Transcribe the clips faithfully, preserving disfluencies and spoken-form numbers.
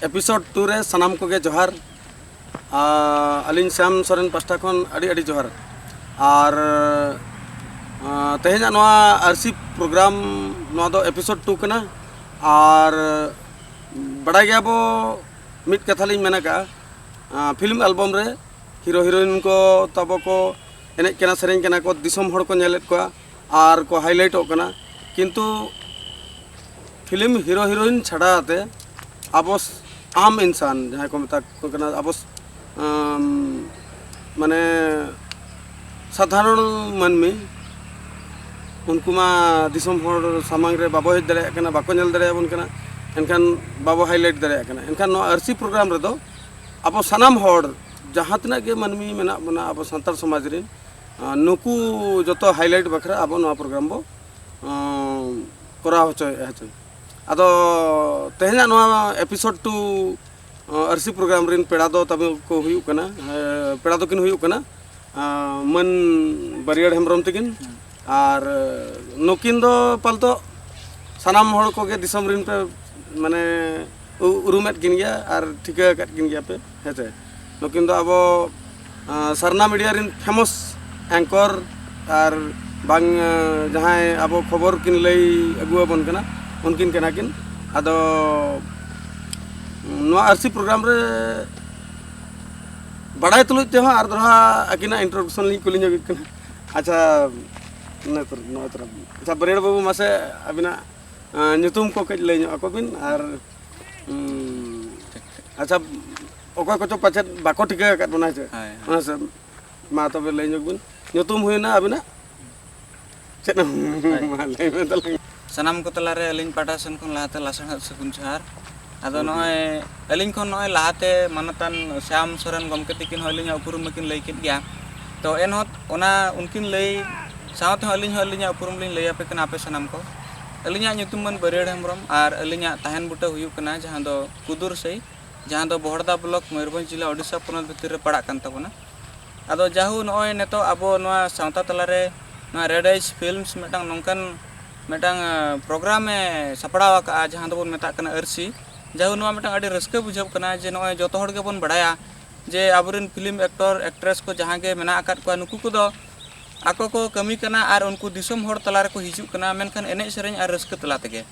Episode two ᱨᱮ ᱥᱟᱱᱟᱢ ᱠᱚᱜᱮ ᱡᱚᱦᱟᱨ᱾ ᱟᱨ ᱟᱹᱞᱤᱧ ᱥᱭᱟᱢ ᱥᱚᱨᱮᱱ ᱯᱟᱥᱴᱟ ᱠᱷᱚᱱ ᱟᱹᱰᱤ ᱟᱹᱰᱤ ᱡᱚᱦᱟᱨ᱾ ᱟᱨ ᱟᱨ ᱛᱮᱦᱮᱧᱟᱜ ᱱᱚᱣᱟ ᱟᱹᱨᱥᱤ ᱯᱨᱳᱜᱨᱟᱢ, ᱱᱚᱣᱟ ᱫᱚ ᱮᱯᱤᱥᱳᱰ ᱴᱩ ᱠᱟᱱᱟ᱾ ᱟᱨ ᱵᱟᱲᱟᱭ ᱜᱮᱭᱟ ᱵᱚ, ᱢᱤᱫ ᱠᱟᱛᱷᱟ ᱞᱤᱧ ᱢᱮᱱ ᱟᱠᱟᱫᱼᱟ, ᱯᱷᱤᱞᱢ ᱮᱞᱵᱟᱢ ᱨᱮ ᱦᱤᱨᱳ ᱦᱤᱨᱳᱭᱤᱱ ᱠᱚ ᱛᱟᱵᱚ ᱠᱚ ᱮᱱᱮᱡ ᱠᱟᱱᱟ, ᱥᱮᱨᱮᱧ ᱠᱟᱱᱟ ᱠᱚ, ᱫᱤᱥᱚᱢ ᱦᱚᱲ ᱠᱚ ᱧᱮᱞᱮᱫ ᱠᱚᱣᱟ ᱟᱨ ᱠᱚ ᱦᱟᱭᱞᱟᱭᱤᱴᱚᱜ ᱠᱟᱱᱟ᱾ ᱠᱤᱱᱛᱩ ᱯᱷᱤᱞᱢ ᱦᱤᱨᱳ ᱦᱤᱨᱳᱭᱤᱱ ᱪᱷᱟᱰᱟ ᱟᱛᱮ ᱟᱵᱚ ᱥ- ᱟᱢ ᱤᱱᱥᱟᱱ ᱡᱟᱦᱟᱸᱭ ᱠᱚ ᱢᱮᱛᱟ ᱠᱚ ᱠᱟᱱᱟ, ᱟᱵᱚ ᱥ- ᱟᱢ, ᱢᱟᱱᱮ ᱥᱟᱫᱷᱟᱨᱚᱱ ᱢᱟᱹᱱᱢᱤ, ᱩᱱᱠᱩ ᱢᱟ ᱫᱤᱥᱚᱢ ᱦᱚᱲ ᱥᱟᱢᱟᱝ ᱨᱮ ᱵᱟᱵᱚ ᱦᱮᱡ ᱫᱟᱲᱮᱭᱟᱜ ᱠᱟᱱᱟ, ᱵᱟᱠᱚ ᱧᱮᱞ ᱫᱟᱲᱮᱭᱟᱵᱚᱱ ᱠᱟᱱᱟ, ᱮᱱᱠᱷᱟᱱ ᱵᱟᱵᱚ ᱦᱟᱭᱞᱟᱭᱤᱴ ᱫᱟᱲᱮᱭᱟᱜ ᱠᱟᱱᱟ᱾ ᱮᱱᱠᱷᱟᱱ ᱱᱚᱣᱟ ᱟᱹᱨᱥᱤ ᱯᱨᱳᱜᱨᱟᱢ ᱨᱮᱫᱚ ᱟᱵᱚ ᱥᱟᱱᱟᱢ ᱦᱚᱲ, ᱡᱟᱦᱟᱸ ᱛᱤᱱᱟᱹᱜ ᱜᱮ ᱢᱟᱹᱱᱢᱤ ᱢᱮᱱᱟᱜ ᱵᱚᱱᱟ ᱟᱵᱚ ᱥᱟᱱᱛᱟᱲ ᱥᱚᱢᱟᱡᱽ ᱨᱮᱱ, ᱟᱸ, ᱱᱩᱠᱩ ᱡᱚᱛᱚ ᱦᱟᱭᱞᱟᱭᱤᱴ ᱵᱟᱠᱷᱨᱟ ᱟᱵᱚ ᱱᱚᱣᱟ ᱯᱨᱳᱜᱨᱟᱢ ᱵᱚ, ᱟᱸ, ᱠᱚᱨᱟᱣ ᱦᱚᱪᱚᱭᱮᱫᱼᱟ ᱦᱮᱸ ᱪᱮ᱾ ᱟᱫᱚ ᱛᱮᱦᱮᱧᱟᱜ ᱱᱚᱣᱟ ᱮᱯᱤᱥᱳᱰ ᱴᱩ, ᱟᱸ, ᱟᱹᱨᱥᱤ ᱯᱨᱳᱜᱨᱟᱢ ᱨᱮᱱ ᱯᱮᱲᱟ ᱫᱚ ᱛᱟᱵᱚ ᱠᱚ ᱦᱩᱭᱩᱜ ᱠᱟᱱᱟ, ᱮ, ᱯᱮᱲᱟ ᱫᱚᱠᱤᱱ ᱦᱩᱭᱩᱜ ᱠᱟᱱᱟ, ᱟᱸ, ᱢᱟᱹᱱ ᱵᱟᱹᱨᱭᱟᱹᱲ ᱦᱮᱢᱵᱨᱚᱢ ᱛᱟᱹᱠᱤᱱ᱾ ᱟᱨ ᱱᱩᱠᱤᱱ ᱫᱚ ᱯᱟᱞᱛᱚ ᱥᱟᱱᱟᱢ ᱦᱚᱲ ᱠᱚᱜᱮ ᱫᱤᱥᱚᱢ ᱨᱮᱱ ᱯᱮ, ᱢᱟᱱᱮ, ᱩ- ᱩᱨᱩᱢᱮᱫ ᱠᱤᱱ ᱜᱮᱭᱟ ᱟᱨ ᱴᱷᱤᱠᱟᱹ ᱟᱠᱟᱫ ᱠᱤᱱ ᱜᱮᱭᱟ ᱯᱮ ᱦᱮᱸ ᱪᱮ᱾ ᱱᱩᱠᱤᱱ ᱫᱚ ᱟᱵᱚ, ᱟᱸ, ᱥᱟᱨᱱᱟ ᱢᱤᱰᱤᱭᱟ ᱨᱮᱱ ᱯᱷᱮᱢᱟᱥ ᱮᱝᱠᱚᱨ ᱟᱨ ᱵᱟᱝ, ᱟᱸ, ᱡᱟᱦᱟᱸᱭ ᱟᱵᱚ ᱠᱷᱚᱵᱚᱨ ᱠᱤᱱ ᱞᱟᱹᱭ ᱟᱹᱜᱩ ᱟᱵᱚᱱ ᱠᱟᱱᱟ, ᱩᱱᱠᱤᱱ ᱠᱟᱱᱟ ᱠᱤᱱ᱾ ᱟᱫᱚ ᱱᱚᱣᱟ ᱟᱹᱨᱥᱤ ᱯᱨᱳᱜᱨᱟᱢ ᱨᱮ ᱵᱟᱲᱟᱭ ᱛᱩᱞᱩᱡ ᱛᱮᱦᱚᱸ ᱟᱨ ᱫᱚᱲᱦᱟ ᱟᱹᱠᱤᱱᱟᱜ ᱤᱱᱴᱨᱳᱰᱟᱠᱥᱚᱱ ᱞᱤᱧ ᱠᱩᱞᱤ ᱧᱚᱜᱮᱫ ᱠᱤᱱᱟ᱾ ᱟᱪᱪᱷᱟ, ᱱᱚᱜᱼᱚᱭ ᱛᱚᱨᱟ, ᱱᱚᱜᱼᱚᱭ ᱛᱚᱨᱟ᱾ ᱟᱪᱪᱷᱟ, ᱵᱟᱹᱨᱭᱟᱹᱲ ᱵᱟᱹᱵᱩ, ᱢᱟᱥᱮ ᱟᱹᱵᱤᱱᱟᱜ, ᱟᱸ, ᱧᱩᱛᱩᱢ ᱠᱚ ᱠᱟᱹᱡ ᱞᱟᱹᱭ ᱧᱚᱜ ᱟᱠᱚ ᱵᱤᱱ᱾ ᱟᱨ, ᱩᱸ, ᱟᱪᱪᱷᱟ, ᱚᱠᱚᱭ ᱠᱚᱪᱚ ᱯᱟᱪᱮᱫ ᱵᱟᱠᱚ ᱴᱷᱤᱠᱟᱹ ᱟᱠᱟᱫ ᱵᱚᱱᱟ, ᱦᱮᱸ ᱪᱮ? ᱦᱳᱭ, ᱦᱳᱭ᱾ ᱚᱱᱟ ᱥᱮ, ᱢᱟ ᱛᱚᱵᱮ ᱞᱟᱹᱭ ᱧᱚᱜ ᱵᱤᱱ᱾ ᱧᱩᱛᱩᱢ ᱦᱩᱭᱱᱟ ᱟᱹᱵᱤᱱᱟᱜ? ᱪᱮᱫ ᱦᱚᱸ? ᱦᱳᱭ᱾ ᱢᱟ ᱞᱟᱹᱭ ᱢᱮ ᱛᱟᱞᱟᱝ᱾ ᱥᱟᱱᱟᱢ ᱠᱚ ᱛᱟᱞᱟᱨᱮ ᱟᱹᱞᱤᱧ ᱯᱟᱦᱴᱟ ᱥᱮᱱ ᱠᱷᱚᱱ ᱞᱟᱦᱟᱛᱮ ᱞᱟᱥᱟᱲᱦᱮᱫ ᱥᱟᱹᱜᱩᱱ ᱡᱚᱦᱟᱨ᱾ ᱟᱫᱚ ᱦᱩᱸ᱾ ᱱᱚᱜᱼᱚᱭ ᱟᱹᱞᱤᱧ ᱠᱷᱚᱱ ᱱᱚᱜᱼᱚᱭ ᱞᱟᱦᱟᱛᱮ ᱢᱟᱱᱚᱛᱟᱱ ᱥᱭᱟᱢ ᱥᱚᱨᱮᱱ ᱜᱚᱢᱠᱮ ᱛᱤᱠᱤᱱ ᱦᱚᱸ ᱟᱹᱞᱤᱧᱟᱜ ᱩᱯᱨᱩᱢ ᱢᱟᱹᱠᱤᱱ ᱞᱟᱹᱭ ᱠᱮᱫ ᱜᱮᱭᱟ᱾ ᱛᱚ ᱮᱱᱦᱚᱸ ᱚᱱᱟ ᱩᱱᱠᱤᱱ ᱞᱟᱹᱭ ᱥᱟᱶᱛᱮ ᱦᱚᱸ ᱟᱹᱞᱤᱧ ᱦᱚᱸ ᱟᱹᱞᱤᱧᱟᱜ ᱩᱯᱨᱩᱢ ᱞᱤᱧ ᱞᱟᱹᱭ ᱟᱯᱮ ᱠᱟᱱᱟ ᱟᱯᱮ ᱥᱟᱱᱟᱢ ᱠᱚ᱾ ᱟᱹᱞᱤᱧᱟᱜ ᱧᱩᱛᱩᱢ ᱢᱟᱹᱱ ᱵᱟᱹᱨᱭᱟᱹᱲ ᱦᱮᱢᱵᱨᱚᱢ ᱟᱨ ᱟᱹᱞᱤᱧᱟᱜ ᱛᱟᱦᱮᱱ ᱵᱩᱴᱟᱹ ᱦᱩᱭᱩᱜ ᱠᱟᱱᱟ ᱡᱟᱦᱟᱸ ᱫᱚ ᱠᱩᱫᱩᱨᱥᱟᱹᱭ, ᱡᱟᱦᱟᱸ ᱫᱚ ᱵᱚᱦᱚᱲᱫᱟ ᱵᱞᱚᱠ, ᱢᱚᱭᱩᱨᱵᱷᱚᱸᱡᱽ ᱡᱮᱞᱟ, ᱳᱰᱤᱥᱟ ᱯᱚᱱᱚᱛ ᱵᱷᱤᱛᱤᱨ ᱨᱮ ᱯᱟᱲᱟᱜ ᱠᱟᱱ ᱛᱟᱵᱚᱱᱟ᱾ ᱟᱫᱚ ᱡᱟᱦᱳ, ᱱᱚᱜᱼᱚᱭ ᱱᱤᱛᱚᱜ ᱟᱵᱚ ᱱᱚᱣᱟ ᱥᱟᱶᱛᱟ ᱛᱟᱞᱟᱨᱮ ᱱᱚᱣᱟ ᱨᱮᱰ ᱟᱭᱤᱡᱽ ᱯᱷᱤᱞᱢᱥ ᱢᱤᱫᱴᱟᱝ ᱱᱚᱝᱠᱟᱱ ᱢᱤᱫᱴᱟᱝ, ᱟᱸ, ᱯᱨᱳᱜᱨᱟᱢ ᱮ ᱥᱟᱯᱲᱟᱣ ᱟᱠᱟᱫᱼᱟ, ᱡᱟᱦᱟᱸ ᱫᱚᱵᱚᱱ ᱢᱮᱛᱟᱜ ᱠᱟᱱᱟ ᱟᱹᱨᱥᱤ᱾ ᱡᱟᱭᱦᱳᱠ, ᱱᱚᱣᱟ ᱢᱤᱫᱴᱟᱝ ᱟᱹᱰᱤ ᱨᱟᱹᱥᱠᱟᱹ ᱵᱩᱡᱷᱟᱹᱜ ᱠᱟᱱᱟ ᱡᱮ ᱱᱚᱜᱼᱚᱭ ᱡᱚᱛᱚ ᱦᱚᱲ ᱜᱮᱵᱚᱱ ᱵᱟᱲᱟᱭᱟ ᱡᱮ ᱟᱵᱚᱨᱮᱱ film actor, actress ᱠᱚ ᱡᱟᱦᱟᱸ ᱜᱮ ᱢᱮᱱᱟᱜ ᱟᱠᱟᱫ ᱠᱚᱣᱟ, ᱱᱩᱠᱩ ᱠᱚᱫᱚ ᱟᱠᱚ ᱠᱚ ᱠᱟᱹᱢᱤ ᱠᱟᱱᱟ ᱟᱨ ᱩᱱᱠᱩ ᱫᱤᱥᱚᱢ ᱦᱚᱲ ᱛᱟᱞᱟ ᱨᱮᱠᱚ ᱦᱤᱡᱩᱜ ᱠᱟᱱᱟ, ᱢᱮᱱᱠᱷᱟᱱ ᱮᱱᱮᱡ ᱥᱮᱨᱮᱧ ᱟᱨ ᱨᱟᱹᱥᱠᱟᱹ ᱛᱟᱞᱟ ᱛᱮᱜᱮ᱾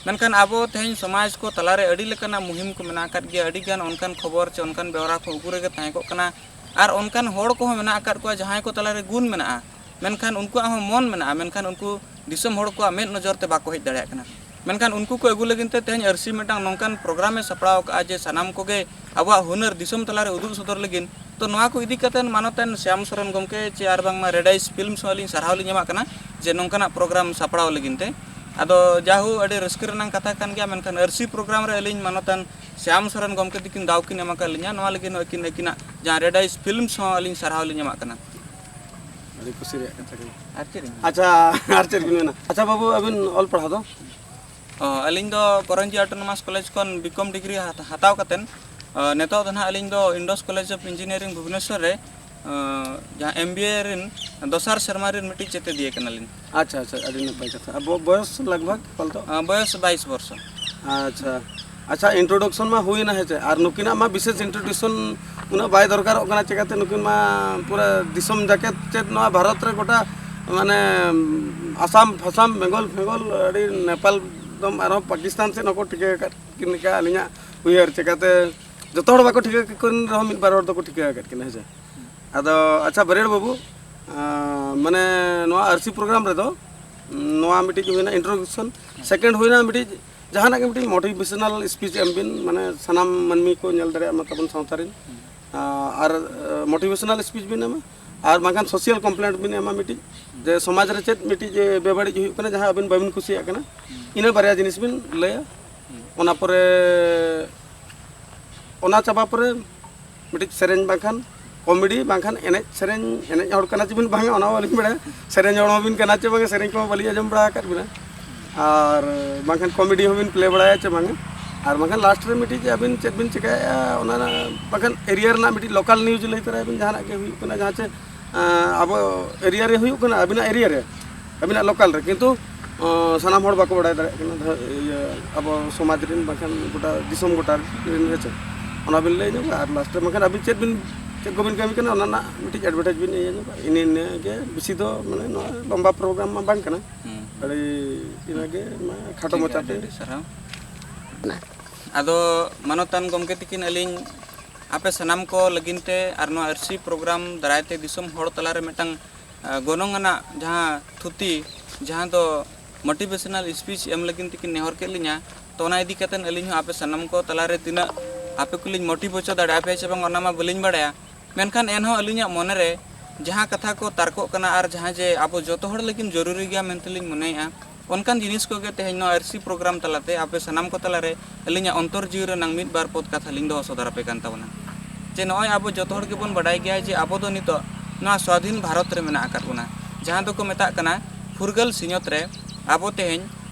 ᱢᱮᱱᱠᱷᱟᱱ ᱟᱵᱚ ᱛᱮᱦᱮᱧ ᱥᱚᱢᱟᱡᱽ ᱠᱚ ᱛᱟᱞᱟᱨᱮ ᱟᱹᱰᱤ ᱞᱮᱠᱟᱱᱟᱜ ᱢᱩᱦᱤᱢ ᱠᱚ ᱢᱮᱱᱟᱜ ᱟᱠᱟᱫ ᱜᱮᱭᱟ, ᱟᱹᱰᱤ ᱜᱟᱱ ᱚᱱᱠᱟᱱ ᱠᱷᱚᱵᱚᱨ ᱪᱮ ᱚᱱᱠᱟᱱ ᱵᱮᱣᱨᱟ ᱠᱚ ᱩᱠᱩ ᱨᱮᱜᱮ ᱛᱟᱦᱮᱸ ᱠᱚᱜ ᱠᱟᱱᱟ᱾ ᱟᱨ ᱚᱱᱠᱟᱱ ᱦᱚᱲ ᱠᱚᱦᱚᱸ ᱢᱮᱱᱟᱜ ᱟᱠᱟᱫ ᱠᱚᱣᱟ ᱡᱟᱦᱟᱸᱭ ᱠᱚ ᱛᱟᱞᱟᱨᱮ ᱜᱩᱱ ᱢᱮᱱᱟᱜᱼᱟ, ᱢᱮᱱᱠᱷᱟᱱ ᱩᱱᱠᱩᱣᱟᱜ ᱦᱚᱸ ᱢᱚᱱ ᱢᱮᱱᱟᱜᱼᱟ, ᱢᱮᱱᱠᱷᱟᱱ ᱩᱱᱠᱩ ᱫᱤᱥᱚᱢ ᱦᱚᱲ ᱠᱚᱣᱟᱜ ᱢᱮᱫ ᱱᱚᱡᱚᱨ ᱛᱮ ᱵᱟᱠᱚ ᱦᱮᱡ ᱫᱟᱲᱮᱭᱟᱜ ᱠᱟᱱᱟ᱾ ᱢᱮᱱᱠᱷᱟᱱ ᱩᱱᱠᱩ ᱠᱚ ᱟᱹᱜᱩ ᱞᱟᱹᱜᱤᱫ ᱛᱮ ᱛᱮᱦᱮᱧ ᱟᱹᱨᱥᱤ ᱢᱤᱫᱴᱟᱝ ᱱᱚᱝᱠᱟᱱ program ᱮ ᱥᱟᱯᱲᱟᱣ ᱟᱠᱟᱫᱼᱟ ᱡᱮ ᱥᱟᱱᱟᱢ ᱠᱚᱜᱮ ᱟᱵᱚᱣᱟᱜ ᱦᱩᱱᱟᱹᱨ ᱫᱤᱥᱚᱢ ᱛᱟᱞᱟᱨᱮ ᱩᱫᱩᱜ ᱥᱚᱫᱚᱨ ᱞᱟᱹᱜᱤᱫ᱾ ᱛᱚ, ᱱᱚᱣᱟ ᱠᱚ ᱤᱫᱤ ᱠᱟᱛᱮ ᱢᱟᱱᱚᱛᱟᱱ ᱥᱭᱟᱢ ᱥᱚᱨᱮᱱ ᱜᱚᱢᱠᱮ ᱪᱮ ᱟᱨ ᱵᱟᱝᱢᱟ Red Eyes Films ᱦᱚᱸ ᱟᱹᱞᱤᱧ ᱥᱟᱨᱦᱟᱣ ᱞᱤᱧ ᱮᱢᱟᱜ ᱠᱟᱱᱟ ᱡᱮ ᱱᱚᱝᱠᱟᱱᱟᱜ program ᱥᱟᱯᱲᱟᱣ ᱞᱟᱹᱜᱤᱫ ᱛᱮ᱾ ᱟᱫᱚ ᱡᱟᱦᱳ, ᱟᱹᱰᱤ ᱨᱟᱹᱥᱠᱟᱹ ᱨᱮᱱᱟᱜ ᱠᱟᱛᱷᱟ ᱠᱟᱱ ᱜᱮᱭᱟ, ᱢᱮᱱᱠᱷᱟᱱ ᱟᱹᱨᱥᱤ program ᱨᱮ ᱟᱹᱞᱤᱧ ᱢᱟᱱᱚᱛᱟᱱ ᱥᱭᱟᱢ ᱥᱚᱨᱮᱱ ᱜᱚᱢᱠᱮ ᱛᱟᱹᱠᱤᱱ ᱫᱟᱣ ᱠᱤᱱ ᱮᱢ ᱟᱠᱟᱫ ᱞᱤᱧᱟ᱾ ᱱᱚᱣᱟ ᱞᱟᱹᱜᱤᱫ ᱦᱚᱸ ᱟᱹᱠᱤᱱ, ᱟᱹᱠᱤᱱᱟᱜ ᱡᱟᱦᱟᱸ Red Eyes Films ᱦᱚᱸ ᱟᱹᱞᱤᱧ ᱥᱟᱨᱦᱟᱣ ᱞᱤᱧ ᱮᱢᱟᱜ ᱠᱟᱱᱟ᱾ ᱟᱹᱰᱤ ᱠᱩᱥᱤ ᱨᱮᱭᱟᱜ ᱠᱟᱛᱷᱟ ᱠᱟᱱᱟ᱾ ᱟᱨ ᱪᱮᱫ ᱤᱧ ᱟᱪᱪᱷᱟ, ᱟᱨ ᱪᱮᱫ ᱵᱤᱱ ᱢᱮᱱᱟ? ᱟᱪᱪᱷᱟ ᱵᱟᱹᱵᱩ, ᱟᱹᱵᱤᱱ ᱚᱞ ᱯᱟᱲᱦᱟᱣ ᱫᱚ? ᱚ, ᱟᱹᱞᱤᱧ ᱫᱚ ᱠᱚᱨᱚᱧᱡᱤ Autonomous College ᱠᱷᱚᱱ B.Com degree ᱦᱟᱛ- ᱦᱟᱛᱟᱣ ᱠᱟᱛᱮᱫ, ᱚ, ᱱᱤᱛᱚᱜ ᱫᱚ ᱱᱟᱦᱟᱜ ᱟᱹᱞᱤᱧ ᱫᱚ Indus College of Engineering Bhubaneswar ᱨᱮ, ᱚ, ᱡᱟᱦᱟᱸ M.B.A ᱨᱮᱱ ᱫᱚᱥᱟᱨ ᱥᱮᱨᱢᱟ ᱨᱮᱱ ᱢᱤᱫᱴᱤᱡ ᱪᱮᱛᱮᱫᱤᱭᱟᱹ ᱠᱟᱱᱟᱞᱤᱧ᱾ ᱟᱪᱪᱷᱟ, ᱟᱪᱪᱷᱟ, ᱟᱹᱰᱤ ᱱᱟᱯᱟᱭ ᱠᱟᱛᱷᱟ᱾ ᱟᱵᱚ ᱵᱚᱭᱚᱥ ᱞᱟᱜᱽ ᱵᱷᱟᱜᱽ ᱯᱟᱞᱛᱚ? ᱚ, ᱵᱚᱭᱚᱥ ᱵᱟᱭᱤᱥ ᱵᱚᱨᱥᱚ᱾ ᱟᱪᱪᱷᱟ, ᱟᱪᱪᱷᱟ, introduction ᱢᱟ ᱦᱩᱭᱮᱱᱟ, ᱦᱮᱸ ᱪᱮ? ᱟᱨ ᱱᱩᱠᱤᱱᱟᱜ ᱢᱟ ᱵᱤᱥᱮᱥ introduction ᱩᱱᱟᱹᱜ ᱵᱟᱭ ᱫᱚᱨᱠᱟᱨᱚᱜ ᱠᱟᱱᱟ, ᱪᱮᱠᱟᱛᱮ ᱱᱩᱠᱤᱱ ᱢᱟ ᱯᱩᱨᱟᱹ ᱫᱤᱥᱚᱢ ᱡᱟᱠᱮᱛ ᱪᱮᱫ ᱱᱚᱣᱟ ᱵᱷᱟᱨᱚᱛ ᱨᱮ ᱜᱚᱴᱟ, ᱢᱟᱱᱮ, ᱟᱥᱟᱢ ᱯᱷᱟᱥᱟᱢ, ᱵᱮᱝᱜᱚᱞ ᱯᱷᱮᱝᱜᱚᱞ, ᱟᱹᱰᱤ ᱱᱮᱯᱟᱞ ᱫᱚᱢ ᱟᱨᱦᱚᱸ ᱯᱟᱠᱤᱥᱛᱟᱱ ᱥᱮᱫ ᱦᱚᱸᱠᱚ ᱴᱷᱤᱠᱟᱹ ᱟᱠᱟᱫ ᱠᱤᱱ ᱞᱮᱠᱟ ᱟᱹᱞᱤᱧᱟᱜ ᱩᱭᱦᱟᱹᱨ᱾ ᱪᱮᱠᱟᱛᱮ ᱡᱚᱛᱚ ᱦᱚᱲ ᱵᱟᱠᱚ ᱴᱷᱤᱠᱟᱹ ᱠᱟᱠᱚ ᱨᱮᱦᱚᱸ ᱢᱤᱫ ᱵᱟᱨ ᱦᱚᱲ ᱫᱚᱠᱚ ᱴᱷᱤᱠᱟᱹ ᱟᱠᱟᱫ ᱠᱤᱱᱟ, ᱦᱮᱸ ᱪᱮ? ᱟᱫᱚ ᱟᱪᱪᱷᱟ, ᱵᱟᱹᱨᱭᱟᱹᱲ ᱵᱟᱹᱵᱩ, ᱟᱸ, ᱢᱟᱱᱮ, ᱱᱚᱣᱟ ᱟᱹᱨᱥᱤ program ᱨᱮᱫᱚ, ᱱᱚᱣᱟ ᱢᱤᱫᱴᱤᱡ ᱦᱩᱭᱱᱟ introduction, second ᱦᱩᱭᱱᱟ ᱢᱤᱫᱴᱤᱡ ᱡᱟᱦᱟᱱᱟᱜ ᱜᱮ ᱢᱤᱫᱴᱤᱡ motivational speech ᱮᱢ ᱵᱤᱱ, ᱢᱟᱱᱮ, ᱥᱟᱱᱟᱢ ᱢᱟᱹᱱᱢᱤ ᱠᱚ ᱧᱮᱞ ᱫᱟᱲᱮᱭᱟᱜ ᱢᱟ ᱛᱟᱵᱚᱱ ᱥᱟᱶᱛᱟ ᱨᱮᱱ᱾ ᱟᱨ motivational speech ᱵᱤᱱ ᱮᱢᱟ, ᱟᱨ ᱵᱟᱝᱠᱷᱟᱱ social complaint ᱵᱤᱱ ᱮᱢᱟ ᱢᱤᱫᱴᱤᱡ, ᱡᱮ ᱥᱚᱢᱟᱡᱽ ᱨᱮ ᱪᱮᱫ ᱢᱤᱫᱴᱤᱡ ᱡᱮ ᱵᱮᱵᱟᱹᱲᱤᱡ ᱦᱩᱭᱩᱜ ᱠᱟᱱᱟ, ᱡᱟᱦᱟᱸ ᱟᱹᱵᱤᱱ ᱵᱟᱹᱵᱤᱱ ᱠᱩᱥᱤᱭᱟᱜ ᱠᱟᱱᱟ, ᱤᱱᱟᱹ ᱵᱟᱨᱭᱟ ᱡᱤᱱᱤᱥ ᱵᱤᱱ ᱞᱟᱹᱭᱟ᱾ ᱚᱱᱟ ᱯᱚᱨᱮ ᱚᱱᱟ ᱪᱟᱵᱟ ᱯᱚᱨᱮ ᱢᱤᱫᱴᱤᱡ ᱥᱮᱨᱮᱧ ᱵᱟᱝᱠᱷᱟᱱ ᱠᱚᱢᱮᱰᱤ ᱵᱟᱝᱠᱷᱟᱱ ᱮᱱᱮᱡ ᱥᱮᱨᱮᱧ, ᱮᱱᱮᱡ ᱦᱚᱲ ᱠᱟᱱᱟ ᱪᱮᱵᱤᱱ ᱵᱟᱝᱟ ᱚᱱᱟ ᱦᱚᱸ ᱵᱟᱹᱞᱤᱧ ᱵᱟᱲᱟᱭᱟ, ᱥᱮᱨᱮᱧ ᱦᱚᱲ ᱦᱚᱸᱵᱤᱱ ᱠᱟᱱᱟ ᱪᱮ ᱵᱟᱝᱟ, ᱥᱮᱨᱮᱧ ᱠᱚᱦᱚᱸ ᱵᱟᱹᱞᱤᱧ ᱟᱸᱡᱚᱢ ᱵᱟᱲᱟ ᱟᱠᱟᱫ ᱵᱤᱱᱟ, ᱟᱨ ᱵᱟᱝᱠᱷᱟᱱ ᱠᱚᱢᱮᱰᱤ ᱦᱚᱸᱵᱤᱱ ᱯᱞᱮ ᱵᱟᱲᱟᱭᱟ ᱪᱮ ᱵᱟᱝᱟ, ᱟᱨ ᱵᱟᱝᱠᱷᱟᱱ ᱞᱟᱥᱴ ᱨᱮ ᱢᱤᱫᱴᱤᱡ ᱟᱹᱵᱤᱱ ᱪᱮᱫ ᱵᱤᱱ ᱪᱤᱠᱟᱹᱭᱮᱫᱼᱟ ᱚᱱᱟ, ᱵᱟᱝᱠᱷᱟᱱ ᱮᱨᱤᱭᱟ ᱨᱮᱱᱟᱜ ᱢᱤᱫᱴᱤᱡ ᱞᱳᱠᱟᱞ ᱱᱤᱭᱩᱡᱽ ᱞᱟᱹᱭ ᱛᱚᱨᱟᱭ ᱵᱤᱱ, ᱡᱟᱦᱟᱱᱟᱜ ᱜᱮ ᱦᱩᱭᱩᱜ ᱠᱟᱱᱟ, ᱡᱟᱦᱟᱸ ᱪᱮ ᱟᱵᱚ ᱮᱨᱤᱭᱟ ᱨᱮ ᱦᱩᱭᱩᱜ ᱠᱟᱱᱟ, ᱟᱹᱵᱤᱱᱟᱜ ᱮᱨᱤᱭᱟ ᱨᱮ, ᱟᱹᱵᱤᱱᱟᱜ ᱞᱳᱠᱟᱞ ᱨᱮ, ᱠᱤᱱᱛᱩ ᱥᱟᱱᱟᱢ ᱦᱚᱲ ᱵᱟᱠᱚ ᱵᱟᱲᱟᱭ ᱫᱟᱲᱮᱭᱟᱜ ᱠᱟᱱᱟ, ᱤᱭᱟᱹ, ᱟᱵᱚ ᱥᱚᱢᱟᱡᱽ ᱨᱮᱱ ᱵᱟᱝᱠᱷᱟᱱ ᱜᱚᱴᱟ ᱫᱤᱥᱚᱢ ᱜᱚᱴᱟ ᱨᱮᱱ, ᱦᱮᱸ ᱪᱮ? ᱚᱱᱟ ᱵᱤᱱ ᱞᱟᱹᱭ ᱧᱚᱜᱟ, ᱟᱨ ᱞᱟᱥᱴ ᱨᱮ ᱵᱟᱝᱠᱷᱟᱱ ᱟᱹᱵᱤᱱ ᱪᱮᱫ ᱵᱤᱱ, ᱪᱮᱫ ᱠᱚᱵᱤᱱ ᱠᱟᱹᱢᱤ ᱠᱟᱱᱟ, ᱚᱱᱟ ᱨᱮᱱᱟᱜ ᱢᱤᱫᱴᱤᱡ ᱮᱰᱵᱷᱮᱴᱟᱭᱤᱡᱽ ᱵᱤᱱ ᱤᱭᱟᱹ ᱧᱚᱜᱟ᱾ ᱤᱱᱟᱹ ᱤᱱᱟᱹ ᱜᱮ, ᱵᱮᱥᱤ ᱫᱚ ᱢᱟᱱᱮ ᱱᱚᱣᱟ ᱞᱚᱢᱵᱟ ᱯᱨᱳᱜᱨᱟᱢ ᱢᱟ ᱵᱟᱝ ᱠᱟᱱᱟ᱾ ᱦᱩᱸ᱾ ᱟᱹᱰᱤ ᱤᱱᱟᱹ ᱜᱮ, ᱢᱟ ᱠᱷᱟᱴᱚ ᱴᱷᱤᱠ ᱜᱮᱭᱟ, ᱢᱟᱪᱷᱟ ᱟᱹᱰᱤ ᱛᱮ᱾ ᱟᱹᱰᱤ ᱥᱟᱨᱦᱟᱣ᱾ ᱟᱫᱚ ᱢᱟᱱᱚᱛᱟᱱ ᱜᱚᱢᱠᱮ ᱛᱤᱠᱤᱱ, ᱟᱹᱞᱤᱧ ᱟᱯᱮ ᱥᱟᱱᱟᱢ ᱠᱚ ᱞᱟᱹᱜᱤᱫ ᱛᱮ ᱟᱨ ᱱᱚᱣᱟ ᱟᱹᱨᱥᱤ ᱯᱨᱳᱜᱨᱟᱢ ᱫᱟᱨᱟᱭ ᱛᱮ ᱫᱤᱥᱚᱢ ᱦᱚᱲ ᱛᱟᱞᱟᱨᱮ ᱢᱤᱫᱴᱟᱝ, ᱟ, ᱜᱚᱱᱚᱝ ᱟᱱᱟᱜ ᱡᱟᱦᱟᱸ ᱛᱷᱩᱛᱤ, ᱡᱟᱦᱟᱸ ᱫᱚ ᱢᱳᱴᱤᱵᱷᱮᱥᱚᱱᱟᱞ ᱥᱯᱤᱪ ᱮᱢ ᱞᱟᱹᱜᱤᱫ ᱛᱮᱠᱤᱱ ᱱᱮᱦᱚᱨ ᱠᱮᱫ ᱞᱤᱧᱟ, ᱛᱚ ᱚᱱᱟ ᱤᱫᱤ ᱠᱟᱛᱮ ᱟᱹᱞᱤᱧ ᱦᱚᱸ ᱟᱯᱮ ᱥᱟᱱᱟᱢ ᱠᱚ ᱛᱟᱞᱟᱨᱮ ᱛᱤᱱᱟᱹᱜ ᱟᱯᱮ ᱠᱚᱞᱤᱧ ᱢᱳᱴᱤᱵᱷ ᱦᱚᱪᱚ ᱫᱟᱲᱮᱭᱟᱯᱮᱭᱟ ᱥᱮ ᱵᱟᱝ, ᱚᱱᱟ ᱢᱟ ᱵᱟᱹᱞᱤᱧ ᱵᱟᱲᱟᱭᱟ᱾ ᱢᱮᱱᱠᱷᱟᱱ ᱮᱱᱦᱚᱸ ᱟᱹᱞᱤᱧᱟᱜ ᱢᱚᱱᱮᱨᱮ ᱡᱟᱦᱟᱸ ᱠᱟᱛᱷᱟ ᱠᱚ ᱛᱟᱨᱠᱚᱜ ᱠᱟᱱᱟ ᱟᱨ ᱡᱟᱦᱟᱸ ᱡᱮ ᱟᱵᱚ ᱡᱚᱛᱚ ᱦᱚᱲ ᱞᱟᱹᱜᱤᱫ ᱡᱚᱨᱩᱨᱤ ᱜᱮᱭᱟ ᱢᱮᱱᱛᱮᱞᱤᱧ ᱢᱚᱱᱮᱭᱮᱫᱼᱟ, ᱚᱱᱠᱟᱱ ᱡᱤᱱᱤᱥ ᱠᱚᱜᱮ ᱛᱮᱦᱮᱧ ᱱᱚᱣᱟ ᱟᱹᱨᱥᱤ ᱯᱨᱳᱜᱨᱟᱢ ᱛᱟᱞᱟᱛᱮ ᱟᱯᱮ ᱥᱟᱱᱟᱢ ᱠᱚ ᱛᱟᱞᱟᱨᱮ ᱟᱹᱞᱤᱧᱟᱜ ᱚᱱᱛᱚᱨ ᱡᱤᱣᱤ ᱨᱮᱱᱟᱝ ᱢᱤᱫ ᱵᱟᱨ ᱯᱚᱫ ᱠᱟᱛᱷᱟ ᱞᱤᱧ ᱫᱚᱦᱚ ᱥᱚᱫᱚᱨ ᱟᱯᱮ ᱠᱟᱱ ᱛᱟᱵᱚᱱᱟ᱾ ᱡᱮ ᱱᱚᱜᱼᱚᱭ ᱟᱵᱚ ᱡᱚᱛᱚ ᱦᱚᱲ ᱜᱮᱵᱚᱱ ᱵᱟᱰᱟᱭ ᱜᱮᱭᱟ ᱡᱮ ᱟᱵᱚ ᱫᱚ ᱱᱤᱛᱚᱜ ᱱᱚᱣᱟ ᱥᱣᱟᱫᱷᱤᱱ ᱵᱷᱟᱨᱚᱛ ᱨᱮ ᱢᱮᱱᱟᱜ ᱟᱠᱟᱫ ᱵᱚᱱᱟ, ᱡᱟᱦᱟᱸ ᱫᱚᱠᱚ ᱢᱮᱛᱟᱜ ᱠᱟᱱᱟ ᱯᱷᱩᱨᱜᱟᱹᱞ ᱥᱤᱧᱚᱛ ᱨᱮ ᱟᱵᱚ ᱛᱮᱦᱮᱧ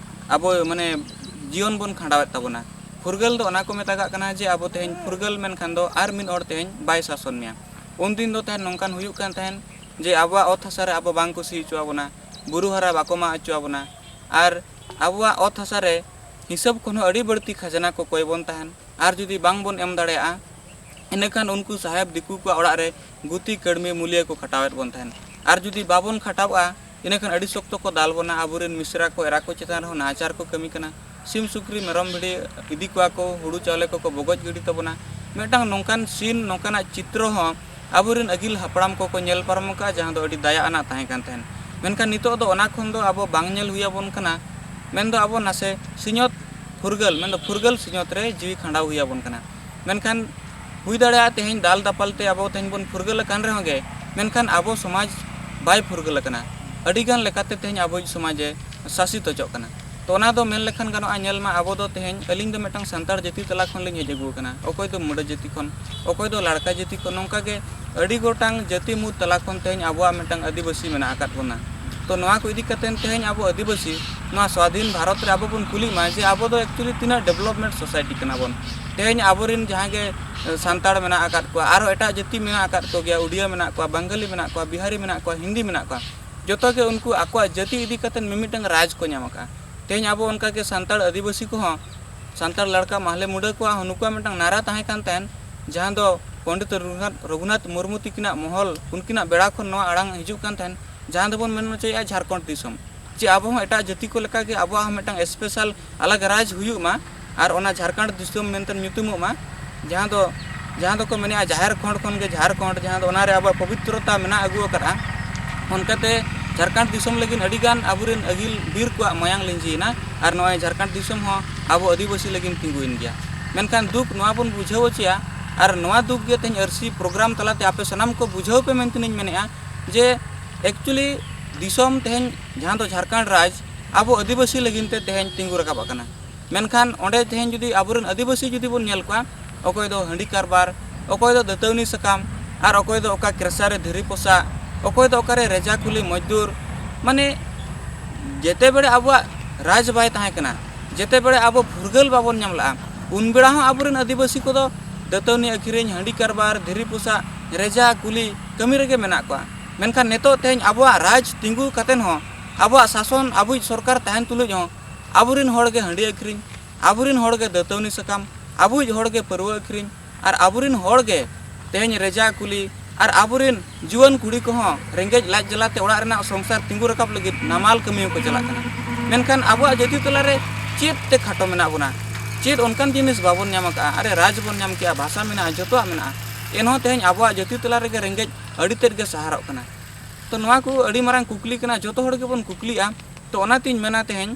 ᱟᱵᱚ ᱢᱟᱱᱮ ᱡᱤᱭᱚᱱ ᱵᱚᱱ ᱠᱷᱟᱸᱰᱟᱣᱮᱫ ᱛᱟᱵᱚᱱᱟ᱾ ᱯᱷᱩᱨᱜᱟᱹᱞ ᱫᱚ ᱚᱱᱟ ᱠᱚ ᱢᱮᱛᱟᱜᱟᱜ ᱠᱟᱱᱟ ᱡᱮ ᱟᱵᱚ ᱛᱮᱦᱮᱧ ᱯᱷᱩᱨᱜᱟᱹᱞ ᱢᱮᱱᱠᱷᱟᱱ ᱫᱚ ᱟᱨ ᱢᱤᱫ ᱦᱚᱲ ᱛᱮᱦᱮᱧ ᱵᱟᱭ ᱥᱟᱥᱚᱱ ᱢᱮᱭᱟ᱾ ᱩᱱᱫᱤᱱ ᱫᱚ ᱛᱟᱦᱮᱸᱫ ᱱᱚᱝᱠᱟᱱ ᱦᱩᱭᱩᱜ ᱠᱟᱱ ᱛᱟᱦᱮᱸᱫ ᱡᱮ ᱟᱵᱚᱣᱟᱜ ᱚᱛ ᱦᱟᱥᱟ ᱨᱮ ᱟᱵᱚ ᱵᱟᱝ ᱠᱚ ᱥᱤ ᱦᱚᱪᱚ ᱟᱵᱚᱱᱟ, ᱵᱩᱨᱩ ᱦᱟᱨᱟ ᱵᱟᱠᱚ ᱢᱟᱜ ᱦᱚᱪᱚ ᱟᱵᱚᱱᱟ, ᱟᱨ ᱟᱵᱚᱣᱟᱜ ᱚᱛ ᱦᱟᱥᱟ ᱨᱮ ᱦᱤᱥᱟᱹᱵ ᱠᱷᱚᱱ ᱦᱚᱸ ᱟᱹᱰᱤ ᱵᱟᱹᱲᱛᱤ ᱠᱷᱟᱡᱽᱱᱟ ᱠᱚ ᱠᱚᱭ ᱵᱚᱱ ᱛᱟᱦᱮᱸᱱ᱾ ᱟᱨ ᱡᱩᱫᱤ ᱵᱟᱝ ᱵᱚᱱ ᱮᱢ ᱫᱟᱲᱮᱭᱟᱜᱼᱟ, ᱤᱱᱟᱹᱠᱷᱟᱱ ᱩᱱᱠᱩ ᱥᱟᱦᱮᱵᱽ ᱫᱤᱠᱩ ᱠᱚᱣᱟᱜ ᱚᱲᱟᱜ ᱨᱮ ᱜᱩᱛᱤ ᱠᱟᱹᱲᱢᱤ ᱢᱩᱞᱤᱭᱟᱹ ᱠᱚ ᱠᱷᱟᱴᱟᱣᱮᱫ ᱵᱚᱱ ᱛᱟᱦᱮᱸᱱ᱾ ᱟᱨ ᱡᱩᱫᱤ ᱵᱟᱵᱚᱱ ᱠᱷᱟᱴᱟᱣᱚᱜᱼᱟ, ᱤᱱᱟᱹᱠᱷᱟᱱ ᱟᱹᱰᱤ ᱥᱚᱠᱛᱚ ᱠᱚ ᱫᱟᱞ ᱵᱚᱱᱟ, ᱟᱵᱚᱨᱮᱱ ᱢᱤᱥᱨᱟ ᱠᱚ, ᱮᱨᱟ ᱠᱚ ᱪᱮᱛᱟᱱ ᱨᱮᱦᱚᱸ ᱱᱟᱦᱟᱪᱟᱨ ᱠᱚ ᱠᱟᱹᱢᱤ ᱠᱟᱱᱟ᱾ ᱥᱤᱢ ᱥᱩᱠᱨᱤ ᱢᱮᱨᱚᱢ ᱵᱷᱤᱰᱤ ᱤᱫᱤ ᱠᱚᱣᱟ ᱠᱚ, ᱦᱩᱲᱩ ᱪᱟᱣᱞᱮ ᱠᱚᱠᱚ ᱵᱚᱜᱚᱡ ᱜᱤᱰᱤ ᱛᱟᱵᱚᱱᱟ᱾ ᱢᱤᱫᱴᱟᱝ ᱱᱚᱝᱠᱟᱱ ᱥᱤᱱ, ᱱᱚᱝᱠᱟᱱᱟᱜ ᱪᱤᱛᱨᱚ ᱦᱚᱸ ᱟᱵᱚᱨᱮᱱ ᱟᱹᱜᱤᱞ ᱦᱟᱯᱲᱟᱢ ᱠᱚᱠᱚ ᱧᱮᱞ ᱯᱟᱨᱚᱢ ᱟᱠᱟᱫᱼᱟ, ᱡᱟᱦᱟᱸ ᱫᱚ ᱟᱹᱰᱤ ᱫᱟᱭᱟ ᱟᱱᱟᱜ ᱛᱟᱦᱮᱸ ᱠᱟᱱ ᱛᱟᱦᱮᱸᱱ᱾ ᱢᱮᱱᱠᱷᱟᱱ ᱱᱤᱛᱚᱜ ᱫᱚ ᱚᱱᱟ ᱠᱷᱚᱱ ᱫᱚ ᱟᱵᱚ ᱵᱟᱝ ᱧᱮᱞ ᱦᱩᱭ ᱟᱵᱚᱱ ᱠᱟᱱᱟ᱾ ᱢᱮᱱᱫᱚ ᱟᱵᱚ ᱱᱟᱥᱮ ᱥᱤᱧᱚᱛ ᱯᱷᱩᱨᱜᱟᱹᱞ, ᱢᱮᱱᱫᱚ ᱯᱷᱩᱨᱜᱟᱹᱞ ᱥᱤᱧᱚᱛ ᱨᱮ ᱡᱤᱣᱤ ᱠᱷᱟᱸᱰᱟᱣ ᱦᱩᱭ ᱟᱵᱚᱱ ᱠᱟᱱᱟ᱾ ᱢᱮᱱᱠᱷᱟᱱ ᱦᱩᱭ ᱫᱟᱲᱮᱭᱟᱜᱼᱟ ᱛᱮᱦᱮᱧ ᱫᱟᱞ ᱫᱟᱯᱟᱞ ᱛᱮ ᱟᱵᱚ ᱛᱮᱦᱮᱧ ᱵᱚᱱ ᱯᱷᱩᱨᱜᱟᱹᱞ ᱟᱠᱟᱱ ᱨᱮᱦᱚᱸ ᱜᱮ, ᱢᱮᱱᱠᱷᱟᱱ ᱟᱵᱚ ᱥᱚᱢᱟᱡᱽ ᱵᱟᱭ ᱯᱷᱩᱨᱜᱟᱹᱞ ᱟᱠᱟᱱᱟ᱾ ᱟᱹᱰᱤᱜᱟᱱ ᱞᱮᱠᱟᱛᱮ ᱛᱮᱦᱮᱧ ᱟᱵᱚᱭᱤᱡ ᱥᱚᱢᱟᱡᱽ ᱮ ᱥᱟᱥᱤᱛ ᱦᱚᱪᱚᱜ ᱠᱟᱱᱟ᱾ ᱛᱚ ᱚᱱᱟ ᱫᱚ ᱢᱮᱱ ᱞᱮᱠᱷᱟᱱ ᱜᱟᱱᱚᱜᱼᱟ, ᱧᱮᱞ ᱢᱟ ᱟᱵᱚ ᱫᱚ ᱛᱮᱦᱮᱧ, ᱟᱹᱞᱤᱧ ᱫᱚ ᱢᱤᱫᱴᱟᱝ ᱥᱟᱱᱛᱟᱲ ᱡᱟᱹᱛᱤ ᱛᱟᱞᱟ ᱠᱷᱚᱱ ᱞᱤᱧ ᱦᱮᱡ ᱟᱹᱜᱩ ᱟᱠᱟᱱᱟ, ᱚᱠᱚᱭ ᱫᱚ ᱢᱩᱰᱟᱹ ᱡᱟᱹᱛᱤ ᱠᱷᱚᱱ, ᱚᱠᱚᱭ ᱫᱚ ᱞᱟᱲᱠᱟ ᱡᱟᱹᱛᱤ ᱠᱷᱚᱱ, ᱱᱚᱝᱠᱟ ᱜᱮ ᱟᱹᱰᱤ ᱜᱚᱴᱟᱝ ᱡᱟᱹᱛᱤ ᱢᱩᱫᱽ ᱛᱟᱞᱟ ᱠᱷᱚᱱ ᱛᱮᱦᱮᱧ ᱟᱵᱚᱣᱟᱜ ᱢᱤᱫᱴᱟᱝ ᱟᱹᱫᱤᱵᱟᱹᱥᱤ ᱢᱮᱱᱟᱜ ᱟᱠᱟᱫ ᱵᱚᱱᱟ᱾ ᱛᱚ ᱱᱚᱣᱟ ᱠᱚ ᱤᱫᱤ ᱠᱟᱛᱮ ᱛᱮᱦᱮᱧ ᱟᱵᱚ ᱟᱹᱫᱤᱵᱟᱹᱥᱤ ᱱᱚᱣᱟ ᱥᱣᱟᱫᱷᱤᱱ ᱵᱷᱟᱨᱚᱛ ᱨᱮ ᱟᱵᱚ ᱵᱚᱱ ᱠᱩᱞᱤᱜ ᱢᱟ ᱡᱮ ᱟᱵᱚ ᱫᱚ actually ᱛᱤᱱᱟᱹᱜ development society ᱠᱟᱱᱟ ᱵᱚᱱ᱾ ᱛᱮᱦᱮᱧ ᱟᱵᱚᱨᱮᱱ ᱡᱟᱦᱟᱸ ᱜᱮ, ᱮ, ᱥᱟᱱᱛᱟᱲ ᱢᱮᱱᱟᱜ ᱟᱠᱟᱫ ᱠᱚᱣᱟ, ᱟᱨᱦᱚᱸ ᱮᱴᱟᱜ ᱡᱟᱹᱛᱤ ᱢᱮᱱᱟᱜ ᱟᱠᱟᱫ ᱠᱚᱜᱮᱭᱟ, ᱩᱰᱤᱭᱟ ᱢᱮᱱᱟᱜ ᱠᱚᱣᱟ, ᱵᱟᱝᱜᱟᱞᱤ ᱢᱮᱱᱟᱜ ᱠᱚᱣᱟ, ᱵᱤᱦᱟᱨᱤ ᱢᱮᱱᱟᱜ ᱠᱚᱣᱟ, ᱦᱤᱱᱫᱤ ᱢᱮᱱᱟᱜ ᱠᱚᱣᱟ, ᱡᱚᱛᱚ ᱜᱮ ᱩᱱᱠᱩ ᱟᱠᱚᱣᱟᱜ ᱡᱟᱹᱛᱤ ᱤᱫᱤ ᱠᱟᱛᱮ ᱢᱤᱢᱤᱫᱴᱟᱝ ᱨᱟᱡᱽ ᱠᱚ ᱧᱟᱢ ᱟᱠᱟᱫᱼᱟ᱾ ᱛᱮᱦᱮᱧ ᱟᱵᱚ ᱚᱱᱠᱟ ᱜᱮ ᱥᱟᱱᱛᱟᱲ ᱟᱹᱫᱤᱵᱟᱹᱥᱤ ᱠᱚᱦᱚᱸ, ᱥᱟᱱᱛᱟᱲ ᱞᱟᱲᱠᱟ ᱢᱟᱦᱞᱮ ᱢᱩᱰᱟᱹ ᱠᱚᱣᱟᱜ ᱦᱚᱸ ᱱᱩᱠᱩᱣᱟᱜ ᱢᱤᱫᱴᱟᱝ ᱱᱟᱨᱟ ᱛᱟᱦᱮᱸ ᱠᱟᱱ ᱛᱟᱦᱮᱸᱱ, ᱡᱟᱦᱟᱸ ᱫᱚ ᱯᱚᱱᱰᱤᱛ ᱨᱚᱜᱷᱩᱱᱟᱛᱷ, ᱨᱚᱜᱷᱩᱱᱟᱛᱷ ᱢᱩᱨᱢᱩ ᱛᱤᱠᱤᱱᱟᱜ ᱢᱚᱦᱚᱞ, ᱩᱱᱠᱤᱱᱟᱜ ᱵᱮᱲᱟ ᱠᱷᱚᱱ ᱱᱚᱣᱟ ᱟᱲᱟᱝ ᱦᱤᱡᱩᱜ ᱠᱟᱱ ᱛᱟᱦᱮᱸᱱ, ᱡᱟᱦᱟᱸ ᱫᱚᱵᱚᱱ ᱢᱮᱱ ᱦᱚᱪᱚᱭᱮᱫᱼᱟ ᱡᱷᱟᱲᱠᱷᱚᱸᱰ ᱫᱤᱥᱚᱢ᱾ ᱪᱮ ᱟᱵᱚ ᱦᱚᱸ ᱮᱴᱟᱜ ᱡᱟᱹᱛᱤ ᱠᱚ ᱞᱮᱠᱟ ᱜᱮ ᱟᱵᱚᱣᱟᱜ ᱦᱚᱸ ᱢᱤᱫᱴᱟᱝ special ᱟᱞᱟᱜᱽ ᱨᱟᱡᱽ ᱦᱩᱭᱩᱜ ᱢᱟ ᱟᱨ ᱚᱱᱟ ᱡᱷᱟᱲᱠᱷᱚᱸᱰ ᱫᱤᱥᱚᱢ ᱢᱮᱱᱛᱮ ᱧᱩᱛᱩᱢᱚᱜ ᱢᱟ, ᱡᱟᱦᱟᱸ ᱫᱚ, ᱡᱟᱦᱟᱸ ᱫᱚᱠᱚ ᱢᱮᱱᱮᱫᱼᱟ ᱡᱟᱦᱮᱨ ᱠᱷᱚᱸᱰ ᱠᱷᱚᱱ ᱜᱮ ᱡᱷᱟᱲᱠᱷᱚᱸᱰ, ᱡᱟᱦᱟᱸ ᱫᱚ ᱚᱱᱟ ᱨᱮ ᱟᱵᱚᱣᱟᱜ ᱯᱚᱵᱤᱛᱨᱚᱛᱟ ᱢᱮᱱᱟᱜ ᱟᱹᱜᱩ ᱟᱠᱟᱫᱼᱟ᱾ ᱚᱱᱠᱟᱛᱮ ᱡᱷᱟᱲᱠᱷᱚᱸᱰ ᱫᱤᱥᱚᱢ ᱞᱟᱹᱜᱤᱫ ᱟᱹᱰᱤᱜᱟᱱ ᱟᱵᱚᱨᱮᱱ ᱟᱹᱜᱤᱞ ᱵᱤᱨ ᱠᱚᱣᱟᱜ ᱢᱟᱭᱟᱝ ᱞᱤᱸᱡᱤᱭᱮᱱᱟ ᱟᱨ ᱱᱚᱜᱼᱚᱭ ᱡᱷᱟᱲᱠᱷᱚᱸᱰ ᱫᱤᱥᱚᱢ ᱦᱚᱸ ᱟᱵᱚ ᱟᱹᱫᱤᱵᱟᱹᱥᱤ ᱞᱟᱹᱜᱤᱫ ᱛᱤᱸᱜᱩᱭᱮᱱ ᱜᱮᱭᱟ᱾ ᱢᱮᱱᱠᱷᱟᱱ ᱫᱩᱠ ᱱᱚᱣᱟ ᱵᱚᱱ ᱵᱩᱡᱷᱟᱹᱣ ᱦᱚᱪᱚᱭᱟ ᱟᱨ ᱱᱚᱣᱟ ᱫᱩᱠ ᱜᱮ ᱛᱮᱦᱮᱧ ᱟᱹᱨᱥᱤ program ᱛᱟᱞᱟᱛᱮ ᱟᱯᱮ ᱥᱟᱱᱟᱢ ᱠᱚ ᱵᱩᱡᱷᱟᱹᱣ ᱯᱮ ᱢᱮᱱᱛᱮᱧ ᱢᱮᱱᱮᱫᱼᱟ ᱡᱮ actually ᱫᱤᱥᱚᱢ ᱛᱮᱦᱮᱧ ᱡᱟᱦᱟᱸ ᱫᱚ ᱡᱷᱟᱲᱠᱷᱚᱸᱰ ᱨᱟᱡᱽ ᱟᱵᱚ ᱟᱹᱫᱤᱵᱟᱹᱥᱤ ᱞᱟᱹᱜᱤᱫ ᱛᱮ ᱛᱮᱦᱮᱧ ᱛᱤᱸᱜᱩ ᱨᱟᱠᱟᱵ ᱟᱠᱟᱱᱟ᱾ ᱢᱮᱱᱠᱷᱟᱱ ᱚᱸᱰᱮ ᱛᱮᱦᱮᱧ ᱡᱩᱫᱤ ᱟᱵᱚᱨᱮᱱ ᱟᱹᱫᱤᱵᱟᱹᱥᱤ ᱡᱩᱫᱤ ᱵᱚᱱ ᱧᱮᱞ ᱠᱚᱣᱟ, ᱚᱠᱚᱭ ᱫᱚ ᱦᱟᱺᱰᱤ ᱠᱟᱨᱵᱟᱨ, ᱚᱠᱚᱭ ᱫᱚ ᱫᱟᱹᱛᱟᱹᱣᱱᱤ ᱥᱟᱠᱟᱢ, ᱟᱨ ᱚᱠᱚᱭ ᱫᱚ ᱚᱠᱟ ᱠᱨᱮᱥᱟᱨ ᱨᱮ ᱫᱷᱤᱨᱤ ᱯᱚᱥᱟᱜ, ᱚᱠᱚᱭ ᱫᱚ ᱚᱠᱟᱨᱮ ᱨᱮᱡᱟ ᱠᱩᱞᱤ ᱢᱚᱡᱫᱩᱨ, ᱢᱟᱱᱮ ᱡᱮᱛᱮ ᱵᱮᱲᱮ ᱟᱵᱚᱣᱟᱜ ᱨᱟᱡᱽ ᱵᱟᱭ ᱛᱟᱦᱮᱸ ᱠᱟᱱᱟ, ᱡᱮᱛᱮ ᱵᱮᱲᱮ ᱟᱵᱚ ᱯᱷᱩᱨᱜᱟᱹᱞ ᱵᱟᱵᱚᱱ ᱧᱟᱢ ᱞᱮᱜᱼᱟ, ᱩᱱ ᱵᱮᱲᱟ ᱦᱚᱸ ᱟᱵᱚᱨᱮᱱ ᱟᱹᱫᱤᱵᱟᱹᱥᱤ ᱠᱚᱫᱚ ᱫᱟᱹᱛᱟᱹᱣᱱᱤ ᱟᱹᱠᱷᱨᱤᱧ, ᱦᱟᱺᱰᱤ ᱠᱟᱨᱵᱟᱨ, ᱫᱷᱤᱨᱤ ᱯᱚᱥᱟᱜ, ᱨᱮᱡᱟ ᱠᱩᱞᱤ ᱠᱟᱹᱢᱤ ᱨᱮᱜᱮ ᱢᱮᱱᱟᱜ ᱠᱚᱣᱟ᱾ ᱢᱮᱱᱠᱷᱟᱱ ᱱᱤᱛᱚᱜ ᱛᱮᱦᱮᱧ ᱟᱵᱚᱣᱟᱜ ᱨᱟᱡᱽ ᱛᱤᱸᱜᱩ ᱠᱟᱛᱮᱱ ᱦᱚᱸ, ᱟᱵᱚᱣᱟᱜ ᱥᱟᱥᱚᱱ, ᱟᱵᱚᱭᱤᱡ ᱥᱚᱨᱠᱟᱨ ᱛᱟᱦᱮᱱ ᱛᱩᱞᱩᱡ ᱦᱚᱸ ᱟᱵᱚᱨᱮᱱ ᱦᱚᱲ ᱜᱮ ᱦᱟᱺᱰᱤ ᱟᱹᱠᱷᱨᱤᱧ, ᱟᱵᱚᱨᱮᱱ ᱦᱚᱲ ᱜᱮ ᱫᱟᱹᱛᱟᱹᱣᱱᱤ ᱥᱟᱠᱟᱢ, ᱟᱵᱚᱭᱤᱡ ᱦᱚᱲ ᱜᱮ ᱯᱟᱹᱨᱣᱟᱹ ᱟᱹᱠᱷᱨᱤᱧ, ᱟᱨ ᱟᱵᱚᱨᱮᱱ ᱦᱚᱲ ᱜᱮ ᱛᱮᱦᱮᱧ ᱨᱮᱡᱟ ᱠᱩᱞᱤ, ᱟᱨ ᱟᱵᱚᱨᱮᱱ ᱡᱩᱣᱟᱹᱱ ᱠᱩᱲᱤ ᱠᱚᱦᱚᱸ ᱨᱮᱸᱜᱮᱡ ᱞᱟᱡ ᱡᱟᱞᱟᱛᱮ ᱚᱲᱟᱜ ᱨᱮᱱᱟᱜ ᱥᱚᱝᱥᱟᱨ ᱛᱤᱸᱜᱩ ᱨᱟᱠᱟᱵ ᱞᱟᱹᱜᱤᱫ ᱱᱟᱢᱟᱞ ᱠᱟᱹᱢᱤ ᱦᱚᱸᱠᱚ ᱪᱟᱞᱟᱜ ᱠᱟᱱᱟ᱾ ᱢᱮᱱᱠᱷᱟᱱ ᱟᱵᱚᱣᱟᱜ ᱡᱟᱹᱛᱤ ᱛᱟᱞᱟᱨᱮ ᱪᱮᱫ ᱛᱮ ᱠᱷᱟᱴᱚ ᱢᱮᱱᱟᱜ ᱵᱚᱱᱟ? ᱪᱮᱫ ᱚᱱᱠᱟᱱ ᱡᱤᱱᱤᱥ ᱵᱟᱵᱚᱱ ᱧᱟᱢ ᱟᱠᱟᱫᱼᱟ? ᱟᱨᱮ, ᱨᱟᱡᱽ ᱵᱚᱱ ᱧᱟᱢ ᱠᱮᱜᱼᱟ, ᱵᱷᱟᱥᱟ ᱢᱮᱱᱟᱜᱼᱟ, ᱡᱚᱛᱚᱣᱟᱜ ᱢᱮᱱᱟᱜᱼᱟ, ᱮᱱᱦᱚᱸ ᱛᱮᱦᱮᱧ ᱟᱵᱚᱣᱟᱜ ᱡᱟᱹᱛᱤ ᱛᱟᱞᱟ ᱨᱮᱜᱮ ᱨᱮᱸᱜᱮᱡ ᱟᱹᱰᱤ ᱛᱮᱫ ᱜᱮ ᱥᱟᱦᱟᱨᱚᱜ ᱠᱟᱱᱟ᱾ ᱛᱚ ᱱᱚᱣᱟ ᱠᱚ ᱟᱹᱰᱤ ᱢᱟᱨᱟᱝ ᱠᱩᱠᱞᱤ ᱠᱟᱱᱟ, ᱡᱚᱛᱚ ᱦᱚᱲ ᱜᱮᱵᱚᱱ ᱠᱩᱠᱞᱤᱜᱼᱟ᱾ ᱛᱚ ᱚᱱᱟᱛᱤᱧ ᱢᱮᱱᱟ ᱛᱮᱦᱮᱧ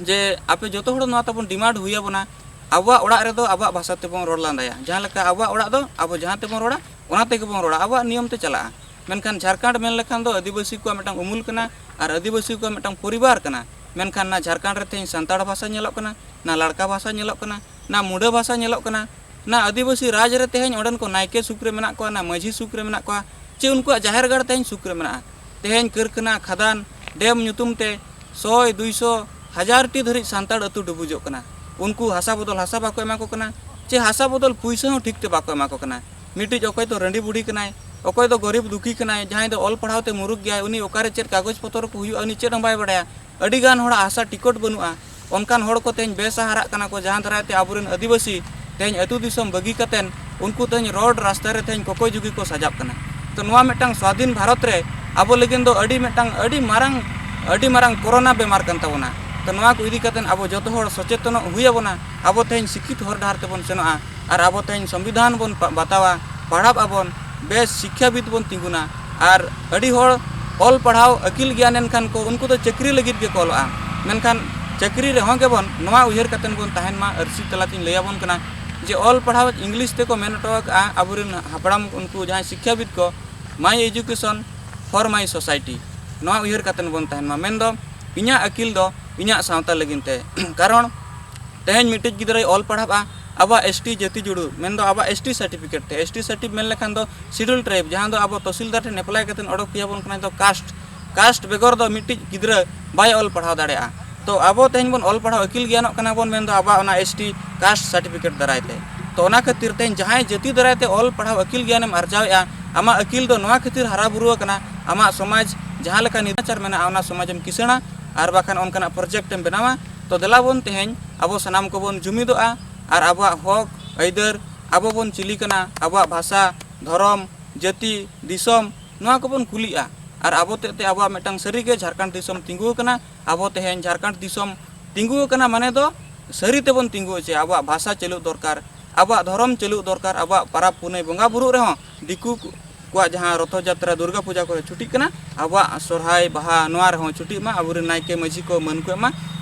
ᱡᱮ ᱟᱯᱮ ᱡᱚᱛᱚ ᱦᱚᱲ ᱱᱚᱣᱟ ᱛᱟᱵᱚᱱ demand ᱦᱩᱭ ᱟᱵᱚᱱᱟ, ᱟᱵᱚᱣᱟᱜ ᱚᱲᱟᱜ ᱨᱮᱫᱚ ᱟᱵᱚᱣᱟᱜ ᱵᱷᱟᱥᱟ ᱛᱮᱵᱚᱱ ᱨᱚᱲ ᱞᱟᱸᱫᱟᱭᱟ᱾ ᱡᱟᱦᱟᱸ ᱞᱮᱠᱟ ᱟᱵᱚᱣᱟᱜ ᱚᱲᱟᱜ ᱫᱚ ᱟᱵᱚ ᱡᱟᱦᱟᱸ ᱛᱮᱵᱚᱱ ᱨᱚᱲᱟ, ᱚᱱᱟ ᱛᱮᱜᱮ ᱵᱚᱱ ᱨᱚᱲᱟ, ᱟᱵᱚᱣᱟᱜ ᱱᱤᱭᱚᱢ ᱛᱮ ᱪᱟᱞᱟᱜᱼᱟ᱾ ᱢᱮᱱᱠᱷᱟᱱ ᱡᱷᱟᱲᱠᱷᱚᱸᱰ ᱢᱮᱱ ᱞᱮᱠᱷᱟᱱ ᱫᱚ ᱟᱹᱫᱤᱵᱟᱹᱥᱤ ᱠᱚᱣᱟᱜ ᱢᱤᱫᱴᱟᱝ ᱩᱢᱩᱞ ᱠᱟᱱᱟ ᱟᱨ ᱟᱹᱫᱤᱵᱟᱹᱥᱤ ᱠᱚᱣᱟᱜ ᱢᱤᱫᱴᱟᱝ ᱯᱚᱨᱤᱵᱟᱨ ᱠᱟᱱᱟ᱾ ᱢᱮᱱᱠᱷᱟᱱ ᱱᱟ ᱡᱷᱟᱲᱠᱷᱚᱸᱰ ᱨᱮ ᱛᱮᱦᱮᱧ ᱥᱟᱱᱛᱟᱲ ᱵᱷᱟᱥᱟ ᱧᱮᱞᱚᱜ ᱠᱟᱱᱟ, ᱱᱟ ᱞᱟᱲᱠᱟ ᱵᱷᱟᱥᱟ ᱧᱮᱞᱚᱜ ᱠᱟᱱᱟ, ᱱᱟ ᱢᱩᱰᱟᱹ ᱵᱷᱟᱥᱟ ᱧᱮᱞᱚᱜ ᱠᱟᱱᱟ, ᱱᱟ ᱟᱹᱫᱤᱵᱟᱹᱥᱤ ᱨᱟᱡᱽ ᱨᱮ ᱛᱮᱦᱮᱧ ᱚᱸᱰᱮᱱ ᱠᱚ ᱱᱟᱭᱠᱮ ᱥᱩᱠ ᱨᱮ ᱢᱮᱱᱟᱜ ᱠᱚᱣᱟ, ᱱᱟ ᱢᱟᱹᱡᱷᱤ ᱥᱩᱠ ᱨᱮ ᱢᱮᱱᱟᱜ ᱠᱚᱣᱟ, ᱪᱮ ᱩᱱᱠᱩᱣᱟᱜ ᱡᱟᱦᱮᱨ ᱜᱟᱲ ᱛᱮᱦᱮᱧ ᱥᱩᱠ ᱨᱮ ᱢᱮᱱᱟᱜᱼᱟ? ᱛᱮᱦᱮᱧ ᱠᱟᱹᱨᱠᱷᱟᱱᱟ, ᱠᱷᱟᱫᱟᱱ, ᱰᱮᱢ ᱧᱩᱛᱩᱢ ᱛᱮ ᱥᱚᱭ, ᱫᱩᱭᱥᱚ, ᱦᱟᱡᱟᱨ ᱴᱤ ᱫᱷᱟᱹᱨᱤᱡ ᱥᱟᱱᱛᱟᱲ ᱟᱹᱛᱩ ᱰᱩᱵᱩᱡᱚᱜ ᱠᱟᱱᱟ᱾ ᱩᱱᱠᱩ ᱦᱟᱥᱟ ᱵᱚᱫᱚᱞ ᱦᱟᱥᱟ ᱵᱟᱠᱚ ᱮᱢᱟ ᱠᱚ ᱠᱟᱱᱟ, ᱪᱮ ᱦᱟᱥᱟ ᱵᱚᱫᱚᱞ ᱯᱩᱭᱥᱟᱹ ᱦᱚᱸ ᱴᱷᱤᱠ ᱛᱮ ᱵᱟᱠᱚ ᱮᱢᱟ ᱠᱚ ᱠᱟᱱᱟ᱾ ᱢᱤᱫᱴᱤᱡ ᱚᱠᱚᱭ ᱫᱚ ᱨᱟᱺᱰᱤ ᱵᱩᱰᱷᱤ ᱠᱟᱱᱟᱭ, ᱚᱠᱚᱭ ᱫᱚ ᱜᱚᱨᱤᱵᱽ ᱫᱩᱠᱷᱤ ᱠᱟᱱᱟᱭ, ᱡᱟᱦᱟᱸᱭ ᱫᱚ ᱚᱞ ᱯᱟᱲᱦᱟᱣ ᱛᱮ ᱢᱩᱨᱩᱠ ᱜᱮᱭᱟᱭ, ᱩᱱᱤ ᱚᱠᱟᱨᱮ ᱪᱮᱫ ᱠᱟᱜᱚᱡᱽ ᱯᱚᱛᱚᱨ ᱠᱚ ᱦᱩᱭᱩᱜᱼᱟ, ᱩᱱᱤ ᱪᱮᱫ ᱦᱚᱸ ᱵᱟᱭ ᱵᱟᱲᱟᱭᱟ᱾ ᱟᱹᱰᱤ ᱜᱟᱱ ᱦᱚᱲᱟᱜ ᱦᱟᱥᱟ ᱴᱤᱠᱤᱴ ᱵᱟᱹᱱᱩᱜᱼᱟ᱾ ᱚᱱᱠᱟᱱ ᱦᱚᱲ ᱠᱚ ᱛᱮᱦᱮᱧ ᱵᱮᱥᱟ ᱦᱟᱨᱟᱜ ᱠᱟᱱᱟ ᱠᱚ, ᱡᱟᱦᱟᱸ ᱫᱟᱨᱟᱭ ᱛᱮ ᱟᱵᱚᱨᱮᱱ ᱟᱹᱫᱤᱵᱟᱹᱥᱤ ᱛᱮᱦᱮᱧ ᱟᱹᱛᱩ ᱫᱤᱥᱚᱢ ᱵᱟᱹᱜᱤ ᱠᱟᱛᱮᱱ ᱩᱱᱠᱩ ᱛᱮᱦᱮᱧ ᱨᱳᱰ ᱨᱟᱥᱛᱟ ᱨᱮ ᱛᱮᱦᱮᱧ ᱠᱚᱠᱚᱭ ᱡᱩᱜᱤ ᱠᱚ ᱥᱟᱡᱟᱜ ᱠᱟᱱᱟ᱾ ᱛᱚ ᱱᱚᱣᱟ ᱢᱤᱫᱴᱟᱝ ᱥᱣᱟᱫᱷᱤᱱ ᱵᱷᱟᱨᱚᱛ ᱨᱮ ᱟᱵᱚ ᱞᱟᱹᱜᱤᱫ ᱫᱚ ᱟᱹᱰᱤ ᱢᱤᱫᱴᱟᱝ ᱟᱹᱰᱤ ᱢᱟᱨᱟᱝ, ᱟᱹᱰᱤ ᱢᱟᱨᱟᱝ ᱠᱳᱨᱳᱱᱟ ᱵᱮᱢᱟᱨ ᱠᱟᱱ ᱛᱟᱵᱚᱱᱟ᱾ ᱛᱚ ᱱᱚᱣᱟ ᱠᱚ ᱤᱫᱤ ᱠᱟᱛᱮᱱ ᱟᱵᱚ ᱡᱚᱛᱚ ᱦᱚᱲ ᱥᱚᱪᱮᱛᱚᱱᱚᱜ ᱦᱩᱭ ᱟᱵᱚᱱᱟ᱾ ᱟᱵᱚ ᱛᱮᱦᱮᱧ ᱥᱤᱠᱠᱷᱤᱛ ᱦᱚᱨ ᱰᱟᱦᱟᱨ ᱛᱮᱵᱚᱱ ᱥᱮᱱᱚᱜᱼᱟ ᱟᱨ ᱟᱵᱚ ᱛᱮᱦᱮᱧ ᱥᱚᱝᱵᱤᱫᱷᱟᱱ ᱵᱚᱱ ᱯᱟ-, ᱵᱟᱛᱟᱣᱟ, ᱯᱟᱲᱦᱟᱜ ᱟᱵᱚᱱ, ᱵᱮᱥ ᱥᱤᱠᱠᱷᱟᱵᱤᱫ ᱵᱚᱱ ᱛᱤᱸᱜᱩᱱᱟ᱾ ᱟᱨ ᱟᱹᱰᱤ ᱦᱚᱲ ᱚᱞ ᱯᱟᱲᱦᱟᱣ ᱟᱹᱠᱤᱞ ᱜᱮᱭᱟᱱ ᱮᱱᱠᱷᱟᱱ ᱠᱚ, ᱩᱱᱠᱩ ᱫᱚ ᱪᱟᱹᱠᱨᱤ ᱞᱟᱹᱜᱤᱫ ᱜᱮᱠᱚ ᱚᱞᱚᱜᱼᱟ᱾ ᱢᱮᱱᱠᱷᱟᱱ ᱪᱟᱹᱠᱨᱤ ᱨᱮᱦᱚᱸ ᱜᱮᱵᱚᱱ ᱱᱚᱣᱟ ᱩᱭᱦᱟᱹᱨ ᱠᱟᱛᱮᱱ ᱵᱚᱱ ᱛᱟᱦᱮᱱ ᱢᱟ, ᱟᱹᱨᱥᱤ ᱛᱟᱞᱟᱛᱤᱧ ᱞᱟᱹᱭ ᱟᱵᱚᱱ ᱠᱟᱱᱟ ᱡᱮ ᱚᱞ ᱯᱟᱲᱦᱟᱣ ᱤᱝᱞᱤᱥ ᱛᱮᱠᱚ ᱢᱮᱱ ᱦᱚᱴᱚ ᱟᱠᱟᱫᱼᱟ ᱟᱵᱚᱨᱮᱱ ᱦᱟᱯᱲᱟᱢ, ᱩᱱᱠᱩ ᱡᱟᱦᱟᱸᱭ ᱥᱤᱠᱠᱷᱟᱵᱤᱫ ᱠᱚ, "My education for my society", ᱱᱚᱣᱟ ᱩᱭᱦᱟᱹᱨ ᱠᱟᱛᱮᱱ ᱵᱚᱱ ᱛᱟᱦᱮᱱ ᱢᱟ᱾ ᱢᱮᱱᱫᱚ ᱤᱧᱟᱹᱜ ᱟᱹᱠᱤᱞ ᱫᱚ ᱤᱧᱟᱹᱜ ᱥᱟᱶᱛᱟ ᱞᱟᱹᱜᱤᱫ ᱛᱮ᱾ ᱠᱟᱨᱚᱱ ᱛᱮᱦᱮᱧ ᱢᱤᱫᱴᱤᱡ ᱜᱤᱫᱽᱨᱟᱹᱭ ᱚᱞ ᱯᱟᱲᱦᱟᱜᱼᱟ ᱟᱵᱚᱣᱟᱜ ᱮᱥ ᱴᱤ ᱡᱟᱹᱛᱤ ᱡᱩᱲᱩ, ᱢᱮᱱᱫᱚ ᱟᱵᱚᱣᱟᱜ ᱮᱥ ᱴᱤ ᱥᱟᱨᱴᱤᱯᱷᱤᱠᱮᱴ ᱛᱮ᱾ ᱮᱥ ᱴᱤ ᱥᱟᱨᱴᱤᱯᱷᱤᱠᱮᱴ ᱢᱮᱱ ᱞᱮᱠᱷᱟᱱ ᱫᱚ ᱥᱤᱰᱩᱞ ᱴᱨᱟᱭᱤᱵᱽ, ᱡᱟᱦᱟᱸ ᱫᱚ ᱟᱵᱚ ᱛᱚᱦᱥᱤᱞᱫᱟᱨ ᱴᱷᱮᱱ ᱮᱯᱞᱟᱭ ᱠᱟᱛᱮᱫ ᱚᱰᱚᱠ ᱦᱩᱭ ᱟᱵᱚᱱ ᱠᱟᱱᱟ, ᱫᱚ ᱠᱟᱥᱴ᱾ ᱠᱟᱥᱴ ᱵᱮᱜᱚᱨ ᱫᱚ ᱢᱤᱫᱴᱤᱡ ᱜᱤᱫᱽᱨᱟᱹ ᱵᱟᱭ ᱚᱞ ᱯᱟᱲᱦᱟᱣ ᱫᱟᱲᱮᱭᱟᱜᱼᱟ᱾ ᱛᱚ ᱟᱵᱚ ᱛᱮᱦᱮᱧ ᱵᱚᱱ ᱚᱞ ᱯᱟᱲᱦᱟᱣ ᱟᱹᱠᱤᱞ ᱜᱮᱭᱟᱱᱚᱜ ᱠᱟᱱᱟ ᱵᱚᱱ, ᱢᱮᱱᱫᱚ ᱟᱵᱚᱣᱟᱜ ᱚᱱᱟ ᱮᱥ ᱴᱤ ᱠᱟᱥᱴ ᱥᱟᱨᱴᱤᱯᱷᱤᱠᱮᱴ ᱫᱟᱨᱟᱭ ᱛᱮ᱾ ᱛᱚ ᱚᱱᱟ ᱠᱷᱟᱹᱛᱤᱨ ᱛᱮᱦᱮᱧ ᱡᱟᱦᱟᱸᱭ ᱡᱟᱹᱛᱤ ᱫᱟᱨᱟᱭ ᱛᱮ ᱚᱞ ᱯᱟᱲᱦᱟᱣ ᱟᱹᱠᱤᱞ ᱜᱮᱭᱟᱱᱮᱢ ᱟᱨᱡᱟᱣᱮᱫᱼᱟ, ᱟᱢᱟᱜ ᱟᱹᱠᱤᱞ ᱫᱚ ᱱᱚᱣᱟ ᱠᱷᱟᱹᱛᱤᱨ ᱦᱟᱨᱟ ᱵᱩᱨᱩ ᱟᱠᱟᱱᱟ, ᱟᱢᱟᱜ ᱥᱚᱢᱟᱡᱽ ᱡᱟᱦᱟᱸ ᱞᱮᱠᱟ ᱱᱤᱫᱟᱪᱟᱨ ᱢᱮᱱᱟᱜᱼᱟ, ᱚᱱᱟ ᱥᱚᱢᱟᱡᱮᱢ ᱠᱤᱥᱟᱹᱬᱟ, ᱟᱨ ᱵᱟᱠᱷᱟᱱ ᱚᱱᱠᱟᱱᱟᱜ ᱯᱨᱚᱡᱮᱠᱴ ᱮᱢ ᱵᱮᱱᱟᱣᱟ᱾ ᱛᱚ ᱫᱮᱞᱟ ᱵᱚᱱ ᱛᱮᱦᱮᱧ ᱟᱵᱚ ᱥᱟᱱᱟᱢ ᱠᱚᱵᱚᱱ ᱡᱩᱢᱤᱫᱚᱜᱼᱟ ᱟᱨ ᱟᱵᱚᱣᱟᱜ ᱦᱚᱠ ᱟᱹᱭᱫᱟᱹᱨ, ᱟᱵᱚ ᱵᱚᱱ ᱪᱤᱞᱤ ᱠᱟᱱᱟ, ᱟᱵᱚᱣᱟᱜ ᱵᱷᱟᱥᱟ, ᱫᱷᱚᱨᱚᱢ, ᱡᱟᱹᱛᱤ, ᱫᱤᱥᱚᱢ, ᱱᱚᱣᱟ ᱠᱚᱵᱚᱱ ᱠᱩᱞᱤᱜᱼᱟ᱾ ᱟᱨ ᱟᱵᱚ ᱛᱮᱫ ᱛᱮ ᱟᱵᱚᱣᱟᱜ ᱢᱤᱫᱴᱟᱝ ᱥᱟᱹᱨᱤᱜᱮ ᱡᱷᱟᱲᱠᱷᱚᱸᱰ ᱫᱤᱥᱚᱢ ᱛᱤᱸᱜᱩ ᱟᱠᱟᱱᱟ᱾ ᱟᱵᱚ ᱛᱮᱦᱮᱧ ᱡᱷᱟᱲᱠᱷᱚᱸᱰ ᱫᱤᱥᱚᱢ ᱛᱤᱸᱜᱩ ᱟᱠᱟᱱᱟ ᱢᱟᱱᱮ ᱫᱚ ᱥᱟᱹᱨᱤ ᱛᱮᱵᱚᱱ ᱛᱤᱸᱜᱩ ᱦᱚᱪᱚᱭᱟ᱾ ᱟᱵᱚᱣᱟᱜ ᱵᱷᱟᱥᱟ ᱪᱟᱹᱞᱩᱜ ᱫᱚᱨᱠᱟᱨ, ᱟᱵᱚᱣᱟᱜ ᱫᱷᱚᱨᱚᱢ ᱪᱟᱹᱞᱩᱜ ᱫᱚᱨᱠᱟᱨ, ᱟᱵᱚᱣᱟᱜ ᱯᱟᱨᱟᱵᱽ ᱯᱩᱱᱟᱹᱭ ᱵᱚᱸᱜᱟ ᱵᱩᱨᱩᱜ ᱨᱮᱦᱚᱸ ᱫᱤᱠᱩ ᱠᱚᱣᱟᱜ ᱡᱟᱦᱟᱸ ᱨᱚᱛᱷᱚ ᱡᱟᱛᱨᱟ, ᱫᱩᱨᱜᱟ ᱯᱩᱡᱟ ᱠᱚᱨᱮ ᱪᱷᱩᱴᱤᱜ ᱠᱟᱱᱟ, ᱟᱵᱚᱣᱟᱜ ᱥᱚᱨᱦᱟᱭ, ᱵᱟᱦᱟ, ᱱᱚᱣᱟ ᱨᱮᱦᱚᱸ ᱪᱷᱩᱴᱤᱜ ᱢᱟ, ᱟᱵᱚᱨᱮᱱ ᱱᱟᱭᱠᱮ ᱢᱟᱹᱡᱷᱤ ᱠᱚ ᱢᱟᱹᱱ ᱠᱚ ᱮᱢ ᱢᱟ᱾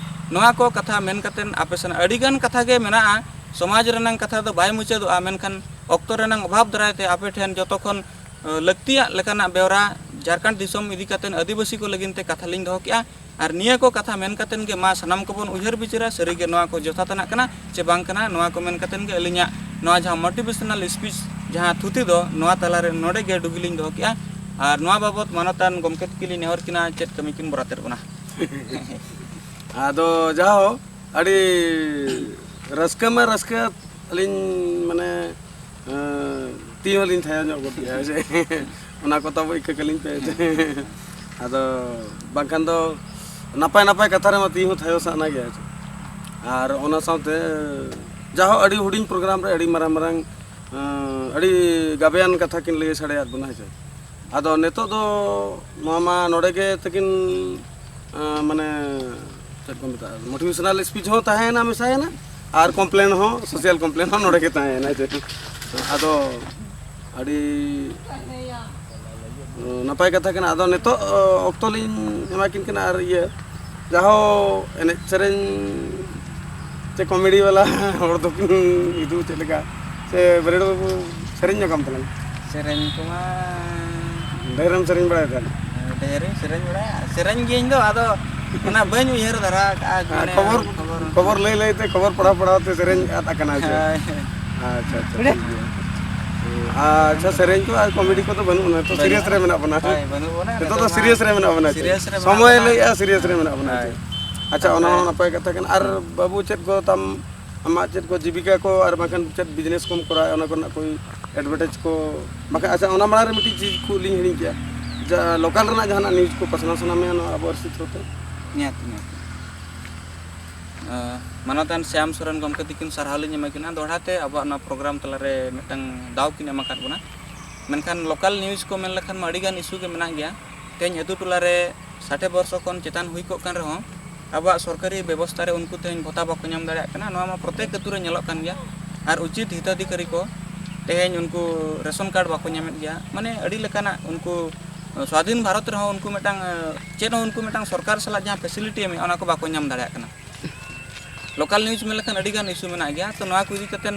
ᱱᱚᱣᱟ ᱠᱚ ᱠᱟᱛᱷᱟ ᱢᱮᱱ ᱠᱟᱛᱮᱫ ᱟᱯᱮ ᱥᱮᱱᱟᱜ ᱟᱹᱰᱤᱜᱟᱱ ᱠᱟᱛᱷᱟ ᱜᱮ ᱢᱮᱱᱟᱜᱼᱟ, ᱥᱚᱢᱟᱡᱽ ᱨᱮᱱᱟᱝ ᱠᱟᱛᱷᱟ ᱫᱚ ᱵᱟᱭ ᱢᱩᱪᱟᱹᱫᱚᱜᱼᱟ, ᱢᱮᱱᱠᱷᱟᱱ ᱚᱠᱛᱚ ᱨᱮᱱᱟᱝ ᱚᱵᱷᱟᱵᱽ ᱫᱟᱨᱟᱭ ᱛᱮ ᱟᱯᱮ ᱴᱷᱮᱱ ᱡᱚᱛᱚ ᱠᱷᱚᱱ, ᱮ, ᱞᱟᱹᱠᱛᱤᱭᱟᱜ ᱞᱮᱠᱟᱱᱟᱜ ᱵᱮᱣᱨᱟ ᱡᱷᱟᱲᱠᱷᱚᱸᱰ ᱫᱤᱥᱚᱢ ᱤᱫᱤ ᱠᱟᱛᱮᱫ ᱟᱹᱫᱤᱵᱟᱹᱥᱤ ᱠᱚ ᱞᱟᱹᱜᱤᱫ ᱛᱮ ᱠᱟᱛᱷᱟ ᱞᱤᱧ ᱫᱚᱦᱚ ᱠᱮᱜᱼᱟ᱾ ᱟᱨ ᱱᱤᱭᱟᱹ ᱠᱚ ᱠᱟᱛᱷᱟ ᱢᱮᱱ ᱠᱟᱛᱮᱫ ᱜᱮ ᱢᱟ ᱥᱟᱱᱟᱢ ᱠᱚᱵᱚᱱ ᱩᱭᱦᱟᱹᱨ ᱵᱤᱪᱟᱹᱨᱟ, ᱥᱟᱹᱨᱤᱜᱮ ᱱᱚᱣᱟ ᱠᱚ ᱡᱚᱛᱷᱟᱛ ᱟᱱᱟᱜ ᱠᱟᱱᱟ ᱪᱮ ᱵᱟᱝ ᱠᱟᱱᱟ, ᱱᱚᱣᱟ ᱠᱚ ᱢᱮᱱ ᱠᱟᱛᱮᱫ ᱜᱮ ᱟᱹᱞᱤᱧᱟᱜ ᱱᱚᱣᱟ ᱡᱟᱦᱟᱸ ᱢᱳᱴᱤᱵᱷᱮᱥᱚᱱᱟᱞ ᱥᱯᱤᱪ, ᱡᱟᱦᱟᱸ ᱛᱷᱩᱛᱤ ᱫᱚ, ᱱᱚᱣᱟ ᱛᱟᱞᱟᱨᱮ ᱱᱚᱰᱮ ᱜᱮ ᱰᱩᱜᱤ ᱞᱤᱧ ᱫᱚᱦᱚ ᱠᱮᱜᱼᱟ᱾ ᱟᱨ ᱱᱚᱣᱟ ᱵᱟᱵᱚᱛ ᱢᱟᱱᱚᱛᱟᱱ ᱜᱚᱢᱠᱮ ᱛᱟᱹᱠᱤᱱ ᱞᱤᱧ ᱱᱮᱦᱚᱨ ᱠᱤᱱᱟ, ᱪᱮᱫ ᱠᱟᱹᱢᱤ ᱠᱤᱱ ᱵᱚᱨᱟᱛᱮᱫ ᱵᱚᱱᱟ᱾ ᱟᱫᱚ ᱡᱟᱦᱳ, ᱟᱹᱰᱤ ᱨᱟᱹᱥᱠᱟᱹ ᱢᱟ ᱨᱟᱹᱥᱠᱟᱹ, ᱟᱹᱞᱤᱧ ᱢᱟᱱᱮ, ᱮᱸ, ᱛᱤ ᱦᱚᱸᱞᱤᱧ ᱛᱷᱟᱭᱚ ᱧᱚᱜ ᱜᱚᱫ ᱜᱮᱭᱟ, ᱦᱮᱸ ᱥᱮ? ᱚᱱᱟ ᱠᱚ ᱛᱟᱵᱚ ᱤᱠᱟᱹ ᱠᱟᱹᱞᱤᱧ ᱯᱮ, ᱦᱮᱸ ᱥᱮ? ᱟᱫᱚ ᱵᱟᱝᱠᱷᱟᱱ ᱫᱚ ᱱᱟᱯᱟᱭ ᱱᱟᱯᱟᱭ ᱠᱟᱛᱷᱟ ᱨᱮᱢᱟ ᱛᱤ ᱦᱚᱸ ᱛᱷᱟᱭᱚ ᱥᱟᱱᱟ ᱜᱮᱭᱟ, ᱦᱮᱸ ᱥᱮ? ᱟᱨ ᱚᱱᱟ ᱥᱟᱶᱛᱮ ᱡᱟᱦᱚᱸ ᱟᱹᱰᱤ ᱦᱩᱰᱤᱧ ᱯᱨᱳᱜᱨᱟᱢ ᱨᱮ ᱟᱹᱰᱤ ᱢᱟᱨᱟᱝ ᱢᱟᱨᱟᱝ, ᱟᱸ, ᱟᱹᱰᱤ ᱜᱟᱵᱮᱭᱟᱱ ᱠᱟᱛᱷᱟ ᱠᱤᱱ ᱞᱟᱹᱭ ᱥᱟᱰᱮᱭᱟᱫ ᱵᱚᱱᱟ, ᱦᱮᱸ ᱥᱮ? ᱟᱫᱚ ᱱᱤᱛᱚᱜ ᱫᱚ ᱱᱚᱣᱟ ᱢᱟ ᱱᱚᱰᱮ ᱜᱮ ᱛᱟᱹᱠᱤᱱ, ᱟᱸ, ᱢᱟᱱᱮ ᱪᱮᱫ ᱠᱚ ᱢᱮᱛᱟᱜᱼᱟ, ᱢᱳᱴᱤᱵᱷᱮᱥᱚᱱᱟᱞ ᱥᱯᱤᱪ ᱦᱚᱸ ᱛᱟᱦᱮᱸᱭᱮᱱᱟ, ᱢᱮᱥᱟᱭᱮᱱᱟ, ᱟᱨ ᱠᱚᱢᱯᱞᱮᱱ ᱦᱚᱸ, ᱥᱳᱥᱟᱞ ᱠᱚᱢᱯᱞᱮᱱ ᱦᱚᱸ ᱱᱚᱰᱮ ᱜᱮ ᱛᱟᱦᱮᱸᱭᱮᱱᱟ, ᱪᱮᱫ? ᱟᱫᱚ ᱟᱹᱰᱤ ᱱᱟᱯᱟᱭ ᱠᱟᱛᱷᱟ ᱠᱟᱱᱟ᱾ ᱟᱫᱚ ᱱᱤᱛᱚᱜ ᱚᱠᱛᱚ ᱞᱤᱧ ᱮᱢᱟ ᱠᱤᱱ ᱠᱟᱱᱟ, ᱟᱨ ᱤᱭᱟᱹ ᱡᱟᱦᱳ ᱮᱱᱮᱡ ᱥᱮᱨᱮᱧ ᱥᱮ ᱠᱚᱢᱮᱰᱤ ᱵᱟᱞᱟ ᱦᱚᱲ ᱫᱚᱠᱤᱱ ᱤᱫᱩ ᱪᱮᱫ ᱞᱮᱠᱟ ᱥᱮ ᱵᱮᱨᱮᱰ ᱵᱟᱹᱵᱩ ᱥᱮᱨᱮᱧ ᱧᱚᱜᱟᱢ ᱛᱟᱞᱟᱝ? ᱥᱮᱨᱮᱧ ᱠᱚᱢᱟ ᱰᱷᱮᱨᱮᱢ ᱥᱮᱨᱮᱧ ᱵᱟᱲᱟᱭ ᱛᱟᱦᱮᱸᱫ? ᱰᱷᱮᱨᱤᱧ ᱥᱮᱨᱮᱧ ᱵᱟᱲᱟᱭᱟ, ᱥᱮᱨᱮᱧ ᱜᱤᱭᱟᱹᱧ ᱫᱚ, ᱟᱫᱚ ᱚᱱᱟ ᱵᱟᱹᱧ ᱩᱭᱦᱟᱹᱨ ᱫᱷᱟᱨᱟ ᱠᱟᱜᱼᱟ᱾ ᱟᱨ ᱢᱟᱱᱮ ᱠᱷᱚᱵᱚᱨ, ᱠᱷᱚᱵᱚᱨ ᱠᱷᱚᱵᱚᱨ ᱞᱟᱹᱭ ᱞᱟᱹᱭ ᱛᱮ, ᱠᱷᱚᱵᱚᱨ ᱯᱟᱲᱦᱟᱣ ᱯᱟᱲᱦᱟᱣ ᱛᱮ ᱥᱮᱨᱮᱧ ᱟᱫ ᱟᱠᱟᱱᱟ ᱪᱮ? ᱦᱳᱭ᱾ ᱟᱪᱪᱷᱟ, ᱟᱪᱪᱷᱟ, ᱴᱷᱤᱠ ᱜᱮᱭᱟ᱾ ᱟᱪᱪᱷᱟ, ᱥᱮᱨᱮᱧ ᱠᱚ ᱟᱨ ᱠᱚᱢᱮᱰᱤ ᱠᱚᱫᱚ ᱵᱟᱹᱱᱩᱜ ᱵᱚᱱᱟ, ᱱᱤᱛᱚᱜ ᱵᱟᱹᱱᱩᱜᱼᱟ᱾ ᱥᱤᱨᱤᱭᱟᱥ ᱨᱮ ᱢᱮᱱᱟᱜ ᱵᱚᱱᱟ᱾ ᱦᱳᱭ, ᱵᱟᱹᱱᱩᱜ ᱵᱚᱱᱟ᱾ ᱥᱤᱨᱤᱭᱟᱥ ᱨᱮ ᱢᱮᱱᱟᱜ ᱵᱚᱱᱟ ᱪᱮ? ᱥᱤᱨᱤᱭᱟᱥ ᱨᱮ ᱢᱮᱱᱟᱜ ᱥᱚᱢᱚᱭ ᱵᱚᱱᱟ᱾ ᱞᱟᱹᱭᱮᱜᱼᱟ, ᱥᱤᱨᱤᱭᱟᱥ ᱨᱮ ᱢᱮᱱᱟᱜ ᱵᱚᱱᱟ ᱪᱮ? ᱦᱳᱭ᱾ ᱟᱪᱪᱷᱟ, ᱚᱱᱟ ᱦᱚᱸ ᱱᱟᱯᱟᱭ ᱠᱟᱛᱷᱟ ᱠᱟᱱᱟ᱾ ᱟᱨ ᱵᱟᱹᱵᱩ, ᱪᱮᱫ ᱠᱚ ᱛᱟᱢ, ᱟᱢᱟᱜ ᱪᱮᱫ ᱠᱚ ᱡᱤᱵᱤᱠᱟ ᱠᱚ, ᱟᱨ ᱵᱟᱝᱠᱷᱟᱱ ᱪᱮᱫ ᱵᱤᱡᱽᱱᱮᱥ ᱠᱚᱢ ᱠᱚᱨᱟᱣᱟ, ᱚᱱᱟ ᱠᱚᱨᱮᱱᱟᱜ ᱠᱚ ᱮᱰᱵᱷᱮᱴᱟᱡᱽ ᱠᱚ? ᱵᱟᱠᱷᱟᱡ, ᱟᱪᱪᱷᱟ, ᱚᱱᱟ ᱢᱟᱲᱟᱝ ᱨᱮ ᱢᱤᱫᱴᱤᱡ ᱪᱤᱡᱽ ᱠᱚ ᱞᱤᱧ ᱦᱤᱲᱤᱧ ᱠᱮᱜᱼᱟ, ᱡᱟ ᱞᱳᱠᱟᱞ ᱨᱮᱱᱟᱜ ᱡᱟᱦᱟᱱᱟᱜ ᱱᱤᱭᱩᱡᱽ ᱠᱚ ᱯᱟᱥᱱᱟᱣ ᱥᱟᱱᱟ ᱢᱮᱭᱟ ᱱᱚᱣᱟ ᱟᱵᱚ ᱟᱹᱨᱥᱤ ᱛᱷᱨᱩ ᱛᱮ? ᱱᱤᱦᱟᱹᱛ, ᱱᱤᱦᱟᱹᱛ᱾ ᱟᱸ, ᱢᱟᱱᱚᱛᱟᱱ ᱥᱭᱟᱢ ᱥᱚᱨᱮᱱ ᱜᱚᱢᱠᱮ ᱛᱤᱠᱤᱱ ᱥᱟᱨᱦᱟᱣ ᱞᱤᱧ ᱮᱢᱟ ᱠᱤᱱᱟ, ᱫᱚᱦᱲᱟ ᱛᱮ ᱟᱵᱚᱣᱟᱜ ᱱᱚᱣᱟ ᱯᱨᱳᱜᱨᱟᱢ ᱛᱟᱞᱟᱨᱮ ᱢᱤᱫᱴᱟᱝ ᱫᱟᱣ ᱠᱤᱱ ᱮᱢ ᱟᱠᱟᱫ ᱵᱚᱱᱟ᱾ ᱢᱮᱱᱠᱷᱟᱱ ᱞᱳᱠᱟᱞ ᱱᱤᱭᱩᱡᱽ ᱠᱚ ᱢᱮᱱ ᱞᱮᱠᱷᱟᱱ ᱢᱟ ᱟᱹᱰᱤᱜᱟᱱ ᱤᱥᱩ ᱜᱮ ᱢᱮᱱᱟᱜ ᱜᱮᱭᱟ᱾ ᱛᱮᱦᱮᱧ ᱟᱹᱛᱩ ᱴᱚᱞᱟ ᱨᱮ ᱥᱟᱴᱷᱮ ᱵᱚᱨᱥᱚ ᱠᱷᱚᱱ ᱪᱮᱛᱟᱱ ᱦᱩᱭ ᱠᱚᱜ ᱠᱟᱱ ᱨᱮᱦᱚᱸ, ᱟᱵᱚᱣᱟᱜ ᱥᱚᱨᱠᱟᱨᱤ ᱵᱮᱵᱚᱥᱛᱷᱟ ᱨᱮ ᱩᱱᱠᱩ ᱛᱮᱦᱮᱧ ᱵᱷᱚᱛᱟ ᱵᱟᱠᱚ ᱧᱟᱢ ᱫᱟᱲᱮᱭᱟᱜ ᱠᱟᱱᱟ᱾ ᱱᱚᱣᱟ ᱢᱟ ᱯᱨᱚᱛᱮᱠ ᱟᱹᱛᱩ ᱨᱮ ᱧᱮᱞᱚᱜ ᱠᱟᱱ ᱜᱮᱭᱟ᱾ ᱟᱨ ᱩᱪᱤᱛ ᱦᱤᱛᱟᱫᱷᱤᱠᱟᱨᱤ ᱠᱚ ᱛᱮᱦᱮᱧ ᱩᱱᱠᱩ ᱨᱮᱥᱚᱱ ᱠᱟᱨᱰ ᱵᱟᱠᱚ ᱧᱟᱢᱮᱫ ᱜᱮᱭᱟ᱾ ᱢᱟᱱᱮ, ᱟᱹᱰᱤ ᱞᱮᱠᱟᱱᱟᱜ ᱩᱱᱠᱩ ᱥᱣᱟᱫᱷᱤᱱ ᱵᱷᱟᱨᱚᱛ ᱨᱮᱦᱚᱸ ᱩᱱᱠᱩ ᱢᱤᱫᱴᱟᱝ, ᱮ, ᱪᱮᱫ ᱦᱚᱸ ᱩᱱᱠᱩ ᱢᱤᱫᱴᱟᱝ ᱥᱚᱨᱠᱟᱨ ᱥᱟᱞᱟᱜ ᱡᱟᱦᱟᱸ ᱯᱷᱮᱥᱤᱞᱤᱴᱤ ᱮᱢᱮᱫ, ᱚᱱᱟ ᱠᱚ ᱵᱟᱠᱚ ᱧᱟᱢ ᱫᱟᱲᱮᱭᱟᱜ ᱠᱟᱱᱟ᱾ ᱞᱳᱠᱟᱞ ᱱᱤᱭᱩᱡᱽ ᱢᱮᱱ ᱞᱮᱠᱷᱟᱱ ᱟᱹᱰᱤᱜᱟᱱ ᱤᱥᱩ ᱢᱮᱱᱟᱜ ᱜᱮᱭᱟ᱾ ᱛᱚ, ᱱᱚᱣᱟ ᱠᱚ ᱤᱫᱤ ᱠᱟᱛᱮᱫ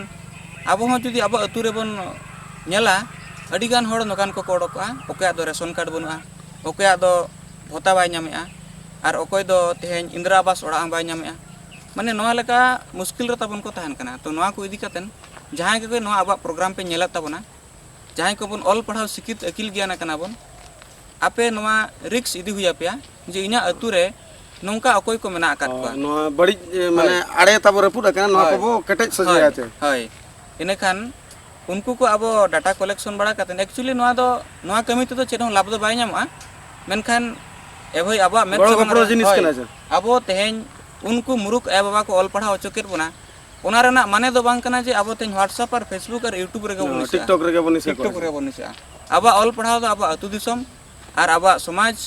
ᱟᱵᱚ ᱦᱚᱸ ᱡᱩᱫᱤ ᱟᱵᱚ ᱟᱹᱛᱩ ᱨᱮᱵᱚᱱ ᱧᱮᱞᱟ, ᱟᱹᱰᱤᱜᱟᱱ ᱦᱚᱲ ᱱᱚᱝᱠᱟᱱ ᱠᱚᱠᱚ ᱚᱰᱚᱠᱚᱜᱼᱟ, ᱚᱠᱚᱭᱟᱜ ᱫᱚ ᱨᱮᱥᱚᱱ ᱠᱟᱨᱰ ᱵᱟᱹᱱᱩᱜᱼᱟ, ᱚᱠᱚᱭᱟᱜ ᱫᱚ ᱵᱷᱚᱛᱟ ᱵᱟᱭ ᱧᱟᱢᱮᱜᱼᱟ, ᱟᱨ ᱚᱠᱚᱭ ᱫᱚ ᱛᱮᱦᱮᱧ ᱤᱱᱫᱨᱟ ᱟᱵᱟᱥ ᱚᱲᱟᱜ ᱦᱚᱸ ᱵᱟᱭ ᱧᱟᱢᱮᱜᱼᱟ᱾ ᱢᱟᱱᱮ, ᱱᱚᱣᱟ ᱞᱮᱠᱟ ᱢᱩᱥᱠᱤᱞ ᱨᱮ ᱛᱟᱵᱚᱱ ᱠᱚ ᱛᱟᱦᱮᱱ ᱠᱟᱱᱟ᱾ ᱛᱚ, ᱱᱚᱣᱟ ᱠᱚ ᱤᱫᱤ ᱠᱟᱛᱮᱫ ᱡᱟᱦᱟᱸᱭ ᱠᱚᱜᱮ ᱱᱚᱣᱟ ᱟᱵᱚᱣᱟᱜ ᱯᱨᱳᱜᱨᱟᱢ ᱯᱮ ᱧᱮᱞᱮᱫ ᱛᱟᱵᱚᱱᱟ, ᱡᱟᱦᱟᱸᱭ ᱠᱚᱵᱚᱱ ᱚᱞ ᱯᱟᱲᱦᱟᱣ ᱥᱤᱠᱷᱤᱛ ᱟᱹᱠᱤᱞ ᱜᱮᱭᱟᱱ ᱟᱠᱟᱱᱟ ᱵᱚᱱ, ᱟᱯᱮ ᱱᱚᱣᱟ ᱨᱤᱠᱥ ᱤᱫᱤ ᱦᱩᱭ ᱟᱯᱮᱭᱟ ᱡᱮ ᱤᱧᱟᱹᱜ ᱟᱹᱛᱩ ᱨᱮ ᱱᱚᱝᱠᱟ ᱚᱠᱚᱭ ᱠᱚ ᱢᱮᱱᱟᱜ ᱟᱠᱟᱫ ᱠᱚᱣᱟ᱾ ᱱᱚᱣᱟ ᱵᱟᱹᱲᱤᱡ, ᱮ, ᱢᱟᱱᱮ, ᱦᱳᱭ᱾ ᱟᱲᱮ ᱛᱟᱵᱚ ᱨᱟᱹᱯᱩᱫ ᱟᱠᱟᱱᱟ, ᱱᱚᱣᱟ ᱦᱳᱭ᱾ ᱠᱚᱵᱚ ᱠᱮᱴᱮᱡ ᱥᱚᱡᱷᱮᱭᱟ ᱦᱳᱭ, ᱪᱮ? ᱦᱳᱭ᱾ ᱤᱱᱟᱹᱠᱷᱟᱱ ᱩᱱᱠᱩ ᱠᱚ ᱟᱵᱚ ᱰᱟᱴᱟ ᱠᱟᱞᱮᱠᱥᱚᱱ ᱵᱟᱲᱟ ᱠᱟᱛᱮ, ᱮᱠᱪᱩᱭᱮᱞᱤ ᱱᱚᱣᱟ ᱫᱚ, ᱱᱚᱣᱟ ᱠᱟᱹᱢᱤ ᱛᱮᱫᱚ ᱪᱮᱫ ᱦᱚᱸ ᱞᱟᱵᱷ ᱫᱚ ᱵᱟᱭ ᱧᱟᱢᱚᱜᱼᱟ᱾ ᱢᱮᱱᱠᱷᱟᱱ ᱮᱵᱷᱚᱭ ᱟᱵᱚᱣᱟᱜ ᱢᱮᱫ ᱜᱚᱲᱚ ᱥᱟᱢᱟᱝ ᱜᱚᱯᱚᱲᱚ ᱨᱮ, ᱡᱤᱱᱤᱥ ᱦᱳᱭ, ᱠᱟᱱᱟ ᱥᱮ᱾ ᱟᱵᱚ ᱛᱮᱦᱮᱧ ᱩᱱᱠᱩ ᱢᱩᱨᱩᱠᱷ ᱟᱭᱳ ᱵᱟᱵᱟ ᱠᱚ ᱚᱞ ᱯᱟᱲᱦᱟᱣ ᱦᱚᱪᱚ ᱠᱮᱫ ᱵᱚᱱᱟ, ᱚᱱᱟ ᱨᱮᱱᱟᱜ ᱢᱟᱱᱮ ᱫᱚ ᱵᱟᱝ ᱠᱟᱱᱟ ᱡᱮ ᱟᱵᱚ ᱛᱮᱦᱮᱧ WhatsApp ᱟᱨ Facebook ᱟᱨ YouTube ᱨᱮᱜᱮ ᱵᱚᱱ ᱦᱳᱭ, ᱱᱤᱥᱟᱹᱜᱼᱟ᱾ TikTok ᱨᱮᱜᱮ ᱵᱚᱱ ᱱᱤᱥᱟᱹ ᱠᱚᱣᱟ᱾ TikTok ᱨᱮᱜᱮ ᱵᱚᱱ ᱱᱤᱥᱟᱹᱜᱼᱟ᱾ ᱟᱵᱚᱣᱟᱜ ᱚᱞ ᱯᱟᱲᱦᱟᱣ ᱫᱚ ᱟᱵᱚᱣᱟᱜ ᱟᱹᱛᱩ ᱫᱤᱥᱚᱢ ᱟᱨ ᱟᱵᱚᱣᱟᱜ ᱥᱚᱢᱟᱡᱽ,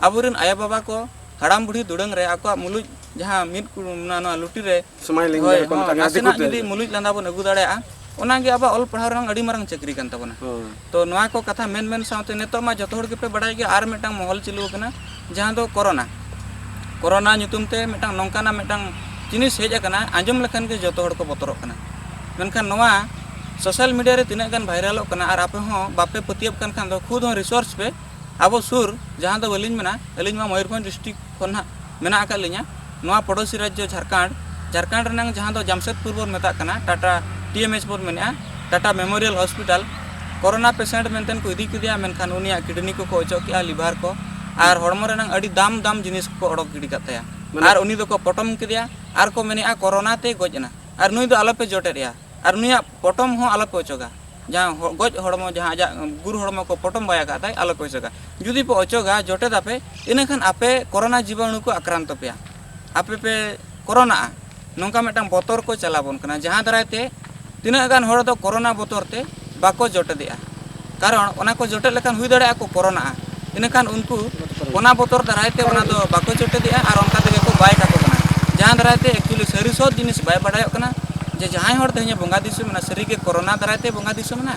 ᱟᱵᱚᱨᱮᱱ ᱟᱭᱳ ᱵᱟᱵᱟ ᱠᱚ ᱦᱟᱲᱟᱢ ᱵᱩᱲᱦᱤ ᱫᱩᱲᱟᱹᱝ ᱨᱮ ᱟᱠᱚᱣᱟᱜ ᱢᱩᱞᱩᱡ ᱡᱟᱦᱟᱸ ᱢᱤᱫ ᱠᱩ-, ᱚᱱᱟ, ᱱᱚᱣᱟ ᱞᱩᱴᱤ ᱨᱮ, ᱥᱚᱢᱟᱭ ᱞᱤᱸᱜᱤ ᱦᱳᱭ, ᱟᱠᱚ ᱦᱚᱸ, ᱞᱮᱠᱟ ᱡᱟᱦᱟᱸ ᱱᱟᱥᱮᱱᱟᱜ ᱫᱤᱠᱩ ᱛᱮ᱾ ᱡᱩᱫᱤ ᱢᱩᱞᱩᱡ ᱞᱟᱸᱫᱟ ᱵᱚᱱ ᱟᱹᱜᱩ ᱫᱟᱲᱮᱭᱟᱜᱼᱟ, ᱚᱱᱟᱜᱮ ᱟᱵᱚᱣᱟᱜ ᱚᱞ ᱯᱟᱲᱦᱟᱣ ᱨᱮᱱᱟᱜ ᱟᱹᱰᱤ ᱢᱟᱨᱟᱝ ᱪᱟᱹᱠᱨᱤ ᱠᱟᱱ ᱛᱟᱵᱚᱱᱟ᱾ ᱦᱳᱭ᱾ ᱛᱚ ᱱᱚᱣᱟ ᱠᱚ ᱠᱟᱛᱷᱟ ᱢᱮᱱ ᱢᱮᱱ ᱥᱟᱶᱛᱮ ᱱᱤᱛᱚᱜ ᱢᱟ ᱡᱚᱛᱚ ᱦᱚᱲ ᱜᱮᱯᱮ ᱵᱟᱲᱟᱭ ᱜᱮᱭᱟ, ᱟᱨ ᱢᱤᱫᱴᱟᱝ ᱢᱚᱦᱚᱞ ᱪᱟᱹᱞᱩ ᱟᱠᱟᱱᱟ, ᱡᱟᱦᱟᱸ ᱫᱚ ᱠᱚᱨᱳᱱᱟ᱾ ᱠᱚᱨᱳᱱᱟ ᱧᱩᱛᱩᱢ ᱛᱮ ᱢᱤᱫᱴᱟᱝ ᱱᱚᱝᱠᱟᱱᱟᱜ ᱢᱤᱫᱴᱟᱝ ᱡᱤᱱᱤᱥ ᱦᱮᱡ ᱟᱠᱟᱱᱟ, ᱟᱸᱡᱚᱢ ᱞᱮᱠᱷᱟᱱ ᱜᱮ ᱡᱚᱛᱚ ᱦᱚᱲ ᱠᱚ ᱵᱚᱛᱚᱨᱚᱜ ᱠᱟᱱᱟ᱾ ᱢᱮᱱᱠᱷᱟᱱ ᱱᱚᱣᱟ ᱥᱳᱥᱟᱞ ᱢᱤᱰᱤᱭᱟ ᱨᱮ ᱛᱤᱱᱟᱹᱜ ᱜᱟᱱ ᱵᱷᱟᱭᱨᱟᱞᱚᱜ ᱠᱟᱱᱟ, ᱟᱨ ᱟᱯᱮ ᱦᱚᱸ ᱵᱟᱯᱮ ᱯᱟᱹᱛᱭᱟᱹᱜ ᱠᱟᱱ ᱠᱷᱟᱱ ᱫᱚ ᱠᱷᱩᱫ ᱦᱚᱸ ᱨᱤᱥᱟᱨᱪ ᱯᱮ᱾ ᱟᱵᱚ ᱥᱩᱨ, ᱡᱟᱦᱟᱸ ᱫᱚ ᱵᱟᱹᱞᱤᱧ ᱢᱮᱱᱟ, ᱟᱹᱞᱤᱧ ᱢᱟ ᱢᱚᱭᱩᱨᱵᱷᱚᱸᱡᱽ ᱰᱤᱥᱴᱨᱤᱠᱴ ᱠᱷᱚᱱ ᱦᱟᱸᱜ ᱢᱮᱱᱟᱜ ᱟᱠᱟᱫ ᱞᱤᱧᱟ, ᱱᱚᱣᱟ ᱯᱚᱲᱚᱥᱤ ᱨᱟᱡᱽᱡᱚ ᱡᱷᱟᱲᱠᱷᱚᱸᱰ, ᱡᱷᱟᱲᱠᱷᱚᱸᱰ ᱨᱮᱱᱟᱝ ᱡᱟᱦᱟᱸ ᱫᱚ ᱡᱟᱢᱥᱮᱫᱽᱯᱩᱨ ᱵᱚᱱ ᱢᱮᱛᱟᱜ ᱠᱟᱱᱟ, ᱴᱟᱴᱟ TMH ᱵᱚᱱ ᱢᱮᱱᱮᱜᱼᱟ, Tata memorial hospital, corona patient ᱢᱮᱱᱛᱮ ᱠᱚ ᱤᱫᱤ ᱠᱮᱫᱮᱭᱟ, ᱢᱮᱱᱠᱷᱟᱱ ᱩᱱᱤᱭᱟᱜ ᱠᱤᱰᱱᱤ ᱠᱚᱠᱚ ᱚᱪᱚᱜ ᱠᱮᱜᱼᱟ, ᱞᱤᱵᱷᱟᱨ ᱠᱚ, ᱟᱨ ᱦᱚᱲᱢᱚ ᱨᱮᱱᱟᱝ ᱟᱹᱰᱤ ᱫᱟᱢ ᱫᱟᱢ ᱡᱤᱱᱤᱥ ᱠᱚᱠᱚ ᱚᱰᱚᱠ ᱜᱤᱰᱤ ᱠᱟᱜ ᱛᱟᱭᱟ᱾ ᱢᱟᱱᱮ ᱟᱨ ᱩᱱᱤ ᱫᱚᱠᱚ ᱯᱚᱴᱚᱢ ᱠᱮᱫᱮᱭᱟ, ᱟᱨ ᱠᱚ ᱢᱮᱱᱮᱜᱼᱟ ᱠᱚᱨᱳᱱᱟ ᱛᱮᱭ ᱜᱚᱡ ᱮᱱᱟ, ᱟᱨ ᱱᱩᱭ ᱫᱚ ᱟᱞᱚᱯᱮ ᱡᱚᱴᱮᱫ ᱮᱭᱟ, ᱟᱨ ᱱᱩᱭᱟᱜ ᱯᱚᱴᱚᱢ ᱦᱚᱸ ᱟᱞᱚᱯᱮ ᱚᱪᱚᱜᱟ᱾ ᱡᱟᱦᱟᱸ ᱦᱚ-, ᱜᱚᱡ ᱦᱚᱲᱢᱚ, ᱡᱟᱦᱟᱸ ᱟᱡᱟᱜ ᱜᱩᱨ ᱦᱚᱲᱢᱚ ᱠᱚ ᱯᱚᱴᱚᱢ ᱵᱟᱭ ᱟᱠᱟᱫ ᱛᱟᱭ, ᱟᱞᱚᱯᱮ ᱚᱪᱚᱜᱟ᱾ ᱡᱩᱫᱤ ᱯᱮ ᱚᱪᱚᱜᱟ, ᱡᱚᱴᱮᱫᱟᱯᱮ, ᱤᱱᱟᱹᱠᱷᱟᱱ ᱟᱯᱮ ᱠᱚᱨᱳᱱᱟ ᱡᱤᱵᱟᱱᱩ ᱠᱚ ᱟᱠᱨᱟᱱᱛᱚ ᱯᱮᱭᱟ, ᱟᱯᱮ ᱯᱮ ᱠᱚᱨᱳᱱᱟᱜᱼᱟ᱾ ᱱᱚᱝᱠᱟ ᱢᱤᱫᱴᱟᱝ ᱵᱚᱛᱚᱨ ᱠᱚ ᱪᱟᱞᱟᱵᱚᱱ ᱠᱟᱱᱟ, ᱡᱟᱦᱟᱸ ᱫᱟᱨᱟᱭ ᱛᱮ ᱛᱤᱱᱟᱹᱜ ᱜᱟᱱ ᱦᱚᱲ ᱫᱚ ᱠᱚᱨᱳᱱᱟ ᱵᱚᱛᱚᱨ ᱛᱮ ᱵᱟᱠᱚ ᱡᱚᱴᱮᱫᱮᱜᱼᱟ᱾ ᱠᱟᱨᱚᱱ ᱚᱱᱟ ᱠᱚ ᱡᱚᱴᱮᱫ ᱞᱮᱠᱷᱟᱱ ᱦᱩᱭ ᱫᱟᱲᱮᱭᱟᱜᱼᱟ ᱠᱚ ᱠᱚᱨᱳᱱᱟᱜᱼᱟ᱾ ᱤᱱᱟᱹᱠᱷᱟᱱ ᱩᱱᱠᱩ ᱚᱱᱟ ᱵᱚᱛᱚᱨ ᱫᱟᱨᱟᱭ ᱛᱮ ᱚᱱᱟ ᱫᱚ ᱵᱟᱠᱚ ᱡᱚᱴᱮᱫᱮᱜᱼᱟ ᱟᱨ ᱚᱱᱠᱟ ᱛᱮᱜᱮ ᱠᱚ ᱵᱟᱭ ᱠᱟᱠᱚ ᱠᱟᱱᱟ᱾ ᱡᱟᱦᱟᱸ ᱫᱟᱨᱟᱭ ᱛᱮ ᱮᱠᱪᱩᱭᱮᱞᱤ ᱥᱟᱹᱨᱤ ᱥᱚᱛ ᱡᱤᱱᱤᱥ ᱵᱟᱭ ᱵᱟᱰᱟᱭᱚᱜ ᱠᱟᱱᱟ ᱡᱮ ᱡᱟᱦᱟᱸᱭ ᱦᱚᱲ ᱛᱮᱦᱮᱧ ᱵᱚᱸᱜᱟ ᱫᱤᱥᱚᱢ ᱮᱱᱟ, ᱥᱟᱹᱨᱤ ᱜᱮ ᱠᱚᱨᱳᱱᱟ ᱫᱟᱨᱟᱭ ᱛᱮ ᱵᱚᱸᱜᱟ ᱫᱤᱥᱚᱢ ᱮᱱᱟ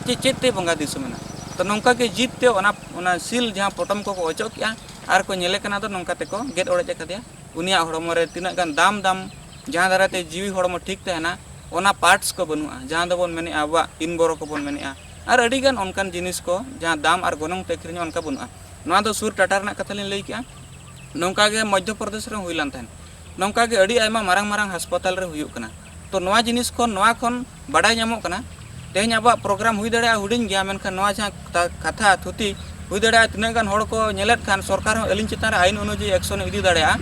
ᱪᱮ ᱪᱮᱫ ᱛᱮ ᱵᱚᱸᱜᱟ ᱫᱤᱥᱚᱢ ᱮᱱᱟ᱾ ᱛᱚ ᱱᱚᱝᱠᱟ ᱜᱮ ᱡᱤᱫ ᱛᱮ ᱚᱱᱟ, ᱚᱱᱟ ᱥᱤᱞ ᱡᱟᱦᱟᱸ ᱯᱚᱴᱚᱢ ᱠᱚᱠᱚ ᱚᱪᱚᱜ ᱠᱮᱜᱼᱟ ᱟᱨ ᱠᱚ ᱧᱮᱞᱮ ᱠᱟᱱᱟ ᱫᱚ ᱱᱚᱝᱠᱟ ᱛᱮᱠᱚ ᱜᱮᱫ ᱚᱲᱮᱡ ᱟᱠᱟᱫᱮᱭᱟ᱾ ᱩᱱᱤᱭᱟᱜ ᱦᱚᱲᱢᱚ ᱨᱮ ᱛᱤᱱᱟᱹᱜ ᱜᱟᱱ ᱫᱟᱢ ᱫᱟᱢ, ᱡᱟᱦᱟᱸ ᱫᱟᱨᱟᱭ ᱛᱮ ᱡᱤᱣᱤ ᱦᱚᱲᱢᱚ ᱴᱷᱤᱠ ᱛᱟᱦᱮᱱᱟ, ᱚᱱᱟ ᱯᱟᱨᱴᱥ ᱠᱚ ᱵᱟᱹᱱᱩᱜᱼᱟ, ᱡᱟᱦᱟᱸ ᱫᱚᱵᱚᱱ ᱢᱮᱱᱮᱜᱼᱟ ᱟᱵᱚᱣᱟᱜ ᱤᱱ ᱵᱚᱨᱚ ᱠᱚᱵᱚᱱ ᱢᱮᱱᱮᱜᱼᱟ, ᱟᱨ ᱟᱹᱰᱤ ᱜᱟᱱ ᱚᱱᱠᱟᱱ ᱡᱤᱱᱤᱥ ᱠᱚ ᱡᱟᱦᱟᱸ ᱫᱟᱢ ᱟᱨ ᱜᱚᱱᱚᱝ ᱛᱮ ᱟᱹᱠᱷᱨᱤᱧᱚᱜᱼᱟ, ᱚᱱᱠᱟ ᱵᱟᱹᱱᱩᱜᱼᱟ᱾ ᱱᱚᱣᱟ ᱫᱚ ᱥᱩᱨ ᱴᱟᱴᱟ ᱨᱮᱱᱟᱜ ᱠᱟᱛᱷᱟ ᱞᱤᱧ ᱞᱟᱹᱭ ᱠᱮᱜᱼᱟ᱾ ᱱᱚᱝᱠᱟ ᱜᱮ ᱢᱚᱫᱽᱫᱷᱚ ᱯᱨᱚᱫᱮᱥ ᱨᱮᱦᱚᱸ ᱦᱩᱭ ᱞᱮᱱ ᱛᱟᱦᱮᱸᱫ᱾ ᱱᱚᱝᱠᱟ ᱜᱮ ᱟᱹᱰᱤ ᱟᱭᱢᱟ ᱢᱟᱨᱟᱝ ᱢᱟᱨᱟᱝ ᱦᱟᱥᱯᱟᱛᱟᱞ ᱨᱮ ᱦᱩᱭᱩᱜ ᱠᱟᱱᱟ᱾ ᱛᱚ ᱱᱚᱣᱟ ᱡᱤᱱᱤᱥ ᱠᱷᱚᱱ, ᱱᱚᱣᱟ ᱠᱷᱚᱱ ᱵᱟᱰᱟᱭ ᱧᱟᱢᱚᱜ ᱠᱟᱱᱟ, ᱛᱮᱦᱮᱧ ᱟᱵᱚᱣᱟᱜ ᱯᱨᱳᱜᱨᱟᱢ ᱦᱩᱭ ᱫᱟᱲᱮᱭᱟᱜᱼᱟ ᱦᱩᱰᱤᱧ ᱜᱮᱭᱟ, ᱢᱮᱱᱠᱷᱟᱱ ᱱᱚᱣᱟ ᱡᱟᱦᱟᱸ ᱠᱟᱛᱷᱟ ᱛᱷᱩᱛᱤ ᱦᱩᱭ ᱫᱟᱲᱮᱭᱟᱜᱼᱟ, ᱛᱤᱱᱟᱹᱜ ᱜᱟᱱ ᱦᱚᱲ ᱠᱚ ᱧᱮᱞᱮᱫ ᱠᱷᱟᱱ ᱥᱚᱨᱠᱟᱨ ᱦᱚᱸ ᱟᱹᱞᱤᱧ ᱪᱮᱛᱟᱱ ᱨᱮ ᱟᱭᱤᱱ ᱚᱱᱩᱡᱟᱭᱤ ᱮᱠᱥᱚᱱ ᱮ ᱤᱫᱤ ᱫᱟᱲᱮᱭᱟᱜᱼᱟ᱾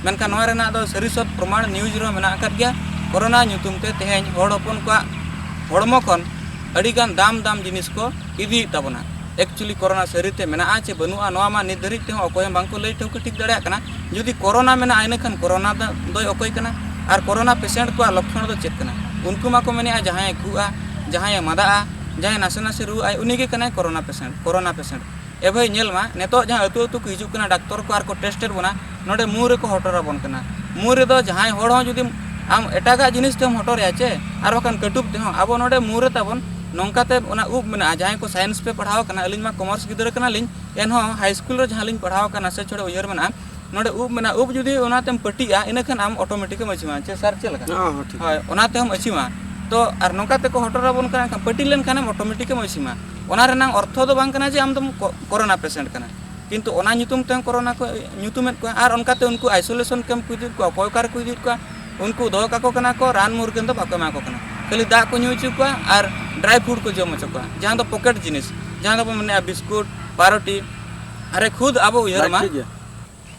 ᱢᱮᱱᱠᱷᱟᱱ ᱱᱚᱣᱟ ᱨᱮᱱᱟᱜ ᱫᱚ ᱥᱟᱹᱨᱤ ᱥᱚᱛ ᱯᱨᱚᱢᱟᱬ ᱱᱤᱭᱩᱡᱽ ᱨᱮᱦᱚᱸ ᱢᱮᱱᱟᱜ ᱟᱠᱟᱫ ᱜᱮᱭᱟ᱾ ᱠᱚᱨᱳᱱᱟ ᱧᱩᱛᱩᱢ ᱛᱮ ᱛᱮᱦᱮᱧ ᱦᱚᱲ ᱦᱚᱯᱚᱱ ᱠᱚᱣᱟᱜ ᱦᱚᱲᱢᱚ ᱠᱷᱚᱱ ᱟᱹᱰᱤᱜᱟᱱ ᱫᱟᱢ ᱫᱟᱢ ᱡᱤᱱᱤᱥ ᱠᱚ ᱤᱫᱤᱭᱮᱫ ᱛᱟᱵᱚᱱᱟ᱾ ᱮᱠᱪᱩᱭᱮᱞᱤ ᱠᱳᱨᱳᱱᱟ ᱥᱟᱹᱨᱤᱛᱮ ᱢᱮᱱᱟᱜᱼᱟ ᱪᱮ ᱵᱟᱹᱱᱩᱜᱼᱟ, ᱱᱚᱣᱟ ᱢᱟ ᱱᱤᱛ ᱫᱷᱟᱹᱨᱤᱡ ᱛᱮᱦᱚᱸ ᱚᱠᱚᱭ ᱦᱚᱸ ᱵᱟᱝᱠᱚ ᱞᱟᱹᱭ ᱴᱷᱟᱹᱣᱠᱟᱹ ᱴᱷᱤᱠ ᱫᱟᱲᱮᱭᱟᱜ ᱠᱟᱱᱟ᱾ ᱡᱩᱫᱤ ᱠᱳᱨᱳᱱᱟ ᱢᱮᱱᱟᱜᱼᱟ, ᱤᱱᱟᱹᱠᱷᱟᱱ ᱠᱳᱨᱳᱱᱟ ᱫᱚ, ᱫᱚᱭ ᱚᱠᱚᱭ ᱠᱟᱱᱟ? ᱟᱨ ᱠᱳᱨᱳᱱᱟ ᱯᱮᱥᱮᱱᱴ ᱠᱚᱣᱟᱜ ᱞᱚᱠᱠᱷᱚᱱ ᱫᱚ ᱪᱮᱫ ᱠᱟᱱᱟ? ᱩᱱᱠᱩ ᱢᱟᱠᱚ ᱢᱮᱱᱮᱫᱼᱟ, ᱡᱟᱦᱟᱸᱭᱮ ᱠᱷᱩᱜᱼᱟ, ᱡᱟᱦᱟᱸᱭᱮ ᱢᱟᱫᱟᱜᱼᱟ, ᱡᱟᱦᱟᱸᱭ ᱱᱟᱥᱮ ᱱᱟᱥᱮ ᱨᱩᱣᱟᱹᱜᱼᱟᱭ, ᱩᱱᱤᱜᱮ ᱠᱟᱱᱟᱭ ᱠᱳᱨᱳᱱᱟ ᱯᱮᱥᱮᱱᱴ, ᱠᱳᱨᱳᱱᱟ ᱯᱮᱥᱮᱱᱴ᱾ ᱮ ᱵᱷᱟᱹᱭ, ᱧᱮᱞ ᱢᱟ, ᱱᱤᱛᱚᱜ ᱡᱟᱦᱟᱸ ᱟᱹᱛᱩ ᱟᱹᱛᱩ ᱠᱚ ᱦᱤᱡᱩᱜ ᱠᱟᱱᱟ ᱰᱟᱠᱛᱚᱨ ᱠᱚ ᱟᱨ ᱠᱚ ᱴᱮᱥᱴ ᱮᱫ ᱵᱚᱱᱟ, ᱱᱚᱰᱮ ᱢᱩ ᱨᱮᱠᱚ ᱦᱚᱴᱚᱨ ᱟᱵᱚᱱ ᱠᱟᱱᱟ᱾ ᱢᱩ ᱨᱮᱫᱚ ᱡᱟᱦᱟᱸᱭ ᱦᱚᱲ ᱦᱚᱸ ᱡᱩᱫᱤ ᱟᱢ ᱮᱴᱟᱜᱟᱜ ᱡᱤᱱᱤᱥ ᱛᱮᱢ ᱦᱚᱴᱚᱨᱮᱭᱟ ᱪᱮ, ᱟᱨ ᱵᱟᱠᱷᱟᱱ ᱠᱟᱹᱴᱩᱵ ᱛᱮᱦᱚᱸ, ᱟᱵᱚ ᱱᱚᱰᱮ ᱢᱩ ᱨᱮ ᱛᱟᱵᱚᱱ ᱱᱚᱝᱠᱟᱛᱮ ᱚᱱᱟ ᱩᱵ ᱢᱮᱱᱟᱜᱼᱟ᱾ ᱡᱟᱦᱟᱸᱭ ᱠᱚ ᱥᱟᱭᱮᱱᱥ ᱯᱮ ᱯᱟᱲᱦᱟᱣ ᱟᱠᱟᱱᱟ, ᱟᱹᱞᱤᱧ ᱢᱟ ᱠᱚᱢᱟᱨᱥ ᱜᱤᱫᱽᱨᱟᱹ ᱠᱟᱱᱟᱞᱤᱧ, ᱮᱱᱦᱚᱸ ᱦᱟᱭ ᱥᱠᱩᱞ ᱨᱮ ᱡᱟᱦᱟᱸ ᱞᱤᱧ ᱯᱟᱲᱦᱟᱣ ᱟᱠᱟᱱᱟ, ᱥᱮ ᱪᱷᱚᱲᱟ ᱩᱭᱦᱟᱹᱨ ᱢᱮᱱᱟᱜᱼᱟ, ᱱᱚᱰᱮ ᱩᱵ ᱢᱮᱱᱟᱜᱼᱟ, ᱩᱵ ᱡᱩᱫᱤ ᱚᱱᱟᱛᱮᱢ ᱯᱟᱹᱴᱤᱜᱼᱟ, ᱤᱱᱟᱹᱠᱷᱟᱱ ᱟᱢ ᱚᱴᱳᱢᱮᱴᱤᱠ ᱮᱢ ᱟᱹᱪᱷᱤᱢᱟ, ᱪᱮ ᱥᱟᱨ ᱪᱮᱫ ᱞᱮᱠᱟ? ᱦᱮᱸ, ᱦᱮᱸ, ᱴᱷᱤᱠ᱾ ᱦᱳᱭ, ᱚᱱᱟ ᱛᱮᱦᱚᱸᱢ ᱟᱹᱪᱷᱤᱢᱟ᱾ ᱛᱚ ᱟᱨ ᱱᱚᱝᱠᱟ ᱛᱮᱠᱚ ᱦᱚᱴᱚᱨ ᱟᱵᱚᱱ ᱠᱟᱱᱟ, ᱮᱱᱠᱷᱟᱱ ᱯᱟᱹᱴᱤ ᱞᱮᱱᱠᱷᱟᱱᱮᱢ ᱚᱴᱳᱢᱮᱴᱤᱠ ᱮᱢ ᱟᱹᱪᱷᱤᱢᱟ᱾ ᱚᱱᱟ ᱨᱮᱱᱟᱜ ᱚᱨᱛᱷᱚ ᱫᱚ ᱵᱟᱝ ᱠᱟᱱᱟ ᱡᱮ ᱟᱢ ᱫᱚᱢ ᱠᱚ-, ᱠᱳᱨᱳᱱᱟ ᱯᱮᱥᱮᱱᱴ ᱠᱟᱱᱟ, ᱠᱤᱱᱛᱩ ᱚᱱᱟ ᱧᱩᱛᱩᱢ ᱛᱮᱦᱚᱸ ᱠᱳᱨᱳᱱᱟ ᱠᱚ ᱧᱩᱛᱩᱢᱮᱫ ᱠᱚᱣᱟ᱾ ᱟᱨ ᱚᱱᱠᱟᱛᱮ ᱩᱱᱠᱩ ᱟᱭᱥᱳᱞᱮᱥᱚᱱ ᱠᱮᱢᱯ ᱠᱚ ᱤᱫᱤᱭᱮᱫ ᱠᱚᱣᱟ, ᱚᱠᱚᱭ ᱚᱠᱟ ᱨᱮᱠᱚ ᱤᱫᱤᱭᱮᱫ ᱠᱚᱣᱟ, ᱩᱱᱠᱩ ᱫᱚᱦᱚ ᱠᱟᱠᱚ ᱠᱟᱱᱟ ᱠᱚ, ᱨᱟᱱ ᱢᱩᱨᱜᱟᱹᱱ ᱫᱚ ᱵᱟᱠᱚ ᱮᱢᱟ ᱠᱚ ᱠᱟᱱᱟ, ᱠᱷᱟᱹᱞᱤ ᱫᱟᱜ ᱠᱚ ᱧᱩ ᱦᱚᱪᱚ ᱠᱚᱣᱟ ᱟᱨ ᱰᱨᱟᱭ ᱯᱷᱨᱩᱴ ᱠᱚ ᱡᱚᱢ ᱦᱚᱪᱚ ᱠᱚᱣᱟ, ᱡᱟᱦᱟᱸ ᱫᱚ ᱯᱚᱠᱮᱴ ᱡᱤᱱᱤᱥ, ᱡᱟᱦᱟᱸ ᱫᱚᱵᱚᱱ ᱢᱮᱱᱮᱫᱼᱟ ᱵᱤᱥᱠᱩᱴ, ᱯᱟᱣᱨᱩᱴᱤ᱾ ᱟᱨᱮ ᱠᱷᱩᱫ ᱟᱵᱚ ᱩᱭᱦᱟᱹᱨ ᱢᱟ, ᱴᱷᱤᱠ ᱜᱮᱭᱟ᱾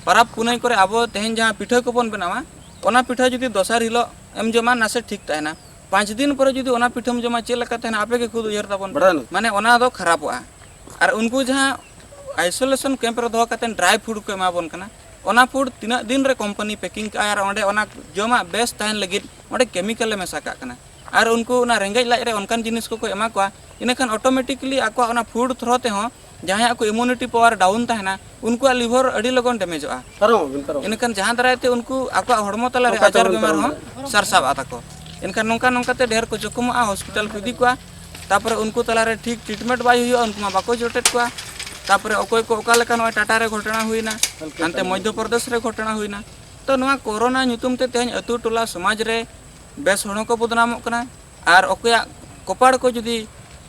ᱯᱟᱨᱟᱵᱽ ᱯᱩᱱᱟᱹᱭ ᱠᱚᱨᱮ ᱟᱵᱚ ᱛᱮᱦᱮᱧ ᱡᱟᱦᱟᱸ ᱯᱤᱴᱷᱟᱹ ᱠᱚᱵᱚᱱ ᱵᱮᱱᱟᱣᱟ, ᱚᱱᱟ ᱯᱤᱴᱷᱟᱹ ᱡᱩᱫᱤ ᱫᱚᱥᱟᱨ ᱦᱤᱞᱳᱜ ᱮᱢ ᱡᱚᱢᱟ, ᱱᱟᱥᱮ ᱴᱷᱤᱠ ᱛᱟᱦᱮᱱᱟ᱾ ᱯᱟᱸᱪ ᱫᱤᱱ ᱯᱚᱨᱮ ᱡᱩᱫᱤ ᱚᱱᱟ ᱯᱤᱴᱷᱟᱹᱢ ᱡᱚᱢᱟ, ᱪᱮᱫ ᱞᱮᱠᱟ ᱛᱟᱦᱮᱱᱟ? ᱟᱯᱮ ᱜᱮ ᱠᱷᱩᱫ ᱩᱭᱦᱟᱹᱨ ᱛᱟᱵᱚᱱ᱾ ᱵᱟᱲᱟᱭ ᱢᱮ᱾ ᱢᱟᱱᱮ ᱚᱱᱟ ᱫᱚ ᱠᱷᱟᱨᱟᱯᱚᱜᱼᱟ᱾ ᱟᱨ ᱩᱱᱠᱩ ᱡᱟᱦᱟᱸ ᱟᱭᱥᱳᱞᱮᱥᱚᱱ ᱠᱮᱢᱯ ᱨᱮ ᱫᱚᱦᱚ ᱠᱟᱛᱮ ᱰᱨᱟᱭ ᱯᱷᱨᱩᱴ ᱠᱚ ᱮᱢᱟ ᱵᱚᱱ ᱠᱟᱱᱟ, ᱚᱱᱟ ᱯᱷᱩᱰ ᱛᱤᱱᱟᱹᱜ ᱫᱤᱱ ᱨᱮ ᱠᱳᱢᱯᱟᱱᱤ ᱯᱮᱠᱤᱝ ᱠᱟᱜᱼᱟᱭ ᱟᱨ ᱚᱸᱰᱮ ᱚᱱᱟ ᱡᱚᱢᱟᱜ ᱵᱮᱥ ᱛᱟᱦᱮᱱ ᱞᱟᱹᱜᱤᱫ ᱚᱸᱰᱮ ᱠᱮᱢᱤᱠᱮᱞᱮ ᱢᱮᱥᱟ ᱠᱟᱜ ᱠᱟᱱᱟ᱾ ᱟᱨ ᱩᱱᱠᱩ ᱚᱱᱟ ᱨᱮᱸᱜᱮᱡ ᱞᱟᱡ ᱨᱮ ᱚᱱᱠᱟᱱ ᱡᱤᱱᱤᱥ ᱠᱚᱠᱚ ᱮᱢᱟ ᱠᱚᱣᱟ, ᱤᱱᱟᱹᱠᱷᱟᱱ ᱚᱴᱳᱢᱮᱴᱤᱠᱞᱤ ᱟᱠᱚᱣᱟᱜ ᱚᱱᱟ ᱯᱷᱩᱰ ᱛᱷᱨᱳ ᱛᱮᱦᱚᱸ ᱡᱟᱦᱟᱸᱭᱟᱜ ᱠᱚ ᱤᱢᱩᱱᱤᱴᱤ ᱯᱟᱣᱟᱨ ᱰᱟᱣᱩᱱ ᱛᱟᱦᱮᱱᱟ, ᱩᱱᱠᱩᱣᱟᱜ ᱞᱤᱵᱷᱟᱨ ᱟᱹᱰᱤ ᱞᱚᱜᱚᱱ ᱰᱮᱢᱮᱡᱚᱜᱼᱟ᱾ ᱯᱟᱨᱚᱢᱚᱜ ᱵᱤᱱ, ᱯᱟᱨᱚᱢᱚᱜ ᱵᱤᱱ᱾ ᱤᱱᱟᱹᱠᱷᱟᱱ ᱡᱟᱦᱟᱸ ᱫᱟᱨᱟᱭ ᱛᱮ ᱩᱱᱠᱩ ᱟᱠᱚᱣᱟᱜ ᱦᱚᱲᱢᱚ ᱛᱟᱞᱟᱨᱮ ᱱᱚᱝᱠᱟ ᱟᱡᱟᱨ ᱛᱟᱭᱚᱢ ᱵᱤᱢᱟᱨ ᱫᱟᱨᱟᱢ ᱦᱚᱸ ᱨᱮ᱾ ᱥᱟᱨᱥᱟᱣ ᱟᱛᱟ ᱠᱚ᱾ ᱮᱱᱠᱷᱟᱱ ᱱᱚᱝᱠᱟ ᱱᱚᱝᱠᱟᱛᱮ ᱰᱷᱮᱨ ᱠᱚ ᱡᱚᱠᱷᱚᱢᱚᱜᱼᱟ, ᱦᱚᱥᱯᱤᱴᱟᱞ ᱠᱚ ᱤᱫᱤ ᱠᱚᱣᱟ᱾ ᱛᱟᱯᱚᱨᱮ ᱩᱱᱠᱩ ᱛᱟᱞᱟᱨᱮ ᱴᱷᱤᱠ ᱴᱨᱤᱴᱢᱮᱱᱴ ᱵᱟᱭ ᱦᱩᱭᱩᱜᱼᱟ, ᱩᱱᱠᱩ ᱢᱟ ᱵᱟᱠᱚ ᱡᱚᱴᱮᱫ ᱠᱚᱣᱟ᱾ ᱛᱟᱯᱚᱨᱮ ᱚᱠᱚᱭ ᱠᱚ ᱚᱠᱟ ᱞᱮᱠᱟ ᱱᱚᱜᱼᱚᱭ ᱴᱟᱴᱟ ᱨᱮ ᱜᱷᱚᱴᱚᱱᱟ ᱦᱩᱭᱱᱟ, ᱠᱟᱞᱠᱟᱛᱟ ᱦᱟᱱᱛᱮ ᱨᱮ᱾ ᱢᱚᱫᱽᱫᱷᱚ ᱯᱨᱚᱫᱮᱥ ᱨᱮ ᱜᱷᱚᱴᱚᱱᱟ ᱦᱩᱭᱱᱟ᱾ ᱛᱚ ᱱᱚᱣᱟ ᱠᱳᱨᱳᱱᱟ ᱧᱩᱛᱩᱢ ᱛᱮ ᱛᱮᱦᱮᱧ ᱟᱹᱛᱩ ᱴᱚᱞᱟ ᱥᱚᱢᱟᱡᱽ ᱨᱮ ᱵᱮᱥ ᱦᱚᱲ ᱦᱚᱸᱠᱚ ᱵᱚᱫᱱᱟᱢᱚᱜ ᱠᱟᱱᱟ, ᱟᱨ ᱚᱠᱚᱭᱟᱜ ᱠᱚᱯᱟᱲ ᱠᱚ ᱡᱩᱫᱤ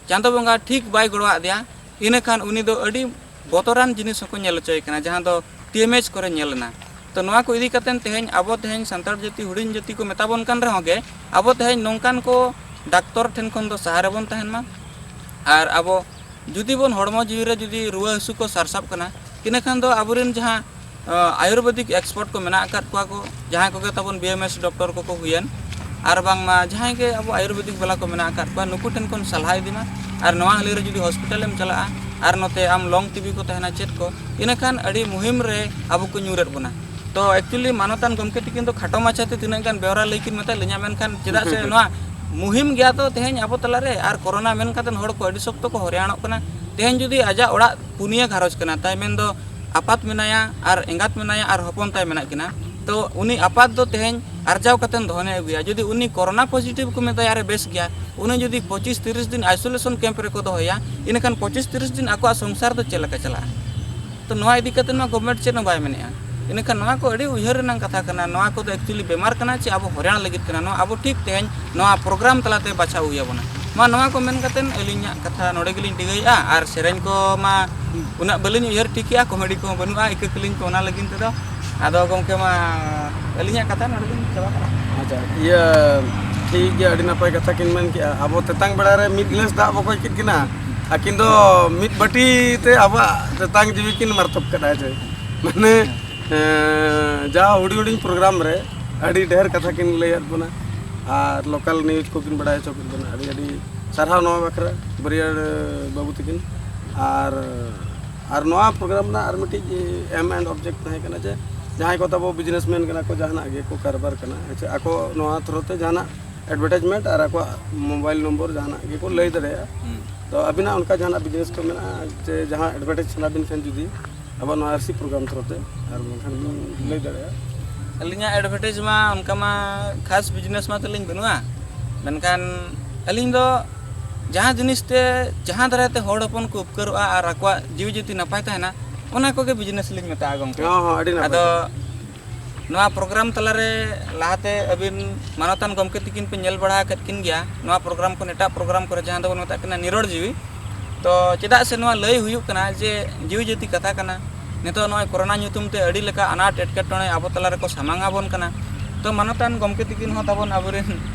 ᱪᱟᱸᱫᱚ ᱵᱚᱸᱜᱟ ᱴᱷᱤᱠ ᱵᱟᱭ ᱜᱚᱲᱚᱣᱟᱫ ᱫᱮᱭᱟ, ᱤᱱᱟᱹᱠᱷᱟᱱ ᱩᱱᱤ ᱫᱚ ᱟᱹᱰᱤ ᱵᱚᱛᱚᱨᱟᱱ ᱡᱤᱱᱤᱥ ᱦᱚᱸᱠᱚ ᱧᱮᱞ ᱦᱚᱪᱚᱭᱮ ᱠᱟᱱᱟ, ᱡᱟᱦᱟᱸ ᱫᱚ ᱴᱤ ᱮᱢ ᱮᱭᱤᱪ ᱠᱚᱨᱮ ᱧᱮᱞ ᱮᱱᱟ᱾ ᱛᱚ ᱱᱚᱣᱟ ᱠᱚ ᱤᱫᱤ ᱠᱟᱛᱮ ᱛᱮᱦᱮᱧ ᱟᱵᱚ ᱛᱮᱦᱮᱧ ᱥᱟᱱᱛᱟᱲ ᱡᱟᱹᱛᱤ ᱦᱩᱰᱤᱧ ᱡᱟᱹᱛᱤ ᱠᱚ ᱢᱮᱛᱟ ᱵᱚᱱ ᱠᱟᱱ ᱨᱮᱦᱚᱸ ᱜᱮ, ᱟᱵᱚ ᱛᱮᱦᱮᱧ ᱱᱚᱝᱠᱟᱱ ᱠᱚ ᱰᱟᱠᱛᱚᱨ ᱴᱷᱮᱱ ᱠᱷᱚᱱ ᱫᱚ ᱥᱟᱦᱟ ᱨᱮᱵᱚᱱ ᱛᱟᱦᱮᱱ ᱢᱟ᱾ ᱟᱨ ᱟᱵᱚ ᱡᱩᱫᱤ ᱵᱚᱱ ᱦᱚᱲᱢᱚ ᱡᱤᱣᱤ ᱨᱮ ᱡᱩᱫᱤ ᱨᱩᱣᱟᱹ ᱦᱟᱹᱥᱩ ᱠᱚ ᱥᱟᱨᱥᱟᱜ ᱠᱟᱱᱟ, ᱤᱱᱟᱹᱠᱷᱟᱱ ᱫᱚ ᱟᱵᱚᱨᱮᱱ ᱡᱟᱦᱟᱸ, ᱟᱸ, ᱟᱭᱩᱨᱵᱮᱫᱤᱠ ᱮᱠᱥᱯᱟᱨᱴ ᱠᱚ ᱢᱮᱱᱟᱜ ᱟᱠᱟᱫ ᱠᱚᱣᱟ ᱠᱚ, ᱡᱟᱦᱟᱸᱭ ᱠᱚᱜᱮ ᱛᱟᱵᱚᱱ ᱵᱤ ᱮᱢ ᱮᱥ ᱰᱚᱠᱴᱚᱨ ᱠᱚᱠᱚ ᱦᱩᱭᱮᱱ, ᱟᱨ ᱵᱟᱝᱢᱟ ᱡᱟᱦᱟᱸᱭ ᱜᱮ ᱟᱵᱚ ᱟᱭᱩᱨᱵᱮᱫᱤᱠ ᱵᱟᱞᱟ ᱠᱚ ᱢᱮᱱᱟᱜ ᱟᱠᱟᱫ ᱠᱚᱣᱟ, ᱱᱩᱠᱩ ᱴᱷᱮᱱ ᱠᱷᱚᱱ ᱥᱟᱞᱦᱟ ᱤᱫᱤ ᱢᱟ᱾ ᱟᱨ ᱱᱚᱣᱟ ᱦᱟᱹᱞᱤ ᱨᱮ ᱡᱩᱫᱤ ᱦᱚᱥᱯᱤᱴᱟᱞ ᱮᱢ ᱪᱟᱞᱟᱜᱼᱟ, ᱟᱨ ᱱᱚᱛᱮ ᱟᱢ ᱞᱚᱝ ᱴᱤᱵᱤ ᱠᱚ ᱛᱟᱦᱮᱱᱟ, ᱪᱮᱫ ᱠᱚ, ᱤᱱᱟᱹᱠᱷᱟᱱ ᱟᱹᱰᱤ ᱢᱩᱦᱤᱢ ᱨᱮ ᱟᱵᱚ ᱠᱚ ᱧᱩᱨᱮᱫ ᱵᱚᱱᱟ᱾ ᱛᱚ actually ᱢᱟᱱᱚᱛᱟᱱ ᱜᱚᱢᱠᱮ ᱛᱤᱠᱤᱱ ᱫᱚ ᱠᱷᱟᱴᱚ ᱢᱟᱪᱷᱟ ᱛᱮ ᱛᱤᱱᱟᱹᱜ ᱜᱟᱱ ᱵᱮᱣᱨᱟ ᱞᱟᱹᱭ ᱠᱤᱱ ᱢᱮᱛᱟᱫ ᱞᱤᱧᱟ, ᱢᱮᱱᱠᱷᱟᱱ ᱪᱮᱫᱟᱜ ᱥᱮ ᱱᱚᱣᱟ ᱢᱩᱦᱤᱢ ᱜᱮᱭᱟ ᱛᱚ ᱛᱮᱦᱮᱧ ᱟᱵᱚ ᱛᱟᱞᱟᱨᱮ, ᱟᱨ ᱠᱳᱨᱳᱱᱟ ᱢᱮᱱ ᱠᱟᱛᱮ ᱦᱚᱲ ᱠᱚ ᱟᱹᱰᱤ ᱥᱚᱠᱛᱚ ᱠᱚ ᱦᱚᱭᱨᱟᱱᱚᱜ ᱠᱟᱱᱟ᱾ ᱛᱮᱦᱮᱧ ᱡᱩᱫᱤ ᱟᱡᱟᱜ ᱚᱲᱟᱜ ᱯᱩᱱᱭᱟᱹ ᱜᱷᱟᱨᱚᱸᱡᱽ ᱠᱟᱱᱟ ᱛᱟᱭ, ᱢᱮᱱᱫᱚ ᱟᱯᱟᱛ ᱢᱮᱱᱟᱭᱟ ᱟᱨ ᱮᱸᱜᱟᱛ ᱢᱮᱱᱟᱭᱟ ᱟᱨ ᱦᱚᱯᱚᱱ ᱛᱟᱭ ᱢᱮᱱᱟᱜ ᱠᱤᱱᱟ, ᱛᱚ ᱩᱱᱤ ᱟᱯᱟᱛ ᱫᱚ ᱛᱮᱦᱮᱧ ᱟᱨᱡᱟᱣ ᱠᱟᱛᱮ ᱫᱷᱚᱱᱮ ᱟᱹᱜᱩᱭᱟ᱾ ᱡᱩᱫᱤ ᱩᱱᱤ ᱠᱳᱨᱳᱱᱟ ᱯᱚᱡᱤᱴᱤᱵᱷ ᱠᱚ ᱢᱮᱛᱟᱭᱟ, ᱟᱨᱮ ᱵᱮᱥ ᱜᱮᱭᱟ, ᱩᱱᱤ ᱡᱩᱫᱤ ᱯᱚᱸᱪᱤᱥ ᱛᱤᱨᱤᱥ ᱫᱤᱱ ᱟᱭᱥᱳᱞᱮᱥᱚᱱ ᱠᱮᱢᱯ ᱨᱮᱠᱚ ᱫᱚᱦᱚᱭᱟ, ᱤᱱᱟᱹᱠᱷᱟᱱ ᱯᱚᱸᱪᱤᱥ ᱛᱤᱨᱤᱥ ᱫᱤᱱ ᱟᱠᱚᱣᱟᱜ ᱥᱚᱝᱥᱟᱨ ᱫᱚ ᱪᱮᱫ ᱞᱮᱠᱟ ᱪᱟᱞᱟᱜᱼᱟ? ᱛᱚ ᱱᱚᱣᱟ ᱤᱫᱤ ᱠᱟᱛᱮ ᱢᱟ ᱜᱚᱵᱷᱢᱮᱱᱴ ᱪᱮᱫ ᱦᱚᱸ ᱵᱟᱭ ᱢᱮᱱᱮᱜᱼᱟ᱾ ᱤᱱᱟᱹᱠᱷᱟᱱ ᱱᱚᱣᱟ ᱠᱚ ᱟᱹᱰᱤ ᱩᱭᱦᱟᱹᱨ ᱨᱮᱱᱟᱜ ᱠᱟᱛᱷᱟ ᱠᱟᱱᱟ᱾ ᱱᱚᱣᱟ ᱠᱚᱫᱚ actually ᱵᱮᱢᱟᱨ ᱠᱟᱱᱟ ᱪᱮ ᱟᱵᱚ ᱦᱚᱨᱭᱟᱱ ᱞᱟᱹᱜᱤᱫ ᱠᱟᱱᱟ, ᱱᱚᱣᱟ ᱟᱵᱚ ᱴᱷᱤᱠ ᱛᱮᱦᱮᱧ ᱱᱚᱣᱟ ᱯᱨᱳᱜᱨᱟᱢ ᱛᱟᱞᱟᱛᱮ ᱵᱟᱪᱷᱟᱣ ᱦᱩᱭ ᱟᱵᱚᱱᱟ᱾ ᱢᱟ ᱱᱚᱣᱟ ᱠᱚ ᱢᱮᱱ ᱠᱟᱛᱮ ᱟᱹᱞᱤᱧᱟᱜ ᱠᱟᱛᱷᱟ ᱱᱚᱰᱮ ᱜᱮᱞᱤᱧ ᱰᱤᱜᱟᱹᱭᱮᱜᱼᱟ᱾ ᱟᱨ ᱥᱮᱨᱮᱧ ᱠᱚ ᱢᱟ ᱩᱱᱟᱹᱜ ᱵᱟᱹᱞᱤᱧ ᱩᱭᱦᱟᱹᱨ ᱴᱷᱤᱠᱮᱜᱼᱟ, ᱠᱚᱢᱮᱰᱤ ᱠᱚᱦᱚᱸ ᱵᱟᱹᱱᱩᱜᱼᱟ, ᱤᱠᱟᱹ ᱠᱟᱹᱞᱤᱧ ᱠᱚ ᱚᱱᱟ ᱞᱟᱹᱜᱤᱫ ᱛᱮᱫᱚ᱾ ᱟᱫᱚ ᱜᱚᱢᱠᱮ ᱢᱟ ᱟᱹᱞᱤᱧᱟᱜ ᱠᱟᱛᱷᱟ ᱱᱚᱰᱮ ᱞᱤᱧ ᱪᱟᱵᱟ ᱠᱟᱜᱼᱟ᱾ ᱟᱪᱪᱷᱟ, ᱤᱭᱟᱹ, ᱴᱷᱤᱠ ᱜᱮᱭᱟ, ᱟᱹᱰᱤ ᱱᱟᱯᱟᱭ ᱠᱟᱛᱷᱟ ᱠᱤᱱ ᱢᱮᱱ ᱠᱮᱜᱼᱟ᱾ ᱟᱵᱚ ᱛᱮᱛᱟᱝ ᱵᱮᱲᱟ ᱨᱮ ᱢᱤᱫ ᱜᱤᱞᱟᱹᱥ ᱫᱟᱜ ᱵᱚᱠᱚᱡ ᱠᱮᱫ ᱠᱤᱱᱟ, ᱟᱹᱠᱤᱱ ᱫᱚ ᱢᱤᱫ ᱵᱟᱹᱴᱤ ᱛᱮ ᱟᱵᱚᱣᱟᱜ ᱛᱮᱛᱟᱝ ᱡᱤᱣᱤ ᱠᱤᱱ ᱢᱟᱨᱛᱚᱯ ᱠᱟᱫᱟ᱾ ᱡᱮ ᱢᱟᱱᱮ, ᱮᱸ, ᱡᱟ ᱦᱩᱰᱤᱧ ᱦᱩᱰᱤᱧ ᱯᱨᱳᱜᱨᱟᱢ ᱨᱮ ᱟᱹᱰᱤ ᱰᱷᱮᱨ ᱠᱟᱛᱷᱟ ᱠᱤᱱ ᱞᱟᱹᱭᱟᱫ ᱵᱚᱱᱟ ᱟᱨ ᱞᱳᱠᱟᱞ ᱱᱤᱭᱩᱡᱽ ᱠᱚᱠᱤᱱ ᱵᱟᱲᱟᱭ ᱦᱚᱪᱚ ᱠᱮᱫ ᱵᱚᱱᱟ᱾ ᱟᱹᱰᱤ ᱟᱹᱰᱤ ᱥᱟᱨᱦᱟᱣ ᱱᱚᱣᱟ ᱵᱟᱠᱷᱨᱟ ᱵᱟᱹᱨᱭᱟᱹᱲ ᱵᱟᱹᱵᱩ ᱛᱟᱹᱠᱤᱱ᱾ ᱟᱨ, ᱟᱨ ᱱᱚᱣᱟ ᱯᱨᱳᱜᱨᱟᱢ ᱨᱮᱱᱟᱜ ᱟᱨ ᱢᱤᱫᱴᱤᱡ ᱮᱢ ᱮᱱᱰ ᱚᱵᱡᱮᱠᱴ ᱛᱟᱦᱮᱸ ᱠᱟᱱᱟ ᱡᱮ ᱡᱟᱦᱟᱸᱭ ᱠᱚ ᱛᱟᱵᱚ ᱵᱤᱡᱽᱱᱮᱥ ᱢᱮᱱ ᱠᱟᱱᱟ ᱠᱚ, ᱡᱟᱦᱟᱱᱟᱜ ᱜᱮᱠᱚ ᱠᱟᱨᱵᱟᱨ ᱠᱟᱱᱟ, ᱟᱪᱪᱷᱟ, ᱟᱠᱚ ᱱᱚᱣᱟ ᱛᱷᱨᱳ ᱛᱮ ᱡᱟᱦᱟᱱᱟᱜ ᱮᱰᱵᱷᱮᱴᱟᱡᱽᱢᱮᱱᱴ ᱟᱨ ᱟᱠᱚᱣᱟᱜ ᱢᱳᱵᱟᱭᱤᱞ ᱱᱚᱢᱵᱚᱨ ᱡᱟᱦᱟᱱᱟᱜ ᱜᱮᱠᱚ ᱞᱟᱹᱭ ᱫᱟᱲᱮᱭᱟᱜᱼᱟ᱾ ᱦᱩᱸ᱾ ᱛᱚ ᱟᱹᱵᱤᱱᱟᱜ ᱚᱱᱠᱟ ᱡᱟᱦᱟᱱᱟᱜ ᱵᱤᱡᱽᱱᱮᱥ ᱠᱚ ᱢᱮᱱᱟᱜᱼᱟ ᱡᱮ ᱡᱟᱦᱟᱸ ᱮᱰᱵᱷᱮᱴᱟᱡᱽ ᱥᱟᱱᱟ ᱵᱤᱱ ᱠᱷᱟᱱ ᱡᱩᱫᱤ ᱟᱵᱚ ᱱᱚᱣᱟ ᱟᱨ ᱥᱤ ᱯᱨᱳᱜᱨᱟᱢ ᱛᱷᱨᱳ ᱛᱮ, ᱟᱨ ᱵᱟᱝᱠᱷᱟᱱ ᱵᱤᱱ ᱞᱟᱹᱭ ᱫᱟᱲᱮᱭᱟᱜᱼᱟ᱾ ᱟᱹᱞᱤᱧᱟᱜ ᱮᱰᱵᱷᱮᱴᱟᱡᱽ ᱢᱟ ᱚᱱᱠᱟ ᱢᱟ ᱠᱷᱟᱥ ᱵᱤᱡᱽᱱᱮᱥ ᱢᱟ ᱛᱟᱹᱞᱤᱧ ᱵᱟᱹᱱᱩᱜᱼᱟ, ᱢᱮᱱᱠᱷᱟᱱ ᱟᱹᱞᱤᱧ ᱫᱚ ᱡᱟᱦᱟᱸ ᱡᱤᱱᱤᱥ ᱛᱮ ᱡᱟᱦᱟᱸ ᱫᱟᱨᱟᱭ ᱛᱮ ᱦᱚᱲ ᱦᱚᱯᱚᱱ ᱠᱚ ᱩᱯᱠᱟᱹᱨᱚᱜᱼᱟ ᱟᱨ ᱟᱠᱚᱣᱟᱜ ᱡᱤᱣᱤ ᱡᱟᱹᱛᱤ ᱱᱟᱯᱟᱭ ᱛᱟᱦᱮᱱᱟ, ᱚᱱᱟ ᱠᱚᱜᱮ ᱵᱤᱡᱽᱱᱮᱥ ᱞᱤᱧ ᱢᱮᱛᱟᱜᱼᱟ ᱜᱚᱢᱠᱮ᱾ ᱦᱚᱸ, ᱦᱚᱸ, ᱟᱹᱰᱤ ᱱᱟᱯᱟᱭ ᱟᱫᱚ ᱠᱟᱛᱷᱟ᱾ ᱱᱚᱣᱟ ᱯᱨᱳᱜᱨᱟᱢ ᱛᱟᱞᱟᱨᱮ ᱞᱟᱦᱟᱛᱮ ᱟᱹᱵᱤᱱ ᱢᱟᱱᱚᱛᱟᱱ ᱜᱚᱢᱠᱮ ᱛᱤᱠᱤᱱ ᱯᱮ ᱧᱮᱞ ᱵᱟᱲᱟ ᱟᱠᱟᱫ ᱠᱤᱱ ᱜᱮᱭᱟ ᱱᱚᱣᱟ ᱯᱨᱳᱜᱨᱟᱢ ᱠᱷᱚᱱ ᱮᱴᱟᱜ ᱯᱨᱳᱜᱨᱟᱢ ᱠᱚᱨᱮ, ᱡᱟᱦᱟᱸ ᱫᱚᱵᱚᱱ ᱢᱮᱛᱟᱜ ᱠᱟᱱᱟ ᱱᱤᱨᱚᱲ ᱡᱤᱣᱤ᱾ ᱛᱚ ᱪᱮᱫᱟᱜ ᱥᱮ ᱱᱚᱣᱟ ᱞᱟᱹᱭ ᱦᱩᱭᱩᱜ ᱠᱟᱱᱟ ᱡᱮ ᱡᱤᱣᱤ ᱡᱟᱹᱛᱤ ᱠᱟᱛᱷᱟ ᱠᱟᱱᱟ᱾ ᱱᱤᱛᱚᱜ ᱱᱚᱜᱼᱚᱭ ᱠᱳᱨᱳᱱᱟ ᱧᱩᱛᱩᱢ ᱛᱮ ᱟᱹᱰᱤ ᱞᱮᱠᱟ ᱟᱱᱟᱴ ᱮᱴᱠᱮᱴᱚᱬᱮ ᱟᱵᱚ ᱛᱟᱞᱟ ᱨᱮᱠᱚ ᱥᱟᱢᱟᱝ ᱟᱵᱚᱱ ᱠᱟᱱᱟ᱾ ᱛᱚ ᱢᱟᱱᱚᱛᱟᱱ ᱜᱚᱢᱠᱮ ᱛᱤᱠᱤᱱ ᱦᱚᱸ ᱛᱟᱵᱚᱱ ᱟᱵᱚᱨᱮᱱ,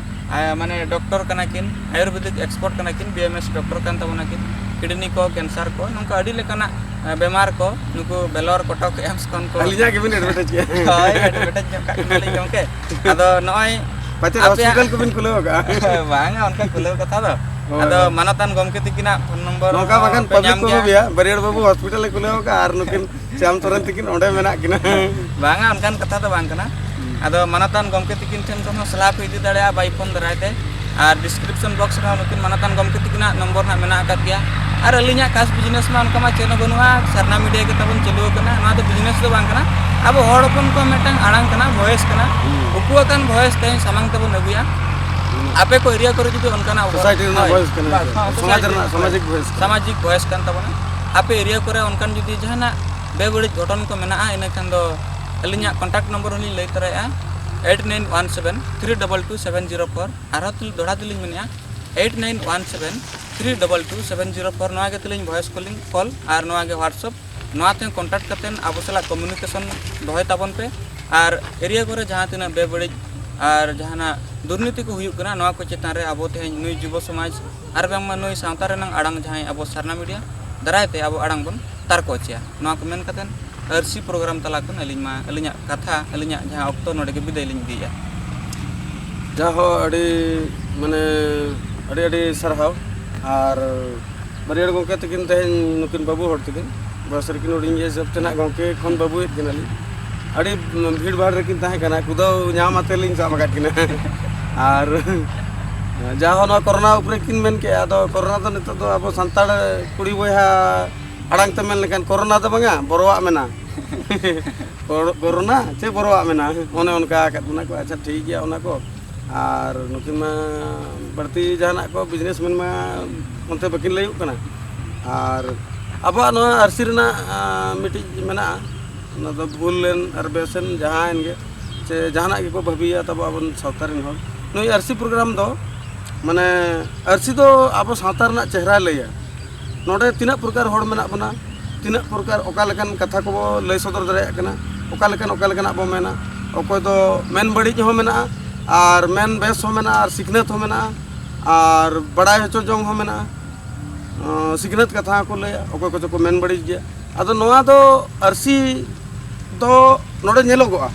ᱟ, ᱢᱟᱱᱮ ᱰᱚᱠᱴᱚᱨ ᱠᱟᱱᱟ ᱠᱤᱱ, ᱟᱭᱩᱨᱵᱮᱫᱤᱠ ᱮᱠᱥᱯᱟᱨᱴ ᱠᱟᱱᱟ ᱠᱤᱱ, ᱵᱤ ᱮᱢ ᱮᱥ ᱰᱚᱠᱴᱚᱨ ᱠᱟᱱ ᱛᱟᱵᱚᱱᱟ ᱠᱤᱱ᱾ ᱠᱤᱰᱱᱤ ᱠᱚ, ᱠᱮᱱᱥᱟᱨ ᱠᱚ, ᱱᱚᱝᱠᱟ ᱟᱹᱰᱤ ᱞᱮᱠᱟᱱᱟᱜ, ᱟ, ᱵᱮᱢᱟᱨ ᱠᱚ ᱱᱩᱠᱩ ᱵᱮᱞᱚᱨ ᱠᱚᱴᱚᱠ ᱮᱢᱥ ᱠᱷᱚᱱ ᱠᱚ ᱟᱹᱞᱤᱧᱟᱜ ᱜᱮᱵᱤᱱ ᱮᱰᱵᱷᱮᱴᱟᱡᱽ ᱠᱮᱜᱼᱟ᱾ ᱦᱳᱭ, ᱮᱰᱵᱷᱮᱴᱟᱡᱽ ᱧᱚᱜ ᱠᱟᱜ ᱠᱟᱱᱟᱞᱤᱧ ᱜᱚᱢᱠᱮ᱾ ᱟᱫᱚ ᱱᱚᱜᱼᱚᱭ ᱯᱟᱪᱮᱫ ᱟᱯᱮᱭᱟᱜ ᱦᱚᱥᱯᱤᱴᱟᱞ ᱠᱚᱵᱤᱱ ᱠᱷᱩᱞᱟᱹᱣ ᱠᱟᱜᱼᱟ᱾ ᱵᱟᱝᱟ, ᱚᱱᱠᱟ ᱠᱷᱩᱞᱟᱹᱣ ᱠᱟᱛᱷᱟ ᱫᱚ᱾ ᱦᱳᱭ᱾ ᱟᱫᱚ ᱢᱟᱱᱚᱛᱟᱱ ᱜᱚᱢᱠᱮ ᱛᱤᱠᱤᱱᱟᱜ ᱯᱷᱳᱱ ᱱᱚᱢᱵᱚᱨ ᱱᱚᱝᱠᱟ ᱦᱚᱸ ᱵᱟᱠᱷᱟᱱ ᱯᱮ ᱯᱟᱵᱽᱞᱤᱠ ᱧᱟᱢ ᱠᱚ ᱜᱮᱭᱟ᱾ ᱵᱷᱟᱹᱵᱤᱭᱟ, ᱵᱟᱹᱨᱭᱟᱹᱲ ᱵᱟᱹᱵᱩ ᱦᱚᱥᱯᱤᱴᱟᱞᱮ ᱠᱷᱩᱞᱟᱹᱣ ᱠᱟᱜᱼᱟ ᱟᱨ ᱱᱩᱠᱤᱱ ᱥᱭᱟᱢ ᱥᱚᱨᱮᱱ ᱛᱤᱠᱤᱱ ᱚᱸᱰᱮ ᱢᱮᱱᱟᱜ ᱠᱤᱱᱟ᱾ ᱵᱟᱝᱟ, ᱚᱱᱠᱟᱱ ᱠᱟᱛᱷᱟ ᱫᱚ ᱵᱟᱝ ᱠᱟᱱᱟ᱾ ᱟᱫᱚ ᱢᱟᱱᱚᱛᱟᱱ ᱜᱚᱢᱠᱮ ᱛᱤᱠᱤᱱ ᱴᱷᱮᱱ ᱠᱷᱚᱱ ᱦᱚᱸ ᱥᱟᱞᱦᱟ ᱯᱮ ᱤᱫᱤ ᱫᱟᱲᱮᱭᱟᱜᱼᱟ by phone ᱫᱟᱨᱟᱭ ᱛᱮ᱾ ᱟᱨ description box ᱨᱮᱦᱚᱸ ᱱᱩᱠᱤᱱ ᱢᱟᱱᱚᱛᱟᱱ ᱜᱚᱢᱠᱮ ᱛᱤᱠᱤᱱᱟᱜ ᱱᱚᱢᱵᱚᱨ ᱱᱟᱜ ᱢᱮᱱᱟᱜ ᱟᱠᱟᱫ ᱜᱮᱭᱟ᱾ ᱟᱨ ᱟᱹᱞᱤᱧᱟᱜ ᱠᱷᱟᱥ business ᱢᱟ ᱚᱱᱠᱟ ᱢᱟ ᱪᱮᱫ ᱦᱚᱸ ᱵᱟᱹᱱᱩᱜᱼᱟ, ᱥᱟᱨᱱᱟ ᱢᱤᱰᱤᱭᱟ ᱜᱮ ᱛᱟᱵᱚᱱ ᱪᱟᱹᱞᱩ ᱟᱠᱟᱱᱟ᱾ ᱱᱚᱣᱟ ᱫᱚ business ᱫᱚ ᱵᱟᱝ ᱠᱟᱱᱟ, ᱟᱵᱚ ᱦᱚᱲ ᱦᱚᱯᱚᱱ ᱠᱚᱣᱟᱜ ᱢᱤᱫᱴᱟᱝ ᱟᱲᱟᱝ ᱠᱟᱱᱟ, voice ᱠᱟᱱᱟ᱾ ᱦᱩᱸ᱾ ᱩᱠᱩ ᱟᱠᱟᱱ voice ᱛᱮᱦᱮᱧ ᱥᱟᱢᱟᱝ ᱛᱮᱵᱚᱱ ᱟᱹᱜᱩᱭᱟ᱾ ᱦᱩᱸ᱾ ᱟᱯᱮ ᱠᱚ area ᱠᱚᱨᱮ ᱡᱩᱫᱤ ᱚᱱᱠᱟᱱᱟᱜ society ᱨᱮᱱᱟᱜ ᱦᱳᱭ, voice ᱠᱟᱱᱟ, ᱵᱟ-, ᱦᱚᱸ, ᱥᱚᱢᱟᱡᱽ society ᱨᱮᱱᱟᱜ ᱨᱮᱱᱟᱜ ᱥᱟᱢᱟᱡᱤᱠ voice ᱠᱟᱱᱟ᱾ ᱥᱟᱢᱟᱡᱤᱠ voice ᱠᱟᱱ ᱛᱟᱵᱚᱱᱟ᱾ ᱟᱯᱮ area ᱠᱚᱨᱮ ᱚᱱᱠᱟᱱ ᱡᱩᱫᱤ ᱡᱟᱦᱟᱱᱟᱜ ᱵᱮᱵᱟᱹᱲᱤᱡ ᱜᱷᱚᱴᱚᱱ ᱠᱚ ᱢᱮᱱᱟᱜᱼᱟ, ᱤᱱᱟᱹᱠᱷᱟᱱ ᱫᱚ ᱟᱹᱞᱤᱧᱟᱜ contact ᱱᱚᱢᱵᱚᱨ ᱦᱚᱸᱞᱤᱧ ᱞᱟᱹᱭ ᱛᱚᱨᱟᱭᱮᱫᱼᱟ, eight nine one seven three double two seven zero four᱾ ᱟᱨᱦᱚᱸ ᱛᱩᱞ-, ᱫᱚᱦᱲᱟ ᱛᱮᱞᱤᱧ ᱢᱮᱱᱮᱫᱼᱟ, eight nine one seven three double two seven zero four᱾ ᱱᱚᱣᱟ ᱜᱮ ᱛᱟᱹᱞᱤᱧ voice calling call ᱟᱨ ᱱᱚᱣᱟ ᱜᱮ WhatsApp᱾ ᱱᱚᱣᱟ ᱛᱮᱦᱚᱸ contact ᱠᱟᱛᱮᱫ ᱟᱵᱚ ᱥᱟᱞᱟᱜ communication ᱫᱚᱦᱚᱭ ᱛᱟᱵᱚᱱ ᱯᱮ᱾ ᱟᱨ area ᱠᱚᱨᱮ ᱡᱟᱦᱟᱸ ᱛᱤᱱᱟᱹᱜ ᱵᱮᱵᱟᱹᱲᱤᱡ ᱟᱨ ᱡᱟᱦᱟᱱᱟᱜ ᱫᱩᱨᱱᱤᱛᱤ ᱠᱚ ᱦᱩᱭᱩᱜ ᱠᱟᱱᱟ, ᱱᱚᱣᱟ ᱠᱚ ᱪᱮᱛᱟᱱ ᱨᱮ ᱟᱵᱚ ᱛᱮᱦᱮᱧ ᱱᱩᱭ ᱡᱩᱵᱚ ᱥᱚᱢᱟᱡᱽ ᱟᱨ ᱵᱟᱝᱢᱟ ᱱᱩᱭ ᱥᱟᱶᱛᱟ ᱨᱮᱱᱟᱝ ᱟᱲᱟᱝ, ᱡᱟᱦᱟᱸᱭ ᱟᱵᱚ ᱥᱟᱨᱱᱟ ᱢᱤᱰᱤᱭᱟ ᱫᱟᱨᱟᱭ ᱛᱮ ᱟᱵᱚ ᱟᱲᱟᱝ ᱵᱚᱱ ᱛᱟᱨᱠᱚ ᱦᱚᱪᱚᱭᱟ᱾ ᱱᱚᱣᱟ ᱠᱚ ᱢᱮᱱ ᱠᱟᱛᱮᱫ ᱟᱹᱨᱥᱤ program ᱛᱟᱞᱟ ᱠᱷᱚᱱ ᱟᱹᱞᱤᱧ ᱢᱟ ᱟᱹᱞᱤᱧᱟᱜ ᱠᱟᱛᱷᱟ, ᱟᱹᱞᱤᱧᱟᱜ ᱡᱟᱦᱟᱸ ᱚᱠᱛᱚ, ᱱᱚᱰᱮ ᱜᱮ ᱵᱤᱫᱟᱹᱭ ᱞᱤᱧ ᱤᱫᱤᱭᱮᱫᱼᱟ᱾ ᱡᱟᱦᱳ, ᱟᱹᱰᱤ, ᱢᱟᱱᱮ, ᱟᱹᱰᱤ ᱟᱹᱰᱤ ᱥᱟᱨᱦᱟᱣ᱾ ᱟᱨ ᱵᱟᱹᱨᱭᱟᱹᱲ ᱜᱚᱢᱠᱮ ᱛᱟᱹᱠᱤᱱ ᱛᱮᱦᱮᱧ ᱱᱩᱠᱤᱱ ᱵᱟᱹᱵᱩ ᱦᱚᱲ ᱛᱟᱹᱠᱤᱱ, ᱵᱚᱭᱚᱥ ᱨᱮᱠᱤᱱ ᱦᱩᱰᱤᱧ ᱜᱮᱭᱟ, ᱦᱤᱥᱟᱹᱵ ᱛᱮ ᱱᱟᱜ ᱜᱚᱢᱠᱮ ᱠᱷᱚᱱ ᱵᱟᱹᱵᱩᱭᱮᱫ ᱠᱤᱱᱟᱞᱤᱧ᱾ ᱟᱹᱰᱤ ᱵᱷᱤᱲ ᱵᱷᱟᱲ ᱨᱮᱠᱤᱱ ᱛᱟᱦᱮᱸ ᱠᱟᱱᱟ, ᱠᱩᱫᱟᱹᱣ ᱧᱟᱢ ᱟᱛᱮ ᱞᱤᱧ ᱥᱟᱵ ᱟᱠᱟᱫ ᱠᱤᱱᱟ᱾ ᱟᱨ ᱡᱟᱦᱳ, ᱱᱚᱣᱟ ᱠᱳᱨᱳᱱᱟ ᱩᱯᱨᱮ ᱠᱤᱱ ᱢᱮᱱ ᱠᱮᱜᱼᱟ, ᱟᱫᱚ ᱠᱳᱨᱳᱱᱟ ᱫᱚ ᱱᱤᱛᱚᱜ ᱫᱚ ᱟᱵᱚ ᱥᱟᱱᱛᱟᱲ ᱠᱩᱲᱤ ᱵᱚᱭᱦᱟ ᱟᱲᱟᱝ ᱛᱮ ᱢᱮᱱ ᱞᱮᱠᱷᱟᱱ ᱠᱳᱨᱳᱱᱟ ᱫᱚ ᱵᱟᱝᱟ, ᱵᱚᱨᱚᱣᱟᱜ ᱢᱮᱱᱟ᱾ ᱠᱚᱨ-, ᱠᱳᱨᱳᱱᱟ ᱪᱮ ᱵᱚᱨᱚᱣᱟᱜ ᱢᱮᱱᱟ, ᱚᱱᱮ ᱚᱱᱠᱟ ᱟᱠᱟᱫ ᱵᱚᱱᱟ ᱠᱚ᱾ ᱟᱪᱪᱷᱟ, ᱴᱷᱤᱠ ᱜᱮᱭᱟ, ᱚᱱᱟ ᱠᱚ᱾ ᱟᱨ ᱱᱩᱠᱤᱱ ᱢᱟ ᱵᱟᱹᱲᱛᱤ ᱡᱟᱦᱟᱱᱟᱜ ᱠᱚ business man ᱢᱟ ᱚᱱᱛᱮ ᱵᱟᱹᱠᱤᱱ ᱞᱟᱹᱭᱚᱜ ᱠᱟᱱᱟ᱾ ᱟᱨ ᱟᱵᱚᱣᱟᱜ ᱱᱚᱣᱟ ᱟᱹᱨᱥᱤ ᱨᱮᱱᱟᱜ, ᱟᱸ, ᱢᱤᱫᱴᱤᱡ ᱢᱮᱱᱟᱜᱼᱟ, ᱚᱱᱟ ᱫᱚ ᱵᱷᱩᱞ ᱞᱮᱱ ᱟᱨ ᱵᱮᱥ ᱮᱱ ᱡᱟᱦᱟᱸᱭᱮᱱ ᱜᱮ, ᱪᱮ ᱡᱟᱦᱟᱱᱟᱜ ᱜᱮᱠᱚ ᱵᱷᱟᱹᱵᱤᱭᱟ ᱛᱟᱵᱚ ᱟᱵᱚ ᱥᱟᱶᱛᱟ ᱨᱮᱱ ᱦᱚᱲ, ᱱᱩᱭ ᱟᱹᱨᱥᱤ program ᱫᱚ, ᱢᱟᱱᱮ, ᱟᱹᱨᱥᱤ ᱫᱚ ᱟᱵᱚ ᱥᱟᱶᱛᱟ ᱨᱮᱱᱟᱜ ᱪᱮᱦᱨᱟᱭ ᱞᱟᱹᱭᱟ᱾ ᱱᱚᱰᱮ ᱛᱤᱱᱟᱹᱜ ᱯᱨᱚᱠᱟᱨ ᱦᱚᱲ ᱢᱮᱱᱟᱜ ᱵᱚᱱᱟ, ᱛᱤᱱᱟᱹᱜ ᱯᱨᱚᱠᱟᱨ ᱚᱠᱟ ᱞᱮᱠᱟᱱ ᱠᱟᱛᱷᱟ ᱠᱚᱵᱚ ᱞᱟᱹᱭ ᱥᱚᱫᱚᱨ ᱫᱟᱲᱮᱭᱟᱜ ᱠᱟᱱᱟ, ᱚᱠᱟ ᱞᱮᱠᱟᱱ, ᱚᱠᱟ ᱞᱮᱠᱟᱱᱟᱜ ᱵᱚ ᱢᱮᱱᱟ, ᱚᱠᱚᱭ ᱫᱚ ᱢᱮᱱ ᱵᱟᱹᱲᱤᱡ ᱦᱚᱸ ᱢᱮᱱᱟᱜᱼᱟ, ᱟᱨ ᱢᱮᱱ ᱵᱮᱥ ᱦᱚᱸ ᱢᱮᱱᱟᱜᱼᱟ, ᱟᱨ ᱥᱤᱠᱷᱱᱟᱹᱛ ᱦᱚᱸ ᱢᱮᱱᱟᱜᱼᱟ, ᱟᱨ ᱵᱟᱲᱟᱭ ᱦᱚᱪᱚ ᱡᱚᱝ ᱦᱚᱸ ᱢᱮᱱᱟᱜᱼᱟ, ᱟᱸ, ᱥᱤᱠᱷᱱᱟᱹᱛ ᱠᱟᱛᱷᱟ ᱦᱚᱸᱠᱚ ᱞᱟᱹᱭᱟ, ᱚᱠᱚᱭ ᱠᱚᱪᱚ ᱠᱚ ᱢᱮᱱ ᱵᱟᱹᱲᱤᱡ ᱜᱮᱭᱟ᱾ ᱟᱫᱚ ᱱᱚᱣᱟ ᱫᱚ ᱟᱹᱨᱥᱤ ᱫᱚ ᱱᱚᱰᱮ ᱧᱮᱞᱚᱜᱚᱜᱼᱟ,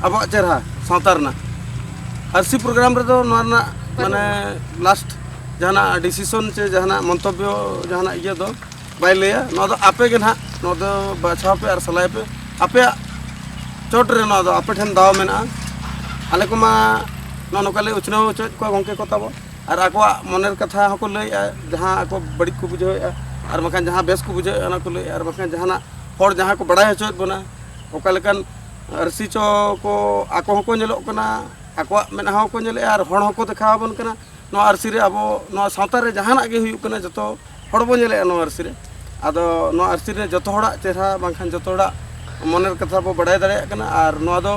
ᱟᱵᱚᱣᱟᱜ ᱪᱮᱦᱨᱟ ᱥᱟᱶᱛᱟ ᱨᱮᱱᱟᱜ᱾ ᱟᱨᱥᱤ ᱯᱨᱳᱜᱨᱟᱢ ᱨᱮᱫᱚ ᱱᱚᱣᱟ ᱨᱮᱱᱟᱜ ᱢᱟᱱᱮ ᱞᱟᱥᱴ ᱡᱟᱦᱟᱱᱟᱜ ᱰᱤᱥᱤᱥᱚᱱ ᱪᱮ ᱡᱟᱦᱟᱱᱟᱜ ᱢᱚᱱᱛᱚᱵᱵᱚ ᱡᱟᱦᱟᱱᱟᱜ ᱤᱭᱟᱹ ᱫᱚ ᱵᱟᱭ ᱞᱟᱹᱭᱟ᱾ ᱱᱚᱣᱟ ᱫᱚ ᱟᱯᱮ ᱜᱮ ᱱᱟᱦᱟᱜ ᱱᱚᱣᱟ ᱫᱚ ᱵᱟᱪᱷᱟᱣ ᱯᱮ ᱟᱨ ᱥᱟᱞᱟᱭ ᱯᱮ᱾ ᱟᱯᱮᱭᱟᱜ ᱪᱚᱴ ᱨᱮ ᱱᱚᱣᱟ ᱫᱚ ᱟᱯᱮ ᱴᱷᱮᱱ ᱫᱟᱣ ᱢᱮᱱᱟᱜᱼᱟ᱾ ᱟᱞᱮ ᱠᱚᱢᱟ ᱱᱚᱜᱼᱚ ᱱᱚᱝᱠᱟ ᱞᱮ ᱩᱪᱷᱱᱟᱹᱣ ᱦᱚᱪᱚᱭᱮᱫ ᱠᱚᱣᱟ ᱜᱚᱢᱠᱮ ᱠᱚ ᱛᱟᱵᱚ, ᱟᱨ ᱟᱠᱚᱣᱟᱜ ᱢᱚᱱᱮᱨ ᱠᱟᱛᱷᱟ ᱦᱚᱸᱠᱚ ᱞᱟᱹᱭᱮᱫᱼᱟ, ᱡᱟᱦᱟᱸ ᱟᱠᱚ ᱵᱟᱹᱲᱤᱡ ᱠᱚ ᱵᱩᱡᱷᱟᱹᱣᱮᱫᱼᱟ, ᱟᱨ ᱵᱟᱝᱠᱷᱟᱱ ᱡᱟᱦᱟᱸ ᱵᱮᱥ ᱠᱚ ᱵᱩᱡᱷᱟᱹᱣᱮᱫᱼᱟ ᱚᱱᱟ ᱠᱚ ᱞᱟᱹᱭᱮᱫᱼᱟ, ᱟᱨ ᱵᱟᱝᱠᱷᱟᱱ ᱡᱟᱦᱟᱱᱟᱜ ᱦᱚᱲ ᱡᱟᱦᱟᱸ ᱠᱚ ᱵᱟᱲᱟᱭ ᱦᱚᱪᱚᱭᱮᱫ ᱵᱚᱱᱟ ᱚᱠᱟ ᱞᱮᱠᱟᱱ ᱟᱹᱨᱥᱤ ᱪᱚ ᱠᱚ ᱟᱠᱚ ᱦᱚᱸᱠᱚ ᱧᱮᱞᱚᱜ ᱠᱟᱱᱟ, ᱟᱠᱚᱣᱟᱜ ᱢᱮᱫᱦᱟ ᱦᱚᱸᱠᱚ ᱧᱮᱞᱮᱫᱼᱟ ᱟᱨ ᱦᱚᱲ ᱦᱚᱸᱠᱚ ᱫᱮᱠᱷᱟᱣ ᱟᱵᱚᱱ ᱠᱟᱱᱟ᱾ ᱱᱚᱣᱟ ᱟᱹᱨᱥᱤ ᱨᱮ ᱟᱵᱚ ᱱᱚᱣᱟ ᱥᱟᱶᱛᱟ ᱨᱮ ᱡᱟᱦᱟᱱᱟᱜ ᱜᱮ ᱦᱩᱭᱩᱜ ᱠᱟᱱᱟ ᱡᱚᱛᱚ ᱦᱚᱲ ᱵᱚ ᱧᱮᱞᱮᱫᱼᱟ ᱱᱚᱣᱟ ᱟᱹᱨᱥᱤ ᱨᱮ᱾ ᱟᱫᱚ ᱱᱚᱣᱟ ᱟᱹᱨᱥᱤ ᱨᱮ ᱡᱚᱛᱚ ᱦᱚᱲᱟᱜ ᱪᱮᱦᱨᱟ ᱵᱟᱝᱠᱷᱟᱱ ᱡᱚᱛᱚ ᱦᱚᱲᱟᱜ ᱢᱚᱱᱮᱨ ᱠᱟᱛᱷᱟ ᱵᱚ ᱵᱟᱲᱟᱭ ᱫᱟᱲᱮᱭᱟᱜ ᱠᱟᱱᱟ᱾ ᱟᱨ ᱱᱚᱣᱟ ᱫᱚ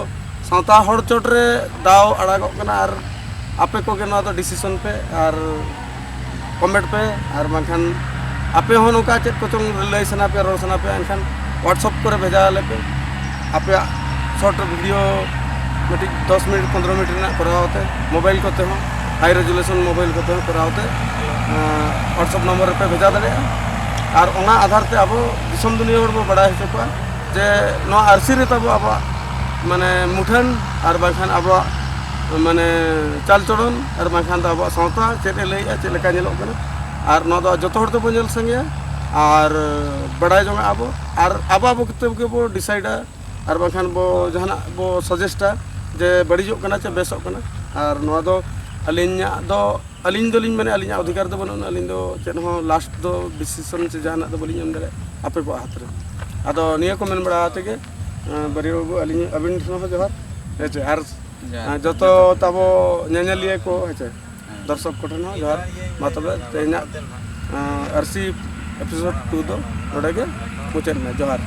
ᱥᱟᱶᱛᱟ ᱦᱚᱲ ᱪᱚᱴ ᱨᱮ ᱫᱟᱣ ᱟᱲᱟᱜᱚᱜ ᱠᱟᱱᱟ᱾ ᱟᱨ ᱟᱯᱮ ᱠᱚᱜᱮ ᱱᱚᱣᱟ ᱫᱚ ᱰᱤᱥᱤᱥᱚᱱ ᱯᱮ ᱟᱨ ᱠᱚᱢᱮᱱᱴ ᱯᱮ, ᱟᱨ ᱵᱟᱝᱠᱷᱟᱱ ᱟᱯᱮ ᱦᱚᱸ ᱱᱚᱝᱠᱟ ᱪᱮᱫ ᱠᱚᱪᱚᱝ ᱞᱟᱹᱭ ᱥᱟᱱᱟ ᱯᱮᱭᱟ, ᱨᱚᱲ ᱥᱟᱱᱟ ᱯᱮᱭᱟ, ᱮᱱᱠᱷᱟᱱ WhatsApp ᱠᱚᱨᱮ ᱵᱷᱮᱡᱟ ᱟᱞᱮ ᱯᱮ᱾ ᱟᱯᱮᱭᱟᱜ ᱥᱚᱨᱴ ᱵᱷᱤᱰᱤᱭᱳ ᱢᱤᱫᱴᱤᱡ ᱫᱚᱥ ᱢᱤᱱᱤᱴ ᱯᱚᱱᱫᱽᱨᱚ ᱢᱤᱱᱤᱴ ᱨᱮᱱᱟᱜ ᱠᱚᱨᱟᱣ ᱛᱮ, ᱢᱳᱵᱟᱭᱤᱞ ᱠᱚᱛᱮ ᱦᱚᱸ, ᱦᱟᱭ ᱨᱮᱡᱩᱞᱮᱥᱚᱱ ᱢᱳᱵᱟᱭᱤᱞ ᱠᱚᱛᱮ ᱦᱚᱸ ᱠᱚᱨᱟᱣ ᱛᱮ, WhatsApp ᱱᱚᱢᱵᱚᱨ ᱨᱮᱯᱮ ᱵᱷᱮᱡᱟ ᱫᱟᱲᱮᱭᱟᱜᱼᱟ᱾ ᱟᱨ ᱚᱱᱟ ᱟᱫᱷᱟᱨ ᱛᱮ ᱟᱵᱚ ᱫᱤᱥᱚᱢ ᱫᱩᱱᱤᱭᱟᱹ ᱦᱚᱲ ᱵᱚ ᱵᱟᱲᱟᱭ ᱦᱚᱪᱚ ᱠᱚᱣᱟ ᱡᱮ ᱱᱚᱣᱟ ᱟᱹᱨᱥᱤ ᱨᱮ ᱛᱟᱵᱚ ᱟᱵᱚᱣᱟᱜ ᱢᱟᱱᱮ ᱢᱩᱴᱷᱟᱹᱱ ᱟᱨ ᱵᱟᱝᱠᱷᱟᱱ ᱟᱵᱚᱣᱟᱜ ᱢᱟᱱᱮ ᱪᱟᱞᱪᱚᱞᱚᱱ ᱟᱨ ᱵᱟᱝᱠᱷᱟᱱ ᱫᱚ ᱟᱵᱚᱣᱟᱜ ᱥᱟᱶᱛᱟ ᱪᱮᱫ ᱮ ᱞᱟᱹᱭᱮᱜᱼᱟ, ᱪᱮᱫ ᱞᱮᱠᱟ ᱧᱮᱞᱚᱜ ᱠᱟᱱᱟ᱾ ᱟᱨ ᱱᱚᱣᱟ ᱫᱚ ᱡᱚᱛᱚ ᱦᱚᱲ ᱛᱮᱵᱚ ᱧᱮᱞ ᱥᱟᱸᱜᱮᱭᱟ ᱟᱨ ᱵᱟᱲᱟᱭ ᱡᱚᱝᱟᱜ ᱟᱵᱚ᱾ ᱟᱨ ᱟᱵᱚ ᱟᱵᱚ ᱠᱚᱛᱮ ᱜᱮᱵᱚ ᱰᱤᱥᱟᱭᱤᱰᱟ ᱟᱨ ᱵᱟᱝᱠᱷᱟᱱ ᱵᱚ ᱡᱟᱦᱟᱱᱟᱜ ᱵᱚ ᱥᱟᱡᱮᱥᱴᱟ ᱡᱮ ᱵᱟᱹᱲᱤᱡᱚᱜ ᱠᱟᱱᱟ ᱪᱮ ᱵᱮᱥᱚᱜ ᱠᱟᱱᱟ᱾ ᱟᱨ ᱱᱚᱣᱟ ᱫᱚ ᱟᱹᱞᱤᱧᱟᱜ ᱫᱚ, ᱟᱹᱞᱤᱧ ᱫᱚᱞᱤᱧ ᱢᱮᱱᱟ, ᱟᱹᱞᱤᱧᱟᱜ ᱚᱫᱷᱤᱠᱟᱨ ᱫᱚ ᱵᱟᱹᱱᱩᱜᱼᱟ᱾ ᱟᱹᱞᱤᱧ ᱫᱚ ᱪᱮᱫ ᱦᱚᱸ ᱞᱟᱥᱴ ᱫᱚ ᱰᱤᱥᱤᱥᱚᱱ ᱪᱮ ᱡᱟᱦᱟᱱᱟᱜ ᱫᱚ ᱵᱟᱹᱞᱤᱧ ᱮᱢ ᱫᱟᱲᱮᱭᱟᱜᱼᱟ, ᱟᱯᱮ ᱠᱚᱣᱟᱜ ᱦᱟᱛ ᱨᱮ᱾ ᱟᱫᱚ ᱱᱤᱭᱟᱹ ᱠᱚ ᱢᱮᱱ ᱵᱟᱲᱟ ᱠᱟᱛᱮ ᱜᱮ, ᱮᱸ, ᱵᱟᱹᱨᱭᱟᱹ ᱵᱟᱹᱵᱩ, ᱟᱹᱞᱤᱧ ᱟᱹᱵᱤᱱ ᱴᱷᱮᱱ ᱦᱚᱸ ᱡᱚᱦᱟᱨ, ᱦᱮᱸ ᱪᱮ? ᱟᱨ, ᱡᱚᱦᱟᱨ᱾ ᱮᱸ, ᱡᱚᱛᱚ ᱛᱟᱵᱚ ᱧᱮᱧᱮᱞᱤᱭᱟᱹ ᱠᱚ, ᱦᱮᱸ ᱪᱮ? ᱦᱮᱸ᱾ ᱫᱚᱨᱥᱚᱠ ᱠᱚᱴᱷᱮᱱ ᱦᱚᱸ ᱡᱚᱦᱟᱨ᱾ ᱢᱟ ᱛᱚᱵᱮ ᱛᱮᱦᱮᱧᱟᱜ, ᱮᱸ, ᱟᱹᱨᱥᱤ ᱮᱯᱤᱥᱳᱰ ᱴᱩ ᱫᱚ ᱱᱚᱰᱮ ᱜᱮ ᱢᱩᱪᱟᱹᱫ ᱮᱱᱟ᱾ ᱡᱚᱦᱟᱨ᱾